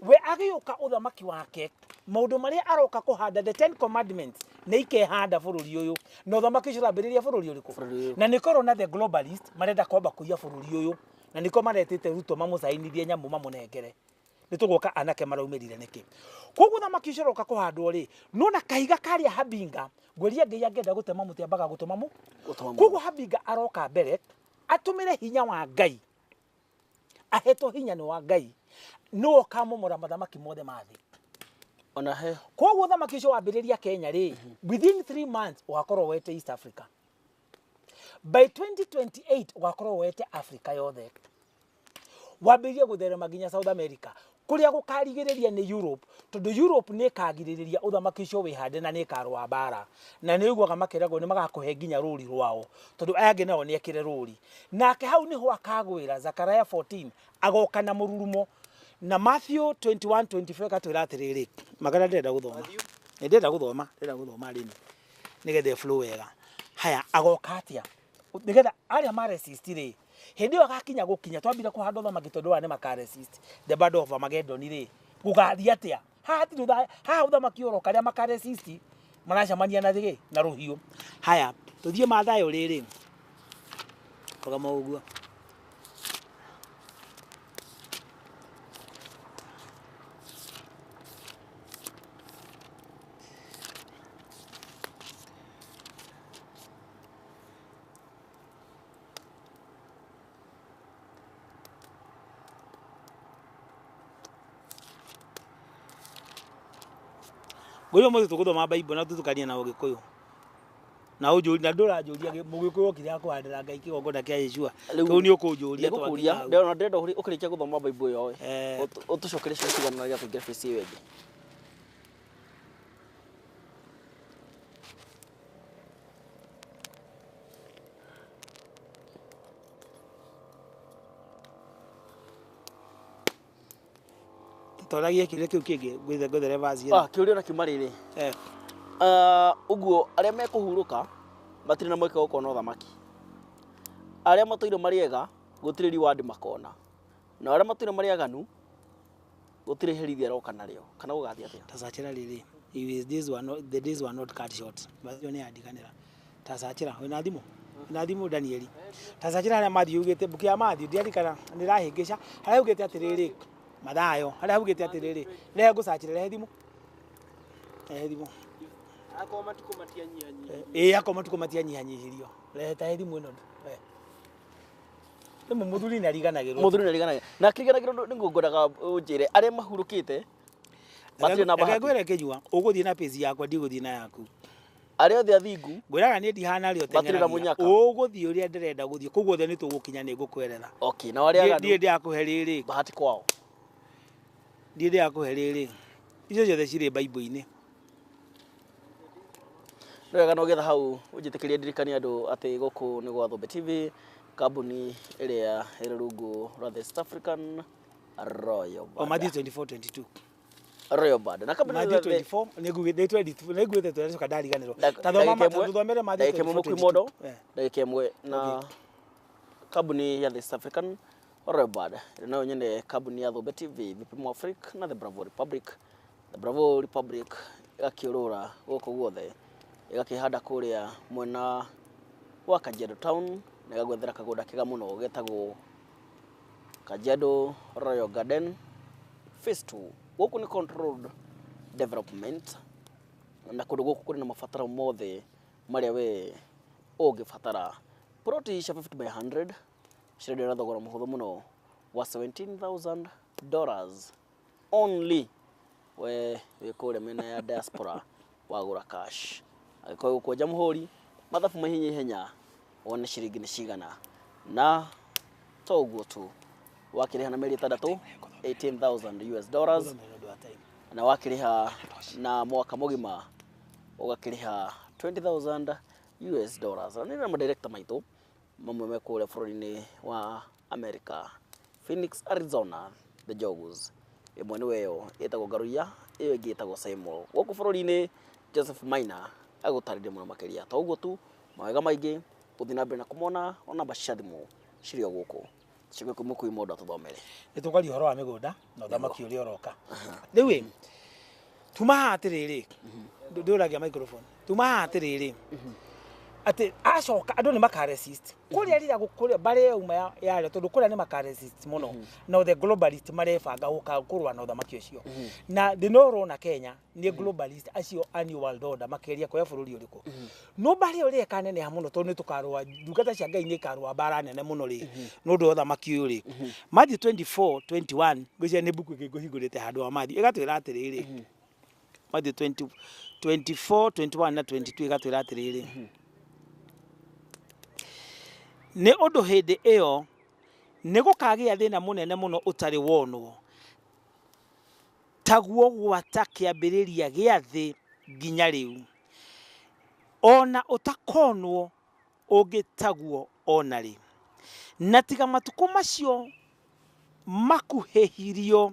We agĩũka ũthamaki wake, maũndũ marĩa aroka kũhanda, the 10 commandments nĩ ikehanda bũrũri ũyũ. Na ũthamaki ũcio ũrambĩrĩria bũrũri ũrĩkũ? Na nĩ korwo na the globalist marenda kwamba kũiya bũrũri ũyũ, na nĩko maretĩte Ruto mamũcainithie nyamũ mamũnengere. Nĩ tũgũka anake maraumĩrire nĩkĩ. Koguo ũthamaki ũcio ũroka kũhandwo rĩ, no na kahiga karĩa Habinga, ngwĩria Ngai angĩenda gũtema mũtĩ ambaga gũtũma mũ. Koguo Habinga aroka mbere, atũmĩre hinya wa Ngai. Ahetwo hinya nĩ wa Ngai, nĩwe ũkamomora mathamaki mothe ma thĩ. Ona he. Koguo ũthamaki ũcio wambĩrĩria Kenya rĩ, within 3 months ũgakorwo wete East Africa. By 2028 ũgakorwo wete Africa yothe. Wambĩrĩrie gũtherema nginya South America. Kũrĩa gũkarigĩrĩria nĩ Europe, tondũ Europe nĩ ĩkagirĩrĩria ũthamaki ũcio wĩhande na nĩ ĩkarũa mbara. Na nĩ ũiguaga makĩragwo nĩ magakũhe nginya rũri rwao, tondũ aya angĩ nao nĩ ekĩre rũri. Nake hau nĩho akagwĩra Zakaria 14 agoka na mũrurumo. Na Matthew 21:25 gatwĩra atĩrĩrĩ, magana ndĩrenda gũthoma. Ndĩrenda gũthoma, ndĩrenda gũthoma rĩmwe nĩgetha flow wega. Haya, agoka atĩa? Nĩgetha arĩa ma resist rĩ, hĩndĩ ĩyo agakinya gũkinya twambire kũhanda ũthamaki tondũ aya nĩ maka resist the battle of Armageddon rĩ, gũgathiĩ atĩa? Haha hatirĩ haha ũthamaki ũroka arĩa maka resist maracemania na thĩ na rũhiũ. Haya, tũthiĩ Mathayo rĩrĩ. Rũgama ũguo. Ngwĩra ũmũthĩ tũgũthoma Bible na tũtukanie na Ũgĩkũyũ. Na ũnjũrie na ndũranjũria Mũgĩkũyũ okire akũhandĩra Ngai kĩgongona kĩa Yeshua. Kĩu nĩ ũkũnjũria twakinya. Ndĩrona ndĩrenda ũkĩrĩkia gũthoma Bible ĩyo ĩ. Ũtũcokerie ciũria cigana nĩgetha tũingĩre phase ĩyo ĩngĩ. Toragia kĩũria kĩu kĩngĩ ngwethere verse ĩno. Kĩũria na kiuma rĩrĩ. Ũguo arĩa mekũhurũka matirĩ na mweke wa gũkona ũthamaki. Arĩa matũire marĩ ega gũtirĩ reward makona. Na arĩa matũire marĩ aganu gũtirĩ herithia aroka narĩo. Kana gũgathiĩ atĩa? Tacachĩra rĩrĩ. The days were not cut short. Verse ĩyo nĩ yandiganĩra. Tacachĩra wĩna thimũ? Na thimũ Danieli. Tacachĩra harĩa Matthew yugĩte, mbuku ya Matthew ndiarikana nĩrahĩngĩca. Harĩa yugĩte atĩrĩrĩ, Mathayo, harĩa yugĩte atĩrĩrĩ, rehe ngũcachĩre, rehe thimũ. Rehe thimũ. Akorwo matukũ matianyihanyihirio. Ĩĩ, akorwo matukũ matianyihanyihirio. Rehe ta thimũ ĩno. Rĩmwe mũthuri nĩ ariganagĩrwo. Mũthuri nĩ ariganagĩrwo. Na akĩriganagĩrwo nĩ ngwendaga ũnjĩre arĩa mahurũkĩte matirĩ na Reke bahati. ngwĩre Kĩnyua, ũgũthiĩ na pace yakwa, ndigũthiĩ na yaku. Arĩa othe athingu Ngwĩraga niĩ ndihana arĩa Matirĩ na ũteng'eragia. mũnyaka. Ũgũthiĩ ũrĩa ndĩrenda gũthiĩ, koguo othe nĩ tũgũkinya, nĩ ngũkwerera. Okay, na arĩa aganu Ndiĩ ndĩrakũhe rĩrĩ. Bahati kwao. Ndiĩ ndĩrakũhe rĩrĩ. Icio ciothe cirĩ Bible-inĩ. Nĩ wega no getha hau ũnjĩtĩkĩrie ndirikanie andũ atĩ gũkũ nĩ gwa Thũmbĩ TV, kambuni ĩrĩa ĩrĩ rungu rwa the East African Royal O Band. Matthew 24:22. Royal Band. Na kambuni Matthew 24 nĩngugĩte tũracoka ndariganĩrwo. Ta thoma tũthomere Matthew ndagĩka ĩmwe 24:22. mũkuimondo Eh. ndagĩka ĩmwe na kambuni ya the East African Royal Band ĩrĩa nayo nyene kambuni ya Thũmbĩ TV, VP Africa na the Bravo Republic. The Bravo Republic ĩgakĩũrũra gũkũ guothe, ĩgakĩhanda kũrĩa mwena wa Kajiado Town na ĩgagwethera kagũnda kega mũno getagwo Kajiado Royal Garden Phase 2. Gũkũ nĩ controlled development na kũndũ gũkũ kũrĩ na mabataro mothe marĩa we ũngĩbatara. Ploti cia 50 by 100 cirendio na thogora mũhũthũ mũno wa $17,000 only. We wĩ kũrĩa mĩena ya diaspora wagũra cash. Angĩkorwo gũkũ Jamhuri mathabu ma ihenya ihenya wone ciringi nĩ cigana, na to ũguo tu, wakĩrĩha na mĩeri 6 $18,000 US dollars, na wakĩrĩha na mwaka mũgima ũgakĩrĩha $20,000 US dollars. Na nĩ na madirector maitũ mamwe me kũrĩa bũrũri-inĩ wa America, Phoenix, Arizona, the Jogus. Ĩmwe nĩwe ĩyo ĩtagwo Ngaruiya, ĩyo ĩngĩ ĩtagwo Simon. Gũkũ bũrũri-inĩ Joseph Maina agũtarĩria mũno makĩria. To ũguo tu, mawega maingĩ gũthiĩ na mbere na kũmona ona namba cia thimũ cirĩ o gũkũ. Ciũke kwĩ mũkui mũndũ atũthomere. Nĩ tũkwaria ũhoro wa mĩgũnda na ũthamaki ũrĩa ũroka. Rĩu ĩ, tuma haha atĩrĩrĩ, ndũragia microphone. Tuma haha atĩrĩrĩ, atĩ acoka andũ nĩ maka resist kũrĩa rĩrĩa kũrĩa mbarĩ yauma yarĩa, tondũ kũrĩa nĩ maka resist mũno. No the globalist marebanga gũka kũrũa na ũthamaki ũcio, na thĩna ũrona Kenya nĩ globalist acio a New World Order makeria kuoya bũrũri ũrĩkũ. No mbarĩ ĩyo rĩrĩa ĩkaneneha mũno, tondũ nĩ tũkarũa, ndungata cia Ngai nĩ ikarũa mbara nene mũno rĩ, nĩ ũndũ wa ũthamaki ũyũ rĩ. Matthew 24:21, ngwĩciria nĩ mbuku ĩngĩ ngũhingũrĩte handũ wa Matthew, ĩgatwĩra atĩrĩrĩ, Matthew 20 24 21 na 22, ĩgatwĩra atĩrĩrĩ, nĩ ũndũ hĩndĩ ĩyo nĩ gũkagĩa thĩna mũnene mũno ũtarĩ wonwo taguo gwata kĩambĩrĩria gĩa thĩ nginya rĩu, ona ũtakonwo ũngĩ taguo ona rĩ. Na tiga matukũ macio makuhĩhirio,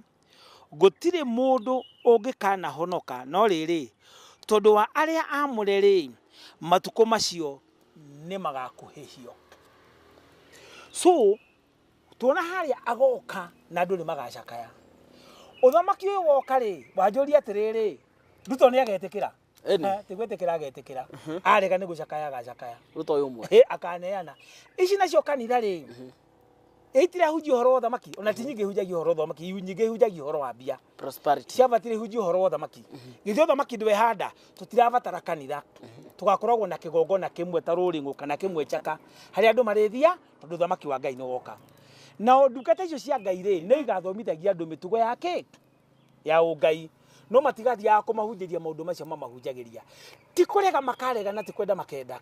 gũtirĩ mũndũ ũngĩkanahonoka, no rĩrĩ, tondũ wa arĩa aamũre rĩ, matukũ macio nĩ magakuhĩhio. So tuona harĩa agoka na andũ nĩ magacakaya. Ũthamaki ũyũ woka rĩ, wanjũria atĩrĩrĩ, Ruto nĩ agetĩkĩra? Ĩni. Ti gwĩtĩkĩra agetĩkĩra, arega nĩ gũcakaya agacakaya. Ruto ũyũ ũmwe. Ĩ, akaneana ici nacio kanitha rĩ, itirahunjia ũhoro wa ũthamaki, ona ti nyingĩ ihunjagia ũhoro wa ũthamaki, nyingĩ ihunjagia ũhoro wa mbia. Prosperity. Ciabatire ihunjie ũhoro wa ũthamaki. Githĩ ũthamaki ndwehanda? Tũtirabatara kanitha, tũgakoragwo na kĩgongona kĩmwe ta rũrĩng'ũ kana kĩmwe njaka harĩa andũ marĩthia, tondũ ũthamaki wa Ngai nĩ woka. Nao ndungata icio cia Ngai rĩ, nĩ igathomithagia andũ mĩtugo ya kĩ ya ũngai, no matigathiaga kũmahunjĩria maũndũ macio mamahunjagĩria. Ti kũrega makarega na ti kwenda makenda,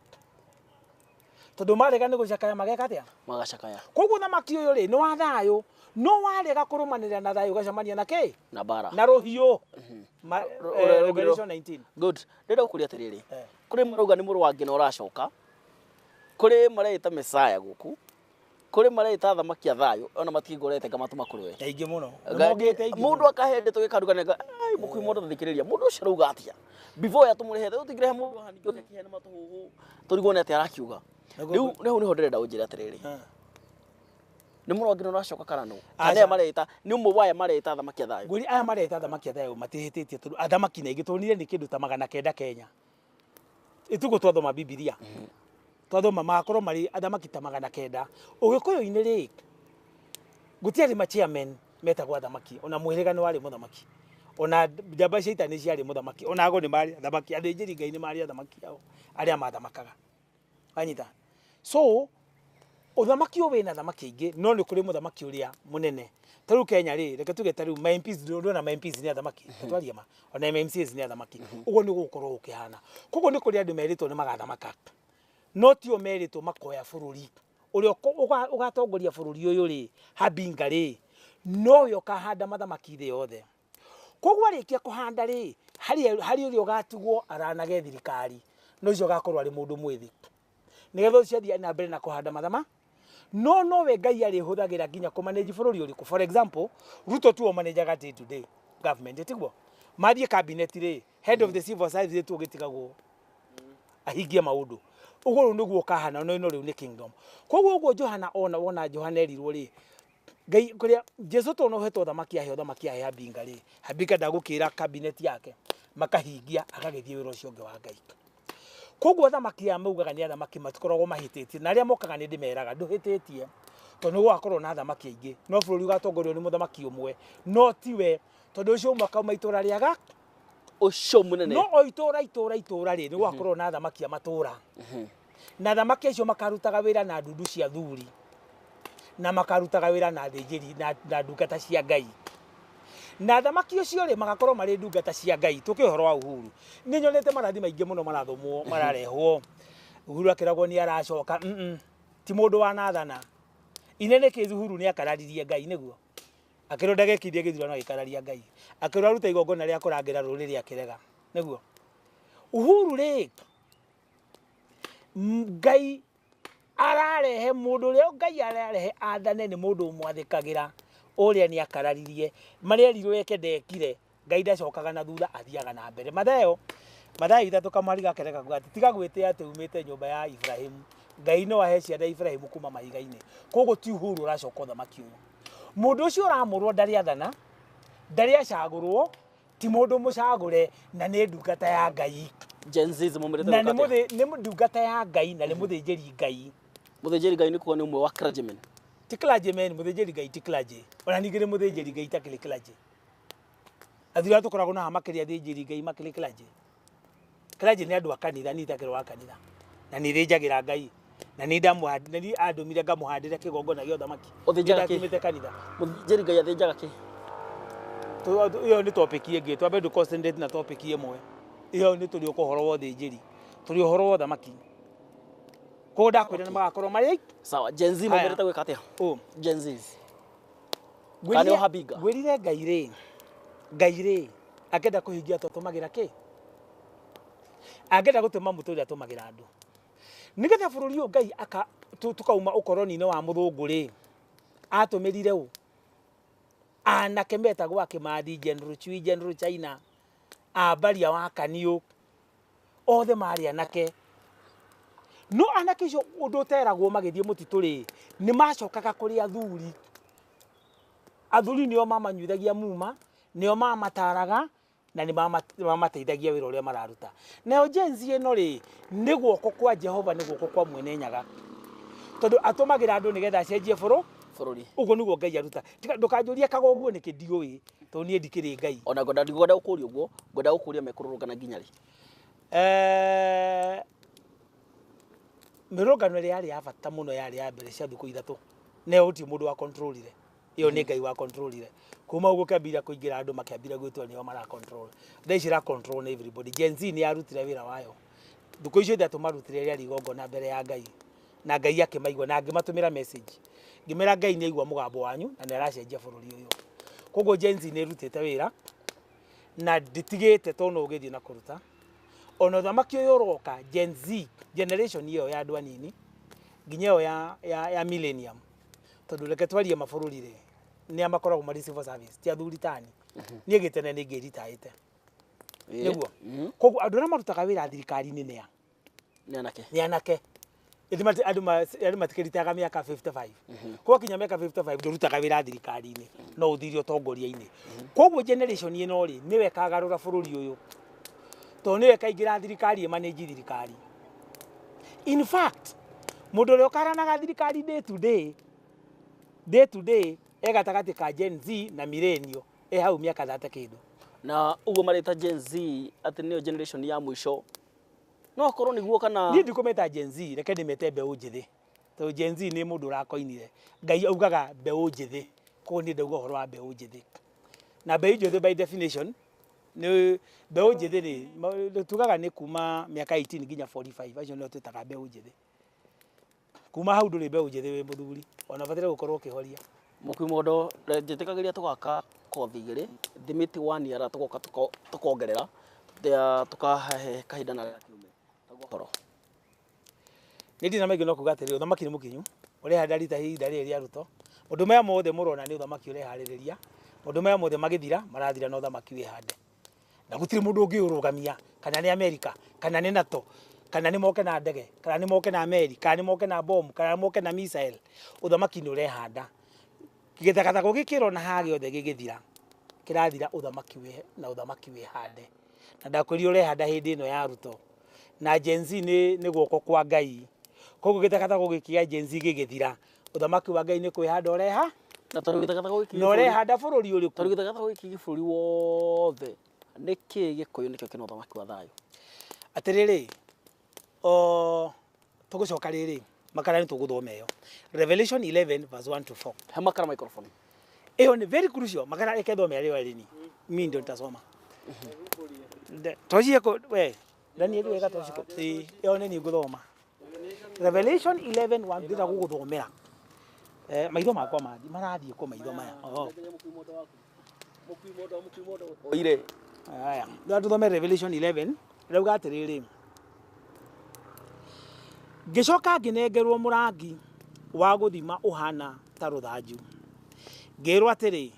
tondũ marega nĩ gũcakaya mageka atĩa? Magacakaya. Koguo ũthamaki ũyũ rĩ, nĩ wa thayũ, no warega kũrũmanĩrĩra na thayũ ũgacemania na kĩ? Na mbara. Na rũhiũ. Rũhiũ. Revelation 19. Good. Ndĩrenda gũkũria atĩrĩrĩ. Eh. Kũrĩ marauga nĩ mũrũ wa Ngĩna ũracoka. Kũrĩ mareĩta Mesaya gũkũ. Kũrĩ mareĩta athamaki a thayũ, ona matingorete ngamatũma kũrĩ we. Aingĩ mũno. Nĩmokĩte aingĩ Mũndũ mũno. akahe ndeto gĩkandukanĩra, ai mũkui mũndũ thikĩrĩria mũndũ ũcio arauga atĩa before ya tũmũrehete tũtingĩrehe mũndũ haha ningĩ ũke kĩheane matũhũhũ tũrigwo nĩ atĩa arakiuga. Nĩguo. Rĩu rĩu nĩho ndĩrenda ũnjĩre atĩrĩrĩ, nĩ mũrũ wa Ngĩna ũracoka kana nũ? Aca. Kana aya mareĩta nĩ ũmwe wa aya mareĩta athamaki a thayũ? Ngwĩri aya mareta athamaki a thayũ matihĩtĩtie, tondũ athamaki na aingĩ tuonire nĩ kĩndũ ta 900 Kenya. Ĩtugo twathoma Bibilia, twathoma magakorwo marĩ athamaki ta 900. Ũgĩkũyũ-inĩ rĩ, gũtiarĩ ma chairman metagwo athamaki, ona mũhĩrĩga nĩ warĩ mũthamaki. Ona njamba cia ita nĩ ciarĩ mũthamaki, ona ago nĩ marĩ athamaki, athĩnjĩri Ngai nĩ marĩ athamaki ao arĩa mathamakaga. Wanyita? So ũthamaki ũyũ wĩna athamaki aingĩ, no nĩ kũrĩ mũthamaki ũrĩa mũnene. Ta rĩu Kenya rĩ, reke tuge ta rĩu ma MPs, ndũrona ma MPs nĩ athamaki, twarie ma, ona MCAs nĩ athamaki. Ũguo nĩ gũgũkorwo gũkĩhana. Koguo nĩ kũrĩ andũ merĩtwo nĩ magathamaka, no tio merĩtwo makoya bũrũri. Ũrĩa ũgatongoria bũrũri ũyũ rĩ, Habinga rĩ, nowe ũkahanda mathamaki thĩ yothe. Koguo arĩkia kũhanda rĩ, harĩ ũrĩa ũgatigwo aranage thirikari, no ũcio ũgakorwo arĩ mũndũ mwĩthĩ. Nĩgetha ũcio athiĩ na mbere na kũhanda mathama, no nowe Ngai arĩhũthagĩra nginya kũmanage bũrũri ũrĩkũ. For example, Ruto tuo manajaga day to day government, tiguo? Mathiĩ cabinet rĩ, head of the civil service tu ũgĩtigagwo ahingie maũndũ. Ũguo rĩu nĩguo ũkahana, no ĩno rĩu nĩ kingdom. Koguo ũguo Johana ona wona Johana erirwo rĩ, Ngai kũrĩa Jesu to no ũhetwo thamaki aheo thamaki ahe Habinga rĩ, Habinga ndagũkĩra cabinet yake makahingia agagĩthiĩ wĩra ũcio ũngĩ wa Ngai. Koguo athamaki aya maugaga nĩ athamaki matikoragwo mahĩtĩtie, na arĩa mokaga nĩ ndĩmeraga ndũhĩtĩtie, tondũ nĩ gũgakorwo na athamaki aingĩ, no bũrũri ũgatongorio nĩ mũthamaki ũmwe, no tiwe, tondũ ũcio ũmwe akauma itũra rĩaga ũcio mũnene, no o itũra itũra itũra rĩ, nĩ gũgakorwo na athamaki a matũra, na athamaki acio makarutaga wĩra na ndundu cia thuri, na makarutaga wĩra na athĩnjĩri na ndungata cia Ngai. Na athamaki ũcio rĩ magakorwo marĩ ndungata cia Ngai. Tũkĩ ũhoro wa Uhuru, nĩ nyonete marathi maingĩ mũno marathomwo mararehwo. Uhuru akĩragwo nĩ aracoka, ti mũndũ wanathana. Inene kĩ Uhuru nĩ akararirie Ngai nĩguo. Akĩrwo ndagekithie gĩthurano agĩkararia Ngai. Akĩrwo aruta igongona rĩa kũrangĩra rũrĩrĩ akĩrega nĩguo. Uhuru rĩ, Ngai ararehe mũndũ ũrĩa Ngai ararehe athane nĩ mũndũ ũmwathĩkagĩra, ũrĩa nĩ akararirie marĩa erirwo eke ndekire. Ngai ndacokaga na thutha, athiaga na mbere. Mathayo 3 kamwari gake kakuga atĩ tiga gwĩtĩa atĩ umĩte nyũmba ya Ibrahimu, Ngai no ahe ciana Ibrahimu kuma mahiga-inĩ. Koguo ti Uhuru ũracoka ũthamaki ũyũ. Mũndũ ũcio ũramũrwo ndarĩ athana, ndarĩ acagũrwo, ti mũndũ mũcagũre, na nĩ ndungata ya Ngai. Gen Z mumĩrĩte na nĩ ndungata ya Ngai na nĩ mũthĩnjĩri Ngai. Mũthĩnjĩri Ngai nĩ kuga nĩ ũmwe wa clergyman. Ti clergyman, mũthĩnjĩri Ngai ti clergy. Ona ningĩ nĩ mũthĩnjĩri Ngai takĩrĩ clergy. Athuri arĩa tũkoragwo na makĩrĩ athĩnjĩri Ngai makĩrĩ clergy. Clergy nĩ andũ a kanitha, niĩ itakĩrĩ wa kanitha. Na nĩ thĩnjagĩra Ngai. Na nĩ ndamũhandire, nĩ andũmire ngamũhandĩre kĩgongona gĩa ũthamaki. Ũthĩnjaga kĩ? Nĩ kanitha. Mũthĩnjĩri Ngai athĩnjaga kĩ? Ĩyo nĩ topic ĩngĩ, twambe ndũ concentrate na topic ĩmwe. Ĩyo nĩ tũrĩ ũhoro wa ũthĩnjĩri, tũrĩ ũhoro wa ũthamaki. Koguo ndakwĩra nĩ magakorwo marĩ sawa. Gen Z maumĩrĩte gwĩka atĩa? Gen Z kana nĩ Habinga? Ngwĩrire Ngai rĩ, Ngai rĩ angĩenda kũhingia tũtũmagĩra kĩ? Angĩenda gũtũma mũtũrĩre atũmagĩra andũ. Nĩgetha bũrũri ũyũ Ngai tũkauma ũkoroni-inĩ wa mũthũngũ rĩ, atũmĩrire ũ? Anake metagwo Akĩmathi, General Chui, General China, Ambaria wa Kaniũ, othe marĩ anake. No anake acio ũndũ ũteragwo magĩthiĩ mũtitũ rĩ, nĩ macokaga kũrĩ athuri. Athuri nĩo mamanyuithagia muma, nĩo mamataraga, na nĩ mamateithagia wĩra ũrĩa mararuta. Nayo Gen Z ĩno rĩ, nĩ guoko kwa Jehova, nĩ guoko kwa mwene Nyaga. Tondũ atũmagĩra andũ nĩgetha acenjie bũrũri. Ũguo nĩguo Ngai aruta. Ndũkanjũrie kaga ũguo nĩkĩ ndiũĩ, tondũ niĩ ndikĩrĩ Ngai. Ona ngwenda gũkũria ũguo, ngwenda gũkũria mekũrũrũngana nginya rĩ? Mĩrũrũngano ĩrĩa yarĩ ya bata mũno yarĩ ya mbere cia thikũ 3. Nayo gũtirĩ mũndũ wa controlire. Ĩyo nĩ Ngai wa controlire. Kuma ũguo kĩambĩrĩria kũingĩra andũ makĩambĩrĩria gwĩtua nĩo mara control. Thaa ici ĩra control nĩ everybody. Gen Z nĩ yarutire wĩra wayo. Thikũ icio ithatũ marutire rĩarĩ igongona mbere ya Ngai. Na Ngai akĩmaigua na ngĩmatũmĩra message. Ngĩmera Ngai nĩ aigua mũgambo wanyu na nĩ aracenjia bũrũri ũyũ. Koguo Gen Z nĩ ĩrutĩte wĩra na ndĩtigĩte tondũ no ũgĩthiĩ na kũruta. Ona ũthamaki ũyũ ũroka, Gen Z generation ĩyo ya andũ anini nginya ĩyo ya millennium. Tondũ reke twarie mabũrũri rĩ, nĩ makoragwo marĩ civil service, ti athuri tani. Niĩ gĩtene nĩ ngĩritaĩte. Nĩguo. Koguo andũ arĩa marutaga wĩra thirikari-inĩ nĩ a? Nĩ anake. Nĩ anake. Andũ matikĩritaga mĩaka 55. Gwakinya mĩaka 55 ndũrutaga wĩra thirikari-inĩ, no ũthire ũtongoria-inĩ. Koguo generation ĩno rĩ, nĩwe ĩkagarũra bũrũri ũyũ. Tondũ nĩwe ĩkaingĩra thirikari ĩmanage thirikari. In fact, mũndũ ũrĩa ũkaranaga thirikari day to day, day to day, e gatagatĩ ka Gen Z na millennial, e hau mĩaka 30 kĩndũ. Na ũguo marĩta Gen Z atĩ nĩyo generation ya mũico, no akorwo nĩguo kana? Niĩ ndikũmeta Gen Z, reke ndĩmete mbeũ njĩthĩ, tondũ Gen Z nĩ mũndũ ũrakoinire. Ngai augaga mbeũ njĩthĩ, koguo niĩ ndauga ũhoro wa mbeũ njĩthĩ. Na mbeũ njĩthĩ by definition nĩ mbeũ njĩthĩ rĩ, tugaga nĩ kuma mĩaka 18 nginya 45, acio nĩo twĩtaga mbeũ njĩthĩ. Kuma hau ndũrĩ mbeũ njĩthĩ, wĩ mũthuri, ona ũbataire gũkorwo ũkĩhoria. Mũkuimondo, njĩtĩkagĩria tũgaka kothi igĩrĩ thimĩti waniara, tũgoka tũkongerera, tũkahe kahinda na kiume ũhoro. Nĩ ndirĩ na maingĩ no kuga atĩrĩrĩ, ũthamaki nĩ mũkinyu, ũrehanda rita ihinda rĩrĩ rĩa Ruto. Maũndũ maya mothe mũrona nĩ ũthamaki ũreharĩrĩria. Maũndũ maya mothe magĩthira marathira na ũthamaki wĩhande, na gũtirĩ mũndũ ũngĩũrũgamia, kana nĩ Amerika, kana nĩ NATO, kana nĩ moke na ndege, kana nĩ moke na meri, kana nĩ moke na bomu, kana nĩ moke na missile. Ũthamaki nĩ ũrehanda. Gĩthagathagũ gĩkĩrona haha gĩothe gĩgĩthira, kĩrathira ũthamaki wĩ na ũthamaki wĩhande. Na ndakwĩrire ũrehanda hĩndĩ ĩno ya Ruto na Gen Z nĩ guoko kwa Ngai. Koguo gĩthagathagũ gĩkĩ gĩa Gen Z gĩgĩthira, ũthamaki wa Ngai nĩ kwĩhanda ũreha. Na tondũ gĩthagathagũ gĩkĩ Na ũrehanda bũrũri ũrĩkũ? Tondũ gĩthagathagũ gĩkĩ gĩ bũrũri wothe, nĩkĩ Gĩkũyũ nĩkĩo kĩna ũthamaki wa thayũ? Atĩrĩrĩ, o tũgũcoka rĩrĩ makara nĩ tũgũthoma ĩyo Revelation 11 verse 1 to 4. He makara microphone. Ĩyo nĩ very crucial. Makara, reke thome arĩ arĩni, mimi ndio nitasoma. Toci yako we Daniel, wega toci ko ĩyo nĩ niĩ ngũthoma Revelation 11 1, ndĩrenda gũgũthomera. Maitho makwa mathi marathiĩ kũ maitho maya? Oh. Oire. Aya, rĩu tũthome Revelation 11. Rauga atĩrĩrĩ, ngĩcoka ngĩnengerwo mũrangi wa gũthima ũhana ta rũthanju, ngĩrwo atĩrĩ,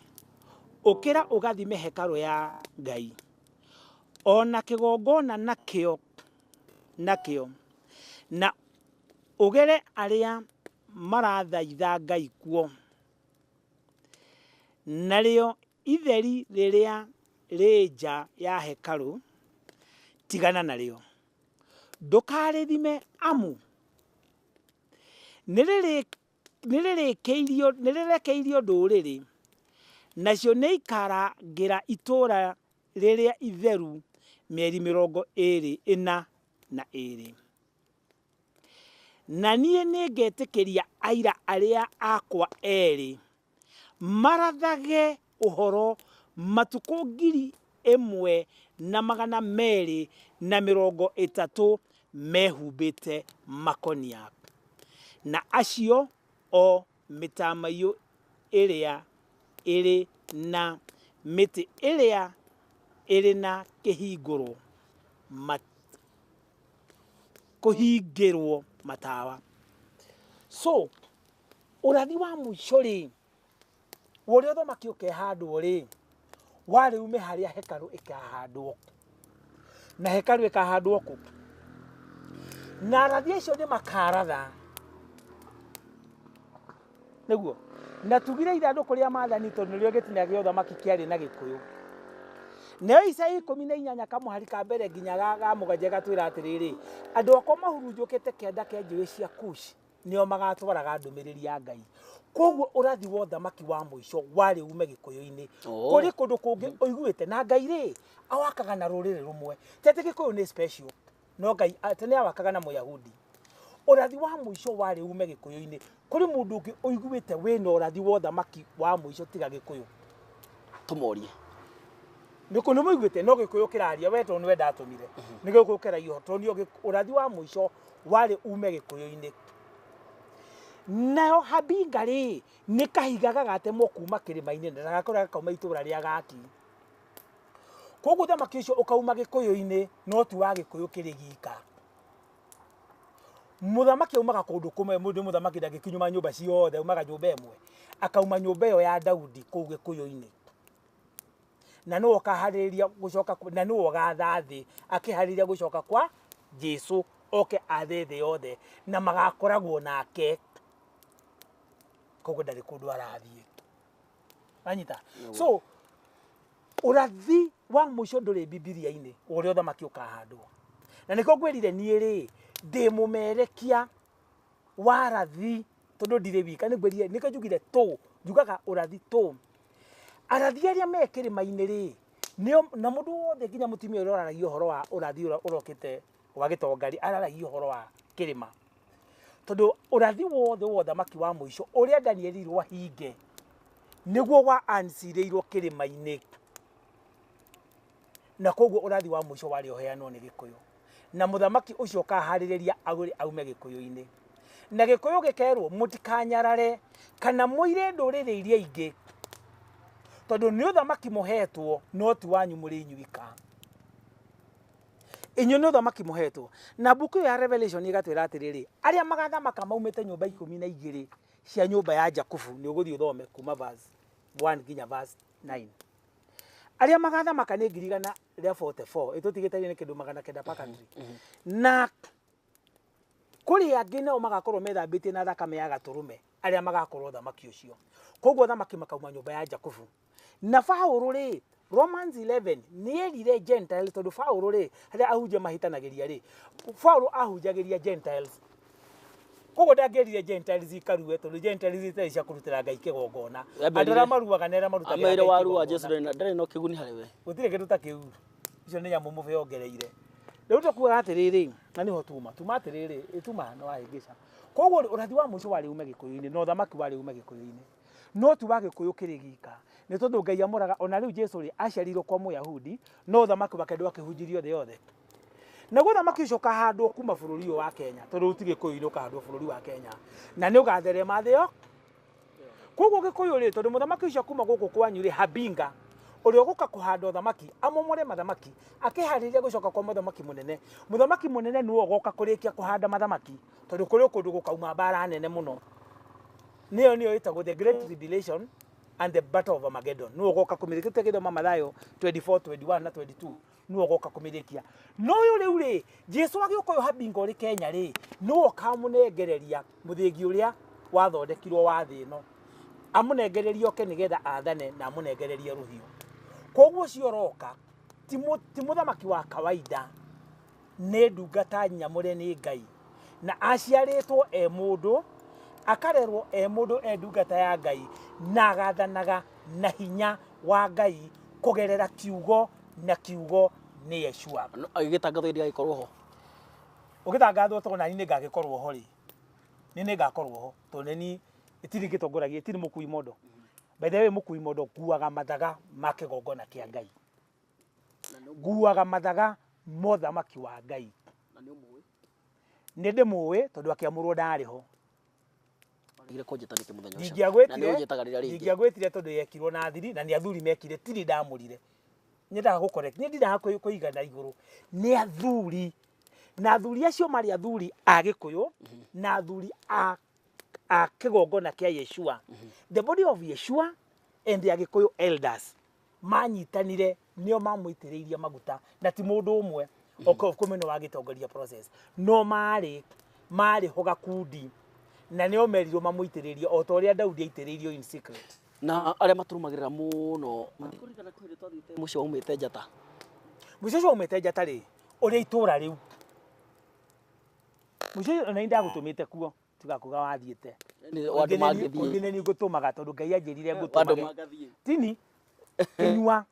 ũkĩra ũgathime hekarũ ya Ngai ona kĩgongona nakĩo, na ũgere arĩa marathaitha Ngai kuo. Narĩo itheri rĩrĩa rĩ nja ya hekarũ tigana narĩo, ndũkarĩthime, amu nĩrĩrekeirio ndũrĩrĩ, nacio nĩikarangĩra itũũra rĩrĩa itheru mĩeri 42. Na niĩ nĩngetĩkĩria aira arĩa akwa erĩ marathage ũhoro matukũ 1230 mehumbĩte makonia, na acio o mĩtamaiyũ ĩrĩa ĩrĩ na mĩtĩ ĩrĩa ĩrĩ na kĩhingũro kũhingĩrwo matawa. So ũrathi wa mũico rĩ, ũrĩa ũthamaki ũkehandwo rĩ, warĩ ume harĩa hekarũ ĩkahandwo, na hekarũ ĩkahandwo kũ? Na arathi acio nĩ makaratha nĩguo na tugire ithandũkũ rĩa maathani, tondũ nĩrĩo gĩtina gĩa ũthamaki kĩarĩ na Gĩkũyũ. Nayo Isaia 18 kamũhari ka mbere nginya ga mũgwanja gatwĩra atĩrĩrĩ, andũ akwa mahurunjũkĩte kĩanda kĩa njũĩ cia Kush nĩo magatwaraga ndũmĩrĩri ya Ngai. Koguo ũrathi wa ũthamaki wa mũico warĩ ume Gĩkũyũ-inĩ. Kũrĩ kũndũ kũngĩ ũiguĩte? Na Ngai rĩ, awakaga na rũrĩrĩ rũmwe, ti atĩ Gĩkũyũ nĩ special, no Ngai atĩ nĩ awakaga na Mũyahudi. Ũrathi wa mũico warĩ ume Gĩkũyũ-inĩ. Kũrĩ mũndũ ũngĩ ũiguĩte wĩna ũrathi wa ũthamaki wa mũico tiga Gĩkũyũ? Tũmorie. Nĩ kũ nĩ mũiguĩte? No Gĩkũyũ kĩraria we, tondũ nĩwe ndatũmire, nĩ Gĩkũyũ kĩraria, tondũ nĩo ũrathi wa mũico warĩ ume Gĩkũyũ-inĩ. Nayo habinga rĩ, nĩ kahiga gagatemwo kuma kĩrĩma-inĩ na gagakorwo gakauma itũũra rĩa Gaki. Koguo ũthamaki ũcio ũkauma Gĩkũyũ-inĩ, no ti wa Gĩkũyũ kĩrĩ gika. Mũthamaki aumaga kũndũ kũmwe. Mũndũ mũthamaki ndangĩkinyuma nyũmba ciothe, aumaga nyũmba ĩmwe, akauma nyũmba ĩyo ya Daudi kũu Gĩkũyũ-inĩ, na nĩwe ũkaharĩrĩria gũcoka na nĩwe ũgatha thĩ akĩharĩrĩria gũcoka kwa Jesu, oke athe thĩ yothe na magakoragwo nake. Koguo ndarĩ kũndũ arathiĩ, wanyita? So ũrathi wa mũico ndũrĩ Bibilia-inĩ, ũrĩa ũthamaki ũkahandwo. Na nĩkĩo ngwĩrire niĩ rĩ, ndĩ mũmerekia wa rathi, tondũ ndirĩ wika. Nĩ ngwĩrire nĩkĩo njugire tũ njugaga ũrathi tũ arathi arĩa me kĩrĩma-inĩ rĩ, Nĩo na mũndũ wothe nginya mũtumia ũrĩa ũraragia ũhoro wa ũrathi ũrĩa ũrokĩte wa gĩtongari araragia ũhoro wa kĩrĩma. Tondũ ũrathi wothe wa ũthamaki wa mũico ũrĩa Daniel erirwo ahinge nĩguo wa ansirĩirwo kĩrĩma-inĩ. Na koguo ũrathi wa mũico warĩ ũheanwo nĩ Gĩkũyũ. Na mũthamaki ũcio ũkaharĩrĩria agũre aume Gĩkũyũ-inĩ. Na Gĩkũyũ gĩkerwo mũtikanyarare kana mũire ndũrĩrĩ iria ingĩ. Tondũ nĩ ũthamaki mũhetwo no ti wanyu mũrĩ inyuika. Inyuĩ nĩ ũthamaki mũhetwo. Na mbuku ĩyo ya Revelation ĩgatwĩra atĩrĩrĩ, arĩa magathamaka maumĩte nyũmba 12 cia nyũmba ya Jakubu, nĩ ũgũthiĩ ũthome kuma verse 1 nginya verse 9. Arĩa magathamaka nĩ 144,000, ĩtũtigĩte nĩ kĩndũ 900 per country. Na kũrĩ angĩ nao magakorwo methambĩtie na thakame ya gatũrũme, arĩa magakorwo thamaki ũcio. Koguo thamaki makauma nyũmba ya Jakubu. Na Paũlũ rĩ, Romans 11 nĩ erire Gentiles, tondũ Paũlũ rĩ, harĩa ahunjia mahĩtanagĩria rĩ, Paũlũ ahunjagĩria Gentiles. Koguo ndangĩerire Gentiles ikarue, tondũ Gentiles itarĩ cia kũrutĩra Ngai kĩgongona. Andũ arĩa maruaga nĩ arĩa marutagĩra Ameire Ngai warua kĩgongona. Jesu ndarĩ na kĩguni harĩ we. Gũtirĩ kĩndũ ta kĩu. Icio nĩ nyamũ mũbe ongereire. Rĩu tũkuaga atĩrĩrĩ, na nĩho tuma. Tuma atĩrĩrĩ, ĩtuma nĩ wahĩngĩca. Koguo ũrathi wa mũico warĩ ume Gĩkũyũ-inĩ, na ũthamaki warĩ ume Gĩkũyũ-inĩ. No ti wa Gĩkũyũ kĩrĩ gika. Nĩ tondũ Ngai amũraga, ona rĩu Jesu rĩ, aciarirwo kwa Mũyahudi, no ũthamaki wake ndwakĩhunjirio thĩ yothe. Naguo ũthamaki ũcio ũkahandwo kuma bũrũri ũyũ wa Kenya, tondũ ti Gĩkũyũ-inĩ ũkahandwo bũrũri wa Kenya. Na nĩ ũgatherema thĩ yo. Koguo Gĩkũyũ rĩ, tondũ mũthamaki ũcio kuma gũkũ kwanyu rĩ, Habinga, ũrĩa ũgũka kũhanda ũthamaki, amomore mathamaki, akĩharĩria gũcoka kwa mũthamaki mũnene. Mũthamaki mũnene nĩwe ũgoka kũrĩkia kũhanda mathamaki, tondũ kũrĩ kũndũ gũkauma mbara nene mũno. Nĩyo nĩyo ĩtagwo the Great Tribulation and the Battle of Armageddon. Nĩwe ũgoka kũmĩrĩkia. Tũgĩthoma Mathayo 24, 21 na 22. Nĩwe ũgoka kũmĩrĩkia. No ũyũ rĩu rĩ, Jesu agĩũka ũyũ Habinga ũrĩ Kenya rĩ, nĩwe ũkamũnengereria mũthĩgi ũrĩa wathondekirwo wa thĩ ĩno. Amũnengererie oke nĩgetha athane na amũnengererie rũhiũ. Koguo ũcio ũroka ti mũthamaki wa kawaida, nĩ ndungata nyamũre nĩ Ngai. Na aciarĩtwo e mũndũ, akarerwo e mũndũ e ndungata ya Ngai, na agathanaga na hinya wa Ngai kũgerera kiugo, na kiugo nĩ Yeshua. Agĩgĩtangathwo hĩndĩ agĩkorwo ho. Ũgĩtangathwo tondũ nani nĩ ngagĩkorwo ho rĩ. Nĩ nĩ ngakorwo ho tondũ nĩ niĩ itirĩ ngĩtongoragia, itirĩ mũkui mondo. By the way, mũkui mondo nguaga mathaga ma kĩgongona kĩa Ngai. Nguaga mathaga ma ũthamaki wa Ngai. Na nĩ ũmũĩ. Nĩ ndĩmũĩ tondũ akĩamũrwo ndarĩ ho. Wagire kũnjĩta nĩkĩ mũthenya ũcio? Na nĩ ũnjĩtaga rĩrĩa rĩngĩ. Ndingĩagwĩtire tondũ yekirwo na thiri na nĩ athuri mekire, tiri ndamũrire. Nyendaga gũ correct, niĩ ndindaga kũiga na igũrũ. Nĩ athuri. Na athuri acio marĩ athuri a Gĩkũyũ na athuri a kĩgongona kĩa Yeshua. The body of Yeshua and the Agĩkũyũ elders manyitanire nĩo mamũitĩrĩirie maguta na ti mũndũ ũmwe. Okorwo kũmwe nĩ wagĩtongoria process. No marĩ ho gakundi na nĩo merirwo mamũitĩrĩrie o ta ũrĩa Daudi aitĩrĩirio in secret. Na arĩa matũrũmagĩrĩra mũno, matikũririkana kwĩ hĩndĩ twathiĩte mũciĩ waumĩte njata. Mũciĩ ũcio waumĩte njata rĩ, ũrĩa itũũra rĩu. Mũciĩ ũcio ona nĩ ndagũtũmĩte kuo, tiga kuga wathiĩte. Wandũma ngĩthiĩ. Ũngĩ nĩ niĩ ngũtũmaga tondũ Ngai anjĩrire Wandũma ngũtũmage. ngathiĩ. Tini, kĩnyua,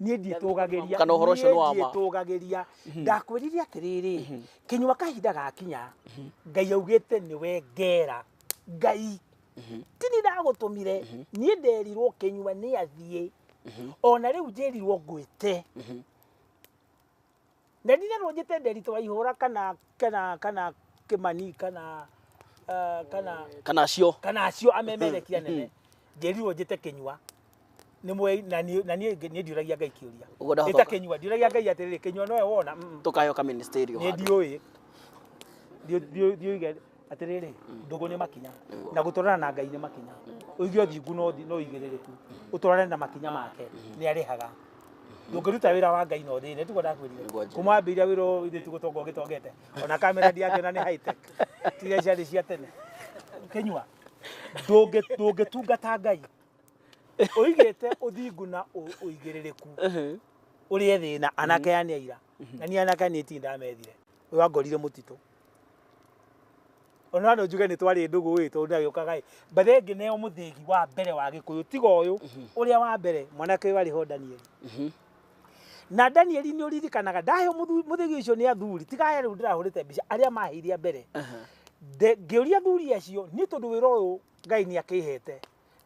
niĩ ndiĩtũgagĩria. Kana ũhoro ũcio nĩ wa Niĩ ma. ndiĩtũgagĩria. Ndakwĩrire atĩrĩrĩ, kĩnyua kahinda gakinya, Ngai augĩte nĩwe ngera. Ngai. Tini ndagũtũmire, niĩ nderirwo kĩnyua nĩ athiĩ. Ona rĩu njĩrirwo ngwĩte. Na ndirerwo njĩte Nderitu Waihũra kana Kĩmani kana kana Kana acio. Kana acio amemerekia nene. Njĩrirwo njĩte kĩnyua. Nĩ mwe na niĩ na niĩ niĩ ndiũragia Ngai kĩũria. Ũguo ndahota Ĩta kĩnyua, ndiũragia Ngai atĩrĩrĩ, kĩnyua nowe wona. Tũkayo ka ministerial Niĩ handũ. ndiũĩ. Ndiũĩ atĩrĩrĩ, ndũgũ nĩ makinya. Na gũtwarana na Ngai nĩ makinya. Ũige ũthingu no ũigĩrĩrĩku. Ũtwarane na makinya make, nĩ arĩhaga. Ndũngĩruta wĩra wa Ngai na ũthĩne, tiguo ndakwĩrire. Nĩguo njĩra. Kuma wambĩrĩria wĩra ũyũ ithuĩ tũgũtonga ũgĩtongete. Ona kamera ndiakĩona nĩ high tech. Tiga ciarĩ cia tene. Kĩnyua, ndũngĩtungata Ngai. Ũigĩte ũthingu na ũigĩrĩrĩku. Ũrĩe thĩna, anake aya nĩ aira. Na niĩ anake niĩ ti ndamethire. Ũyũ wangorire mũtitũ. Ona no njuge nĩ twarĩ ndũgũ ĩ, tondũ ndagĩũkaga ĩ. Mbathe ngĩneo mũthĩgi wa mbere wa Gĩkũyũ, tiga ũyũ, ũrĩa wa mbere, mwanake ũyũ arĩ ho Daniel. Na Danieli nĩ ũririkanaga ndaheo mũthĩgi ũcio nĩ athuri tiga rĩu ndĩrahũrĩte mbica arĩa maheire mbere. Ngĩũria athuri acio nĩ tondũ wĩra ũyũ Ngai nĩ akĩhete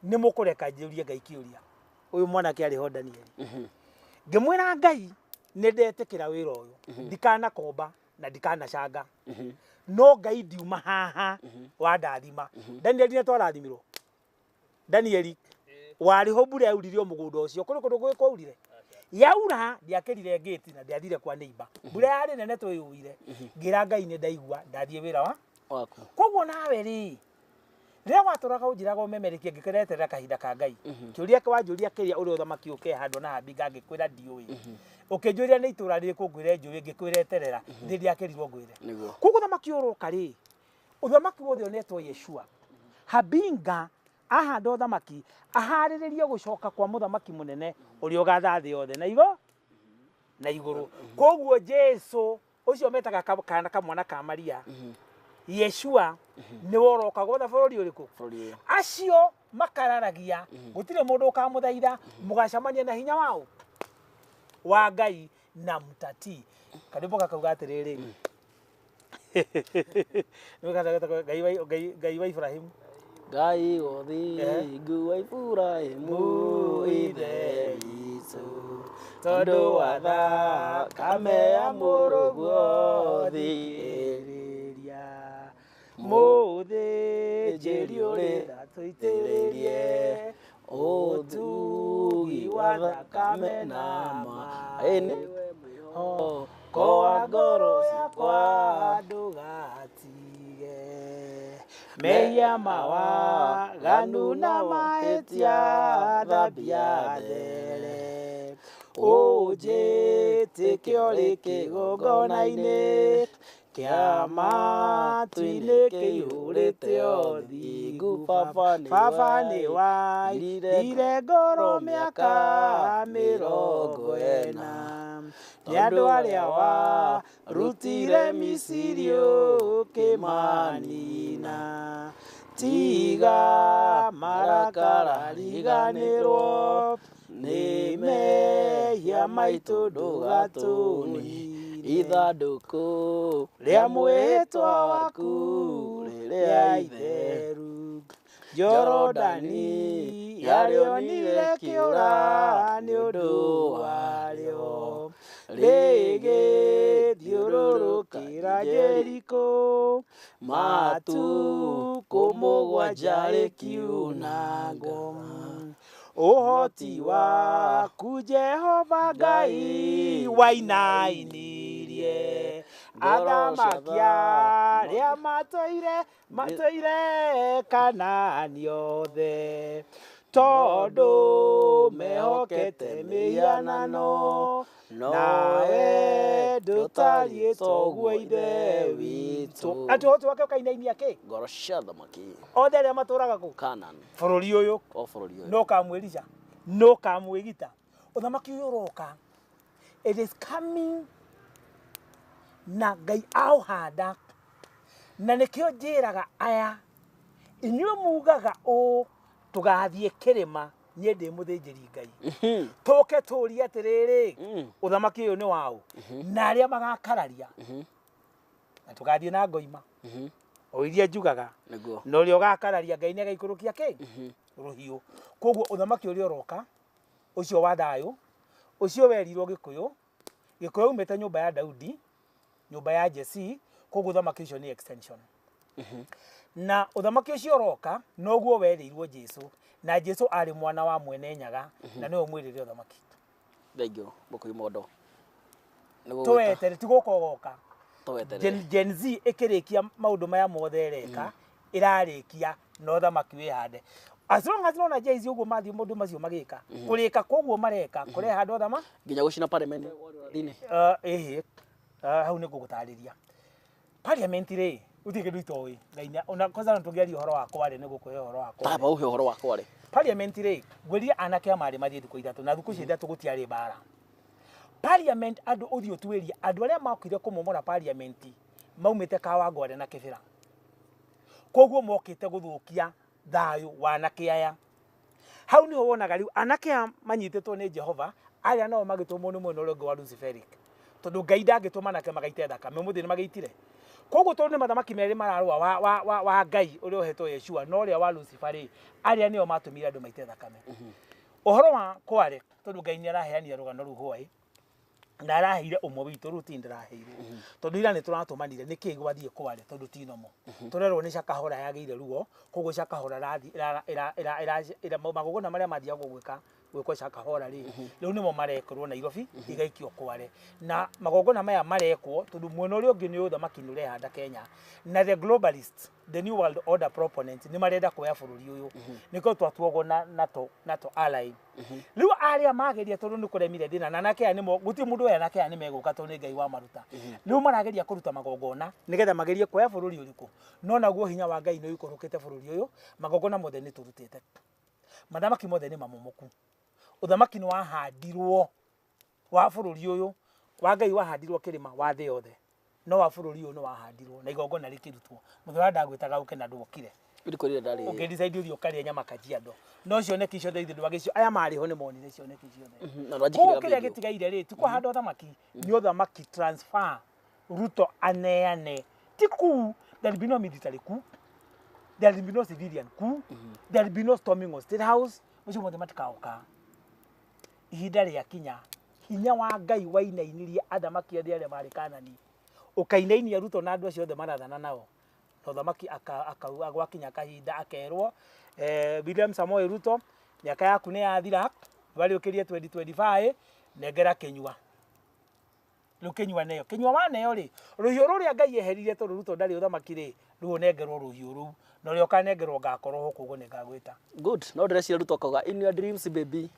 nĩ mũkũreka njũrie Ngai kĩũria. Ũyũ mwanake arĩ ho Danieli. Ngĩmwĩra Ngai nĩ ndetĩkĩra wĩra ũyũ ndikanakomba na ndikanacanga no Ngai ndiuma haha wandathima. Danieli nĩ twarathimirwo. Danieli warĩ ho mbura yaurire o mũgũnda ũcio kũrĩ kũndũ kũngĩ kwaurire yaura ndiakĩrire ngĩti na ndiathire kwa neighbor mbura yarĩ nene twĩyũire ngĩra Ngai nĩ ndaigua ndathiĩ wĩra wa waku. Koguo nawe rĩ rĩrĩa watũraga ũnjĩraga ũmemerekie ngĩkereterera kahinda ka Ngai kĩũria wanjũria kĩrĩa ũrĩa ũthamaki ũkehandwo na hambinga ngĩkwĩra ndiũĩ ũkĩnjũria nĩ itũra rĩrĩkũ ngwĩre njũĩ ngĩkwĩra eterera thĩ ndiakĩrirwo ngwĩre. Koguo ũthamaki ũroka rĩ ũthamaki wothe ũnetwo Yeshua Habinga ahanda ũthamaki aharĩrĩrie gũcoka kwa mũthamaki mũnene ũrĩa ũgatha thĩ yothe na igo na igũrũ. Koguo Jesu ũcio metaga kana kamwana ka Maria Yeshua nĩwe ũroka gwatha bũrũri ũrĩkũ? Acio makararagia gũtirĩ mũndũ ũkamũthaitha mũgacemania na hinya wao wa Ngai na mtati. Karĩmbo gakauga atĩrĩrĩ Ngai wa Ibrahimu Ngai ũthingu wa Ibrahimu ithe witũ tondũ wa thakame ya mũrũguo thikĩrĩria mũthĩnjĩri ũrĩ tũitĩrĩrie ũtugi wa thakame na maĩ nĩwe mwĩhoko wa ngoro ciakwa ndũgatige mehia mawaganu na mahĩtia thambia there ũnjĩtĩke ũrĩ kĩgongona-inĩ kĩa matu-inĩ kĩihũrĩte ũthingu. Baba nĩ wairire ngoro mĩaka 40 nĩ andũ arĩa warutire Misiri ũkĩmanina tiga marakara riganĩrwo nĩ mehia maitũ ndũgatũnine ithandũkũ rĩa mwĩhĩtwa waku rĩrĩa itheru Jorodani yarĩonire kĩũra nĩ ũndũ warĩo rĩgĩthiũrũrũkĩra Jeriko matukũ mũgwanja rĩkiunangwo. Ũhoti waku Jehova Ngai wainainirie athamaki arĩa matũire Kanaani othe tondũ mehokete mĩhianano nawe ndũtariĩ toguo ithe witũ. Atĩ ũhoti wake ũkainainia kĩ? Ngoro cia athamaki othe arĩa matũraga kũ? Canaan. Bũrũri ũyũ. O bũrũri ũyũ. No ũkamwĩrica no ũkamwĩgita. Ũthamaki ũyũ ũroka it is coming na Ngai aũhanda na nĩkĩo njĩraga aya inyuĩ mugaga ũũ tũgathiĩ kĩrĩma niĩ ndĩ mũthĩnjĩri Ngai tũke tũrie atĩrĩrĩ ũthamaki ũyũ nĩ waũ na arĩa magakararia na tũgathiĩ na ngoima o iria njugaga na ũrĩa ũgakararia Ngai nĩagaikũrũkia kĩ rũhiũ. Koguo ũthamaki ũrĩa ũroka ũcio wa thayũ ũcio werirwo Gĩkũyũ Gĩkũyũ aumĩte nyũmba ya Daudi nyũmba ya Jesse koguo ũthamaki ũcio nĩ extension. Na ũthamaki ũcio ũroka noguo werĩirwo Jesu na Jesu arĩ mwana wa mwene Nyaga na nĩwe mwĩrĩre ũthamaki. Thengiũ Mũkũyũ Mondo. Tũwetere ti gũka ũgoka. Gen Z ĩkĩrĩkia maũndũ maya mothe ĩreka ĩrarĩkia na ũthamaki wĩhande. As long as nona Gen Z ũguo mathiĩ maũndũ macio magĩka kũrĩka koguo mareka kũrehandwo ũthamaki nginya gũcina parliament thĩinĩ. Ĩhĩ hau nĩ ngũgũtarĩria. Parliament rĩ gũtirĩ kĩndũ itoĩ Ngai ona kwanza no tũngĩaria ũhoro wa kware nĩ gũkũhe ũhoro wa kware. Taba ũhe ũhoro wa kware. Parliament rĩ ngwĩrire anake a marĩ mathiĩ thikũ ithatũ na thikũ icio ithatũ gũtiarĩ mbara. Parliament andũ ũthiĩ ũtuĩrie andũ arĩa mokire kũmomora parliament maumĩte Kawangware na Kĩbĩra. Koguo mokĩte gũthũkia thayũ wa anake aya. Hau nĩho wonaga rĩu anake aya manyitĩtwo nĩ Jehova Arĩa nao magĩtũmwo nĩ mwena ũrĩa ũngĩ wa Luciferic, tondũ Ngai ndangĩtũma anake magaite thakame, ũmũthĩ nĩ magĩitire. Koguo tondũ nĩ mathamaki merĩ mararũa, wa Ngai ũrĩa ũhetwo Yeshua na ũrĩa wa Lucifer rĩ, arĩa nĩo matũmire andũ maite thakame. Ũhoro wa Kware, tondũ Ngai nĩ araheanire rũgano rũu hwaĩ, na araheire ũmwe witũ, rĩu ti ndĩraheirwo, tondũ ira nĩ tũratũmanire nĩkĩ gwathiĩ Kware, tondũ ti nomo tũrerwo nĩ Shakahola yagĩire ruo. Koguo Shakahola magongona marĩa mathiagwo gwĩka gwĩkwo Shakahola rĩ, rĩu nĩmo marekĩrwo Nairobi, igaikio Kware. Na magongona maya marekwo tondũ mwena ũrĩa ũngĩ nĩ ũthamaki nĩ ũrehanda Kenya, na the globalists, the new world order proponents, nĩ marenda kuoya bũrũri ũyũ. Nĩkĩo twatuagwo na NATO ally. Rĩu arĩa mageria, tondũ nĩ kũremire thĩna na anake aya nĩmo, gũtirĩ mũndũ ũyũ, anake aya nĩ megũka tondũ nĩ Ngai wamaruta. Rĩu marageria kũruta magongona nĩgetha magerie kuoya bũrũri ũrĩkũ, no naguo hinya wa Ngai nĩ ũikũrũkĩte bũrũri ũyũ. Magongona mothe nĩ tũrutĩte, mathamaki mothe nĩ mamomoku. Ũthamaki nĩ wahandirwo wa bũrũri ũyũ wa Ngai, wahandirwo kĩrĩma wa thĩ yothe, no wa bũrũri ũyũ nĩ wahandirwo na igongona rĩkĩrutwo. Mũthenya ndagwĩtaga ũke na ndwokire. Ndikorire ndarĩ. Ũngĩdecide ũthiĩ ũkarĩe nyama Kajiado, no cioneki ciothe ithuĩ ndwagĩcio, aya marĩ ho nĩ monire cioneki ciothe. Na ndwanjĩkĩrĩra Koguo kĩrĩa video. gĩtigaire rĩ, ti kũhanda ũthamaki, nĩ ũthamaki transfer. Ruto aneane, ti coup. There will be no military coup, there will be no civilian coup, there will be no storming of State House. Macio mothe matikaũka. Ihinda rĩakinya, hinya wa Ngai wainainirie athamaki othe arĩa marĩ Kanani ũkainainia Ruto na andũ acio othe marathana nao. Na ũthamaki gwakinya kahinda akerwo, William Samoei Ruto, mĩaka yaku nĩ yathira, warĩũkĩrie 2025, nengera kĩnyua. Rĩu kĩnyua neo, kĩnyua waneo rĩ, rũhiũ rũrĩa Ngai eheririe tondũ Ruto ndarĩ ũthamaki rĩ, rĩu ũnengerwo rũhiũ rũu, na ũrĩa ũkanengerwo ngakorwo ho, koguo nĩ ngagwĩta. Good. No ndĩreciria Ruto akauga, "In your dreams, baby."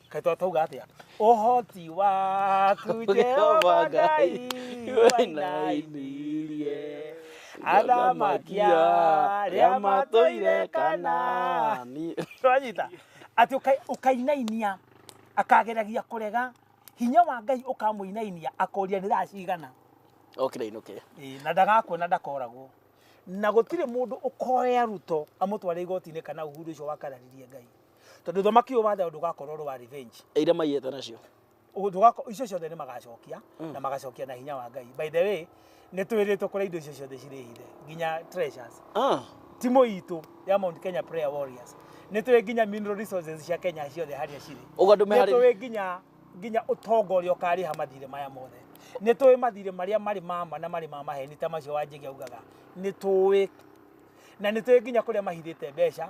Kaĩ twatauga atĩa? Ũhoti waku Jehova Ngai wainainirie athamaki arĩa matũire kana twanyita atĩ ũkainainia, akageragia kũrega hinya wa Ngai ũkamũinainia, akoria nĩ thaa cigana. Okire inũke. Ĩĩ, na ndagakuona, ndakoragwo na gũtirĩ mũndũ ũkoya Ruto amũtware igoti-inĩ kana Uhuru ũcio wakararirie Ngai, tondũ ũthamaki ũyũ wa thayũ ndũgakorwo ũrĩ wa revenge. Iria maiyĩte nacio. Icio ciothe nĩ magacokia, na magacokia na hinya wa Ngai. By the way, nĩ twĩrĩtwo kũrĩa indo icio ciothe cirĩ hithe, nginya treasures. Timu itũ ya Mount Kenya Prayer Warriors nĩ tũĩ nginya mineral resources cia Kenya ciothe harĩa cirĩ. Ũguo andũ Nĩ meharĩrie. tũĩ nginya ũtonga ũrĩa ũkarĩha mathirĩ maya mothe. Nĩ tũĩ mathirĩ marĩa marĩ mama na marĩ ma maheni ta macio Wanjigi augaga, nĩ tũĩ, na nĩ tũĩ nginya kũrĩa mahithĩte mbeca,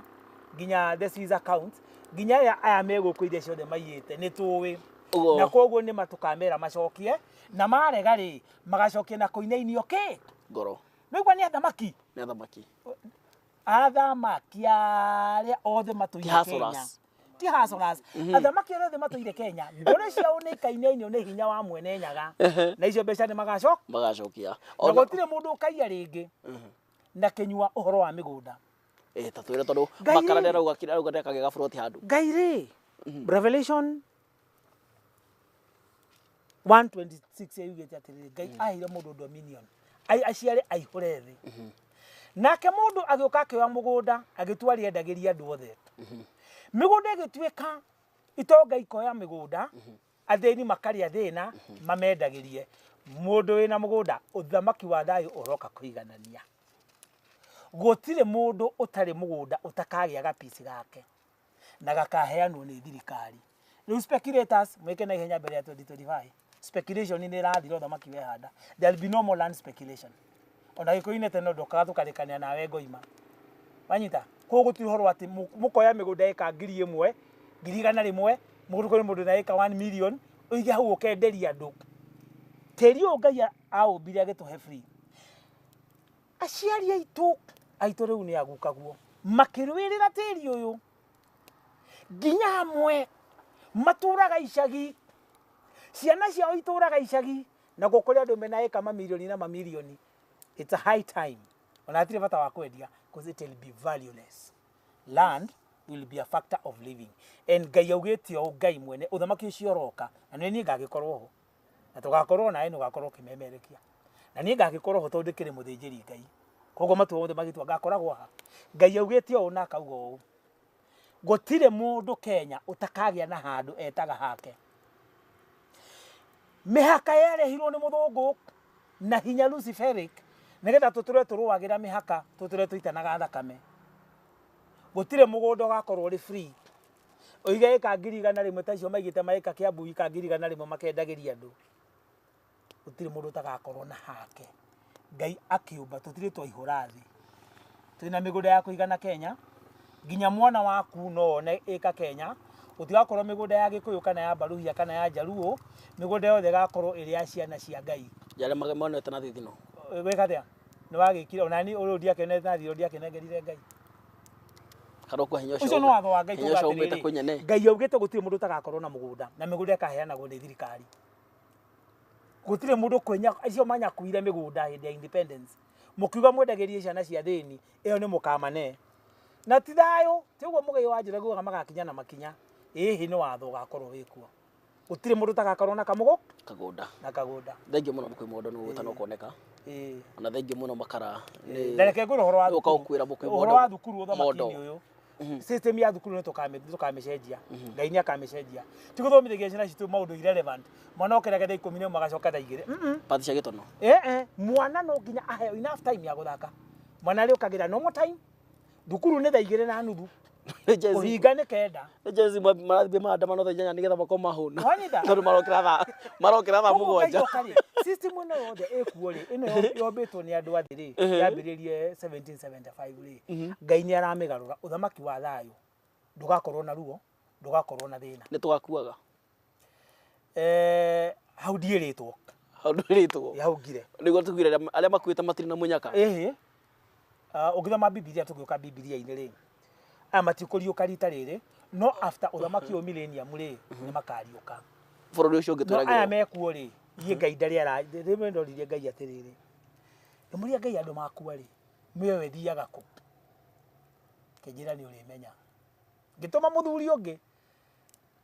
nginya the Swiss account, nginya aya me gũkũ, iria ciothe maiyĩte nĩ tũĩ. Na koguo nĩ matũkamera macokie, na marega rĩ, magacokia na kũinainio kĩ Ngoro. Nĩgua nĩ athamaki. Nĩ athamaki. Athamaki arĩa othe matũire Ti Kenya hustlers. Ti hustlers. Athamaki arĩa othe matũire Kenya, ngoro ciao nĩ ikainainio nĩ hinya wa Mwene Nyaga, na icio mbeca nĩ magacoka. Magacokia. Na Ona gũtirĩ mũndũ ũkaiya rĩngĩ na kĩnyua ũhoro wa mĩgũnda. Eh, ta twĩre, tondũ Ngai makara rĩ. nĩ arauga kira arauga ndekagĩa gaburoti handũ. Ngai rĩ, Revelation 1:26 yugĩte atĩrĩrĩ, Ngai aheire mũndũ dominion aciare aihũre thĩ. Nake mũndũ agĩũka akĩoya mũgũnda, agĩtua rĩendagĩria andũ othe. Mĩgũnda ĩgĩtuĩka itonga ikoya mĩgũnda, athĩni makarĩa thĩna, mamendagĩrie mũndũ wĩna mũgũnda. Ũthamaki wa thayũ ũroka kũiganania. Gũtirĩ mũndũ ũtarĩ mũgũnda ũtakagĩa gapici gake na gakaheanwo nĩ thirikari. Rĩu speculators, mwĩke na ihenya mbere ya 2025. Speculation nĩ ĩrathira. Ũthamaki wehanda, there will be no more land speculation. Ona Gĩkũyũ-inĩ tene ndokaga tũkarĩkanĩra nawe ngoima wanyita. Koguo gũtirĩ ũhoro atĩ mũkoya mĩgũnda ĩka 1,000, 100,000, mũndũ kũrĩ mũndũ na ĩka 1 million, ũige hau ũkenderia andũ. Tĩri ũyũ Ngai aũmbire agĩtũhe free. Aciari aitũ rĩu nĩ agukaguo makĩrũĩrĩra tĩri ũyũ, nginya hamwe matũraga icagi, ciana ciao itũraga icagi, na gũkũrĩ andũ mena ĩka mamirioni na mamirioni. It's a high time. Ona hatirĩ bata wa kwendia because it will be valueless. Land will be a factor of living, and Ngai augĩte ũũ, Ngai mwene ũthamaki ũcio ũroka, na nĩ niĩ ngagĩkorwo ho, na tũgakorwo nawe nĩ ũgakorwo ũkĩmemerekia, na niĩ ngagĩkorwo ho tondũ ndĩkĩrĩ mũthĩnjĩri Ngai. Koguo matua mothe magĩtua ngakoragwo haha. Ngai augĩte ũũ na akauga ũũ. Gũtirĩ mũndũ Kenya ũtakagĩa na handũ etaga hake. Mĩhaka yarehirwo nĩ mũthũngũ na hinya Luciferic nĩgetha tũtũre tũrũagĩra mĩhaka, tũtũre tũitanaga thakame. Gũtirĩ mũgũnda ũgakorwo ũrĩ free. Ũige ĩka 100,000 ta icio maigĩte maĩka Kiambu ĩka 100,000 makendagĩria andũ. Gũtirĩ mũndũ ũtagakorwo na hake. Ngai akĩũmba tũtirĩ twaihũra thĩ. Twĩna mĩgũnda ya kũigana Kenya, nginya mwana waku no one ĩka Kenya. Gũtigakorwo mĩgũnda ya Gĩkũyũ kana ya Baruhia kana ya Jaluo, mĩgũnda yothe ĩgakorwo ĩrĩ ya ciana cia Ngai. Ya arĩa monete na thithino. Wĩka atĩa? Nĩ wagĩkire ona niĩ ũyũ ndiakenete na thithino ndiakĩnengerire Ngai. Kana ũkua hinya ũcio. Ũcio nĩ watho wa Ngai Hinya ũcio kuga umĩte atĩrĩrĩ, kwĩ nyene. Ngai augĩte gũtirĩ mũndũ ũtagakorwo na mũgũnda na mĩgũnda ĩkaheanagwo nĩ thirikari. Gũtirĩ mũndũ kwĩnya acio manyakuire mĩgũnda hĩndĩ ya independence. Mũkiuga mwendagĩrie ciana cia thĩni, ĩyo nĩ mũkamane. Na ti thayũ, ti ũguo Mũgei wa Njoroge augaga magakinya na makinya. Ĩhĩ nĩ watho ũgakorwo wĩkuo. Gũtirĩ mũndũ ũtagakorwo na kamũgũ Kagũnda. na kagũnda. Thengiũ mũno Mũkũyũ Mondo nĩ gũgĩta no kuoneka. Ĩĩ. Ona thengiũ mũno Makara. Na reke ngwĩre ũhoro wa Nĩ ũka thukuru. gũkuĩra Mũkũyũ Ũhoro Mondo. wa thukuru Mondo. ũthamaki-inĩ ũyũ. System ya thukuru nĩ tũkamĩcenjia. Ngai nĩ akamĩcenjia. Ti gũthomithagia ciana citũ maũndũ irrelevant. Mwana okĩraga thaa 11 agacoka thaa 2. Pathi cia gĩtono. Mwana no nginya aheo enough time ya gũthaka. Mwana arĩũkagĩra normal time. Thukuru nĩ thaa 2:30. Kũhinga nĩ 9. Nĩ Gen Z marathiĩ maandamano thaa 8 nĩgetha makorwo mahũna. Wanyita? Tondũ marokĩra thaa marokĩra thaa Koguo Ngai 7. oka rĩ, system ĩno yothe ĩkuo rĩ, ĩno yombĩtwo nĩ andũ a thĩ rĩ, yambĩrĩrie 1775 rĩ, Ngai nĩ aramĩgarũra. Ũthamaki wa thayũ ndũgakorwo na ruo, ndũgakorwo na thĩna. Nĩ tũgakuaga. Hau ndiĩrĩtwo. Hau ndwĩrĩtwo. Hau ngire. Nĩguo tugire arĩa makuĩte matirĩ na mũnyaka. Ĩhĩ. Ũngĩthoma Bibilia tũgĩũka Bibilia-inĩ rĩ, aya matikũriũka rita rĩrĩ, no after ũthamaki ũyũ millennium rĩ, nĩ makariũka. Bũrũri ũcio ũngĩ No aya twĩragĩrwo. mekuo rĩ, niĩ Ngai ndarĩ ara, rĩmwe ndoririe Ngai atĩrĩrĩ, ngĩmũria Ngai andũ makua rĩ, mĩoyo ĩthiaga kũ? Akĩnjĩra nĩ ũrĩmenya. Ngĩtũma mũthuri ũngĩ,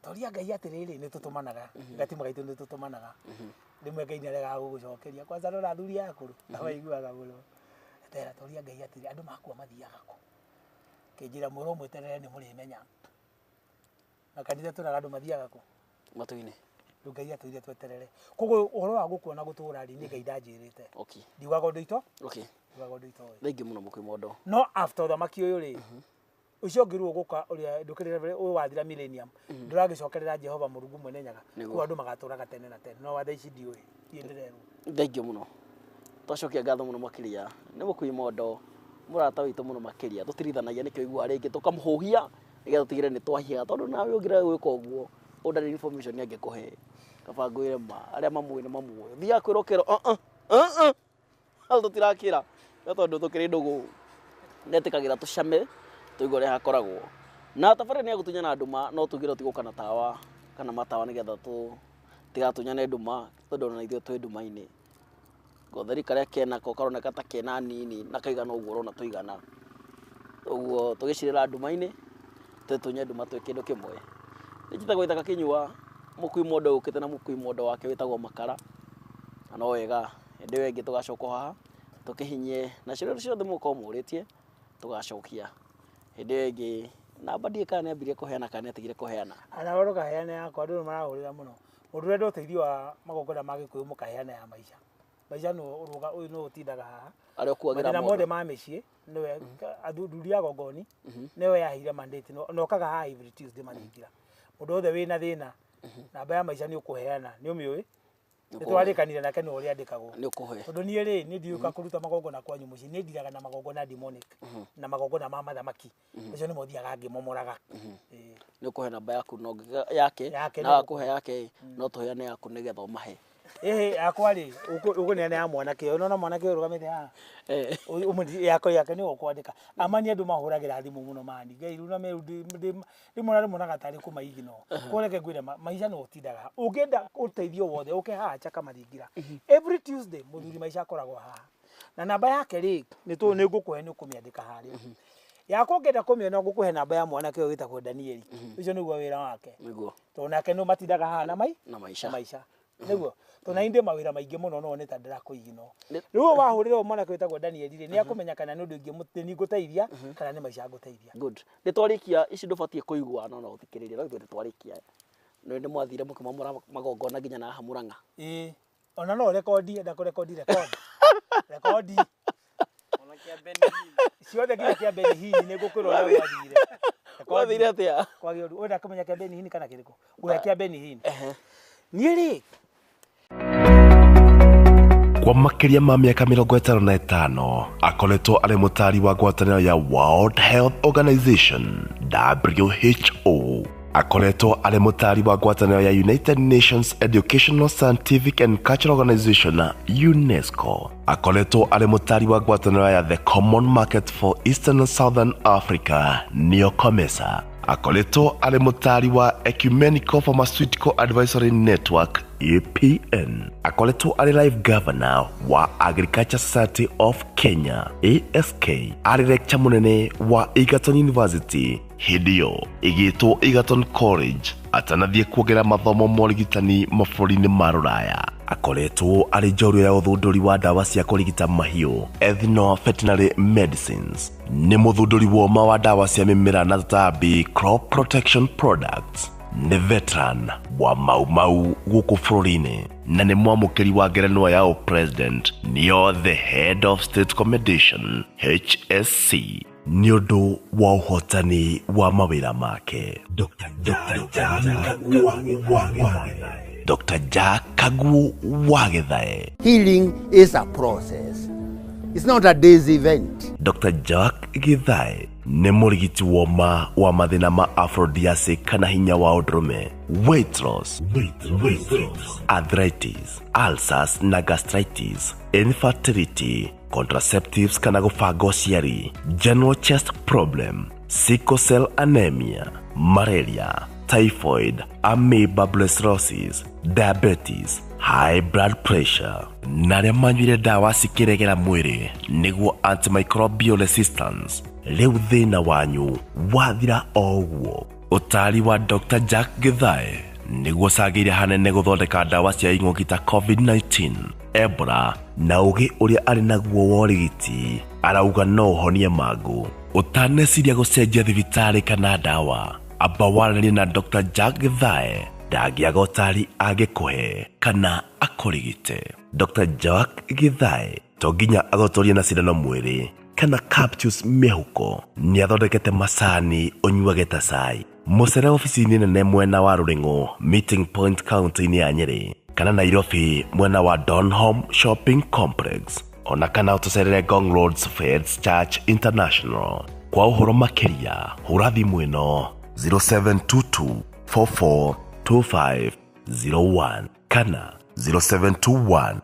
toria Ngai atĩrĩrĩ, nĩ tũtũmanaga, gatimũ gaitũ nĩ tũtũmanaga. Rĩmwe Ngai nĩ aregaga gũgũcokeria, kwanza rora athuri aya akũrũ, maiguaga mũno. Etera toria Ngai atĩrĩrĩ, andũ makua mathiaga kũ? Akĩnjĩra mũrũ mweterere nĩ mũrĩmenya. Na kanitha tũraga andũ mathiaga kũ? Matu-inĩ. Rĩu Ngai atwĩrire tweterere. Koguo ũhoro wa gũkua na gũtũra rĩ, niĩ Ngai ndanjĩrĩte. Ndiugaga ũndũ ito? Ndiugaga ũndũ itoĩ. Thengiũ mũno Mũkũyũ Mondo. No after ũthamaki ũyũ rĩ, ũcio ũngĩ rĩu ũgũka ũrĩa ndũkĩrĩ ũyũ wathira millennium, ndũragĩcokerera Jehova Mũrungu mwene Nyaga. Nĩguo. Koguo andũ magatũraga tene na tene. No wa thaa ici ndiũĩ, niĩ ndĩrerwo. Thengiũ mũno. Twacokia ngatho mũno makĩria nĩ Mũkũyũ Mondo, mũrata witũ mũno makĩria. Tũtirithanagia nĩkĩo ũiguaga rĩngĩ tũkamũhũhia nĩgetha tũtigĩrĩre nĩ twahia, tondũ nawe ũngĩrega gwĩka ũguo ũndũ ndarĩ information angĩkũhe. Kaba ngwĩre ma, arĩa mamũĩ nĩ mamũĩ. Ũthiaga kwĩrwo ũkerwo hau tũtirakĩra. No tondũ tũkĩrĩ ndũgũ netĩkagĩra tũcame tũigue ũrĩa hakoragwo. Na tabarĩra nĩ ya gũtunyana nduma, no tugire tigũka na tawa kana matawa nĩgetha tũtigatunyane nduma, tondũ ona ithuĩ twĩ nduma-inĩ. Gotheri karĩa kenako karoneka ta kena nini na kaigana ũguo ũrona tũigana. Ũguo tũgĩcirĩra nduma-inĩ, twĩtunye nduma twĩ kĩndũ kĩmwe. Nĩ njĩtagwo Ithaka Kĩnyua, Mũkui Mondo ũkĩte na Mũkui Mondo wake wĩtagwo Makara. Na no wega, hĩndĩ ĩyo ĩngĩ tũgacoka haha, tũkĩhinyie na ciũria ciothe mũgũkorwo mũrĩtie, tũgacokia. Hĩndĩ ĩyo ĩngĩ, namba ndiũĩ kana nĩambirie kũheana kana nĩatigire kũheana. Ana ndũkaheane yakwa, andũ nĩ marahũrĩra mũno. Mũndũ ũrenda ũteithio wa magongona ma Gĩkũyũ mũkaheana ya maica. Maica nĩwe ũrũga, ũyũ nĩwe ũtindaga haha. Arĩa ũkuagĩra Mathĩna mondo. mothe ma mĩciĩ, nĩwe athuri a gongoni, nĩwe yaheire mandate, na okaga haha every Tuesday mathingira. Mũndũ wothe wĩna thĩna, namba ya maica nĩ ũkũheana, nĩ ũmĩũĩ? Nĩ twarĩkanire nake nĩwe ũrĩandĩkagwo. Nĩ ũkũhe. Tondũ niĩ rĩ, niĩ ndiũka kũruta magongona kwanyu mũciĩ, niĩ ndiraga na magongona demonic, na magongona ma mathamaki. Macio nĩmo thiaga ngĩmomoraga. Ĩĩ. Nĩ ũkũhe namba yaku no yake, Yake na nĩ wakũhe yake, no tũheane yaku nĩgetha ũmahe. Ĩhĩ, yakwa rĩ, ũkũneana ya mwanake ũyũ, nĩwona mwanake ũyũ ũrũgamĩte haha? Yakwa yake nĩwe ũkwandĩka. Amani andũ mahũragĩra thimũ mũno mani. Ngai rĩu na rĩmwe na rĩmwe onaga tarĩ kũmaignore. Koguo reke ngwĩre maica nĩwe ũtindaga haha. Ũngĩenda ũteithio wothe, ũke haha Chaka Mathingira. Every Tuesday, mũthuri maica akoragwo haha. Na namba yake rĩ, nĩ ngũkũhe nĩ ũkũmĩandĩka harĩa. Yakwa ũngĩenda kũmĩona ngũkũhe namba ya mwanake ũyũ wĩtagwo Danieli. Ũcio nĩguo wĩra wake. Nĩguo. Tondũ nake nĩo matindaga haha na Na maica. Na maica. Nĩguo tondũ na indĩ mawĩra maingĩ mũno no nĩ ta ndĩrakũigino. Nĩ- Rĩu ũyũ wahũrĩra ũyũ mwanake wĩtagwo Daniel rĩ, nĩ akũmenya kana nĩ ũndũ ingĩ ngũteithia kana nĩ maica ngũteithia. Good. Nĩ twarĩkia ici ndũbatiĩ kũigua no no ũthikĩrĩrie no ithuĩ nĩ twarĩkia. Nĩ nĩ mwathire mũkĩmomora magongona nginya na haha Murang'a. Ĩĩ ona no rekondi enda kũrekondi rekondi rekondi Ona kĩa Benny Hinn. Ciothe nginya kĩa Benny Hinn nĩ ngũkwĩra ũrĩa gwathire. Gwathire atĩa? Kwagĩa ũndũ ũrenda kũmenya kĩa Benny Hinn kana kĩrĩkũ ũrĩa kĩa Benny Hinn niĩ rĩ. Kwa makĩria ma mĩaka 55 akoretwo arĩ mũtaari wa ngwatanĩro ya World Health Organization WHO. Akoretwo arĩ mũtaari wa ngwatanĩro ya United Nations Educational, Scientific and Cultural Organization UNESCO. Akoretwo arĩ mũtaari wa ngwatanĩro ya The Common Market for Eastern and Southern Africa nĩyo COMESA. Akoretwo arĩ mũtaari wa Ecumenical Pharmaceutical Advisory Network APN. Akoretwo arĩ life governor wa Agriculture Society of Kenya ASK. Arĩ lecturer mũnene wa Egerton University hĩndĩ ĩyo ĩgĩtwo Egerton College atanathiĩ kuongerera mathomo ma ũrigitani mabũrũri-inĩ ma rũraya. Akoretwo arĩ njorua ya ũthundũri wa ndawa cia kũrigita mahiũ ethno veterinary medicines. Nĩ mũthundũri woma wa ndawa cia mĩmera na tũtambi crop protection products. Nĩ veteran wa Mau Mau gũkũ bũrũri-inĩ na nĩ mwamũkĩri wa ngerenwa ya ũpresident nĩyo the Head of State Commendation HSC nĩ ũndũ wa ũhotani wa mawĩra make. Dr. Dr. Jack Kaguo wa Gĩthae. Healing is a process. It's not a day's event. Dr. Jack Githae nĩ mũrigiti woma wa mathĩna ma aphrodisiac kana hinya wa ũndũrũme, weight loss, arthritis, ulcers na gastritis, infertility, contraceptives kana gũbanga ũciari, general chest problem, sickle cell anemia, malaria, typhoid, amoeba brucellosis, diabetes, high blood pressure na arĩa manyuire ndawa cikĩregera mwĩrĩ nĩguo antimicrobial resistance. Rĩu thĩna wanyu wathira o ũguo. Ũtaari wa Dr. Jack Githae nĩguo cangĩire hanene gũthondeka ndawa cia ing'ũki ta COVID-19, Ebola na ũgĩ ũrĩa arĩ naguo wa ũrigiti arauga no ũhonie mangũ. Ũtaneciria gũcenjia thibitarĩ kana ndawa, amba waranĩrie na Dr. Jack Githae. Ndangĩaga ũtaari angĩkũhe kana akũrigite. Dr. Jack Githae to nginya agũtũrie na cindano mwĩrĩ kana capsules mĩhuko. Nĩ athondekete macani ũnyuage ta cai. Mũcere obici-inĩ nene mwena wa Rũrĩng'ũ Meeting Point kaunti-inĩ ya Nyĩrĩ kana Nairobi mwena wa Donholm Shopping Complex ona kana ũtũcerere Ngong Roads Faith Church International. Kwa ũhoro makĩria hũra thimũ ĩno 0722 442501 kana 0721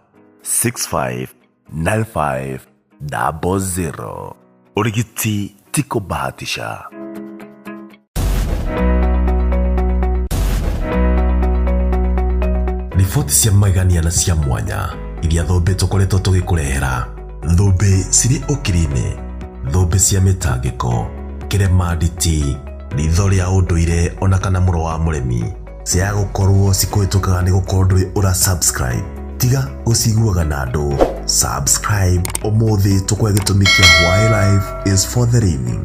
6595 00. Ũrigiti ti kũbahatisha. Riboti cia magegania na cia mwanya iria thũmbĩ tũkoretwo tũgĩkũrehera. Thũmbĩ cirĩ ũkiri-inĩ, thũmbĩ cia mĩtangĩko, kĩrema nditi, ritho rĩa ũndũire ona kana mũro wa mũrĩmi ciaga gũkorwo cikũhĩtũkaga nĩ gũkorwo ndũrĩ ũra subscribe. Tiga gũciguaga na andũ, subscribe ũmũthĩ tũkũhe gĩtũmi kĩa why life is for the living.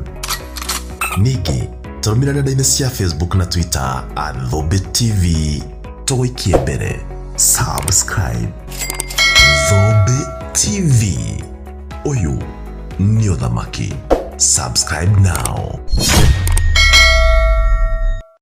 Ningĩ tũrũmĩrĩra nenda-inĩ cia Facebook na Twitter at Thũmbĩ TV tũgũikie mbere. Subscribe Thũmbĩ TV, ũyũ nĩ ũthamaki. Subscribe now.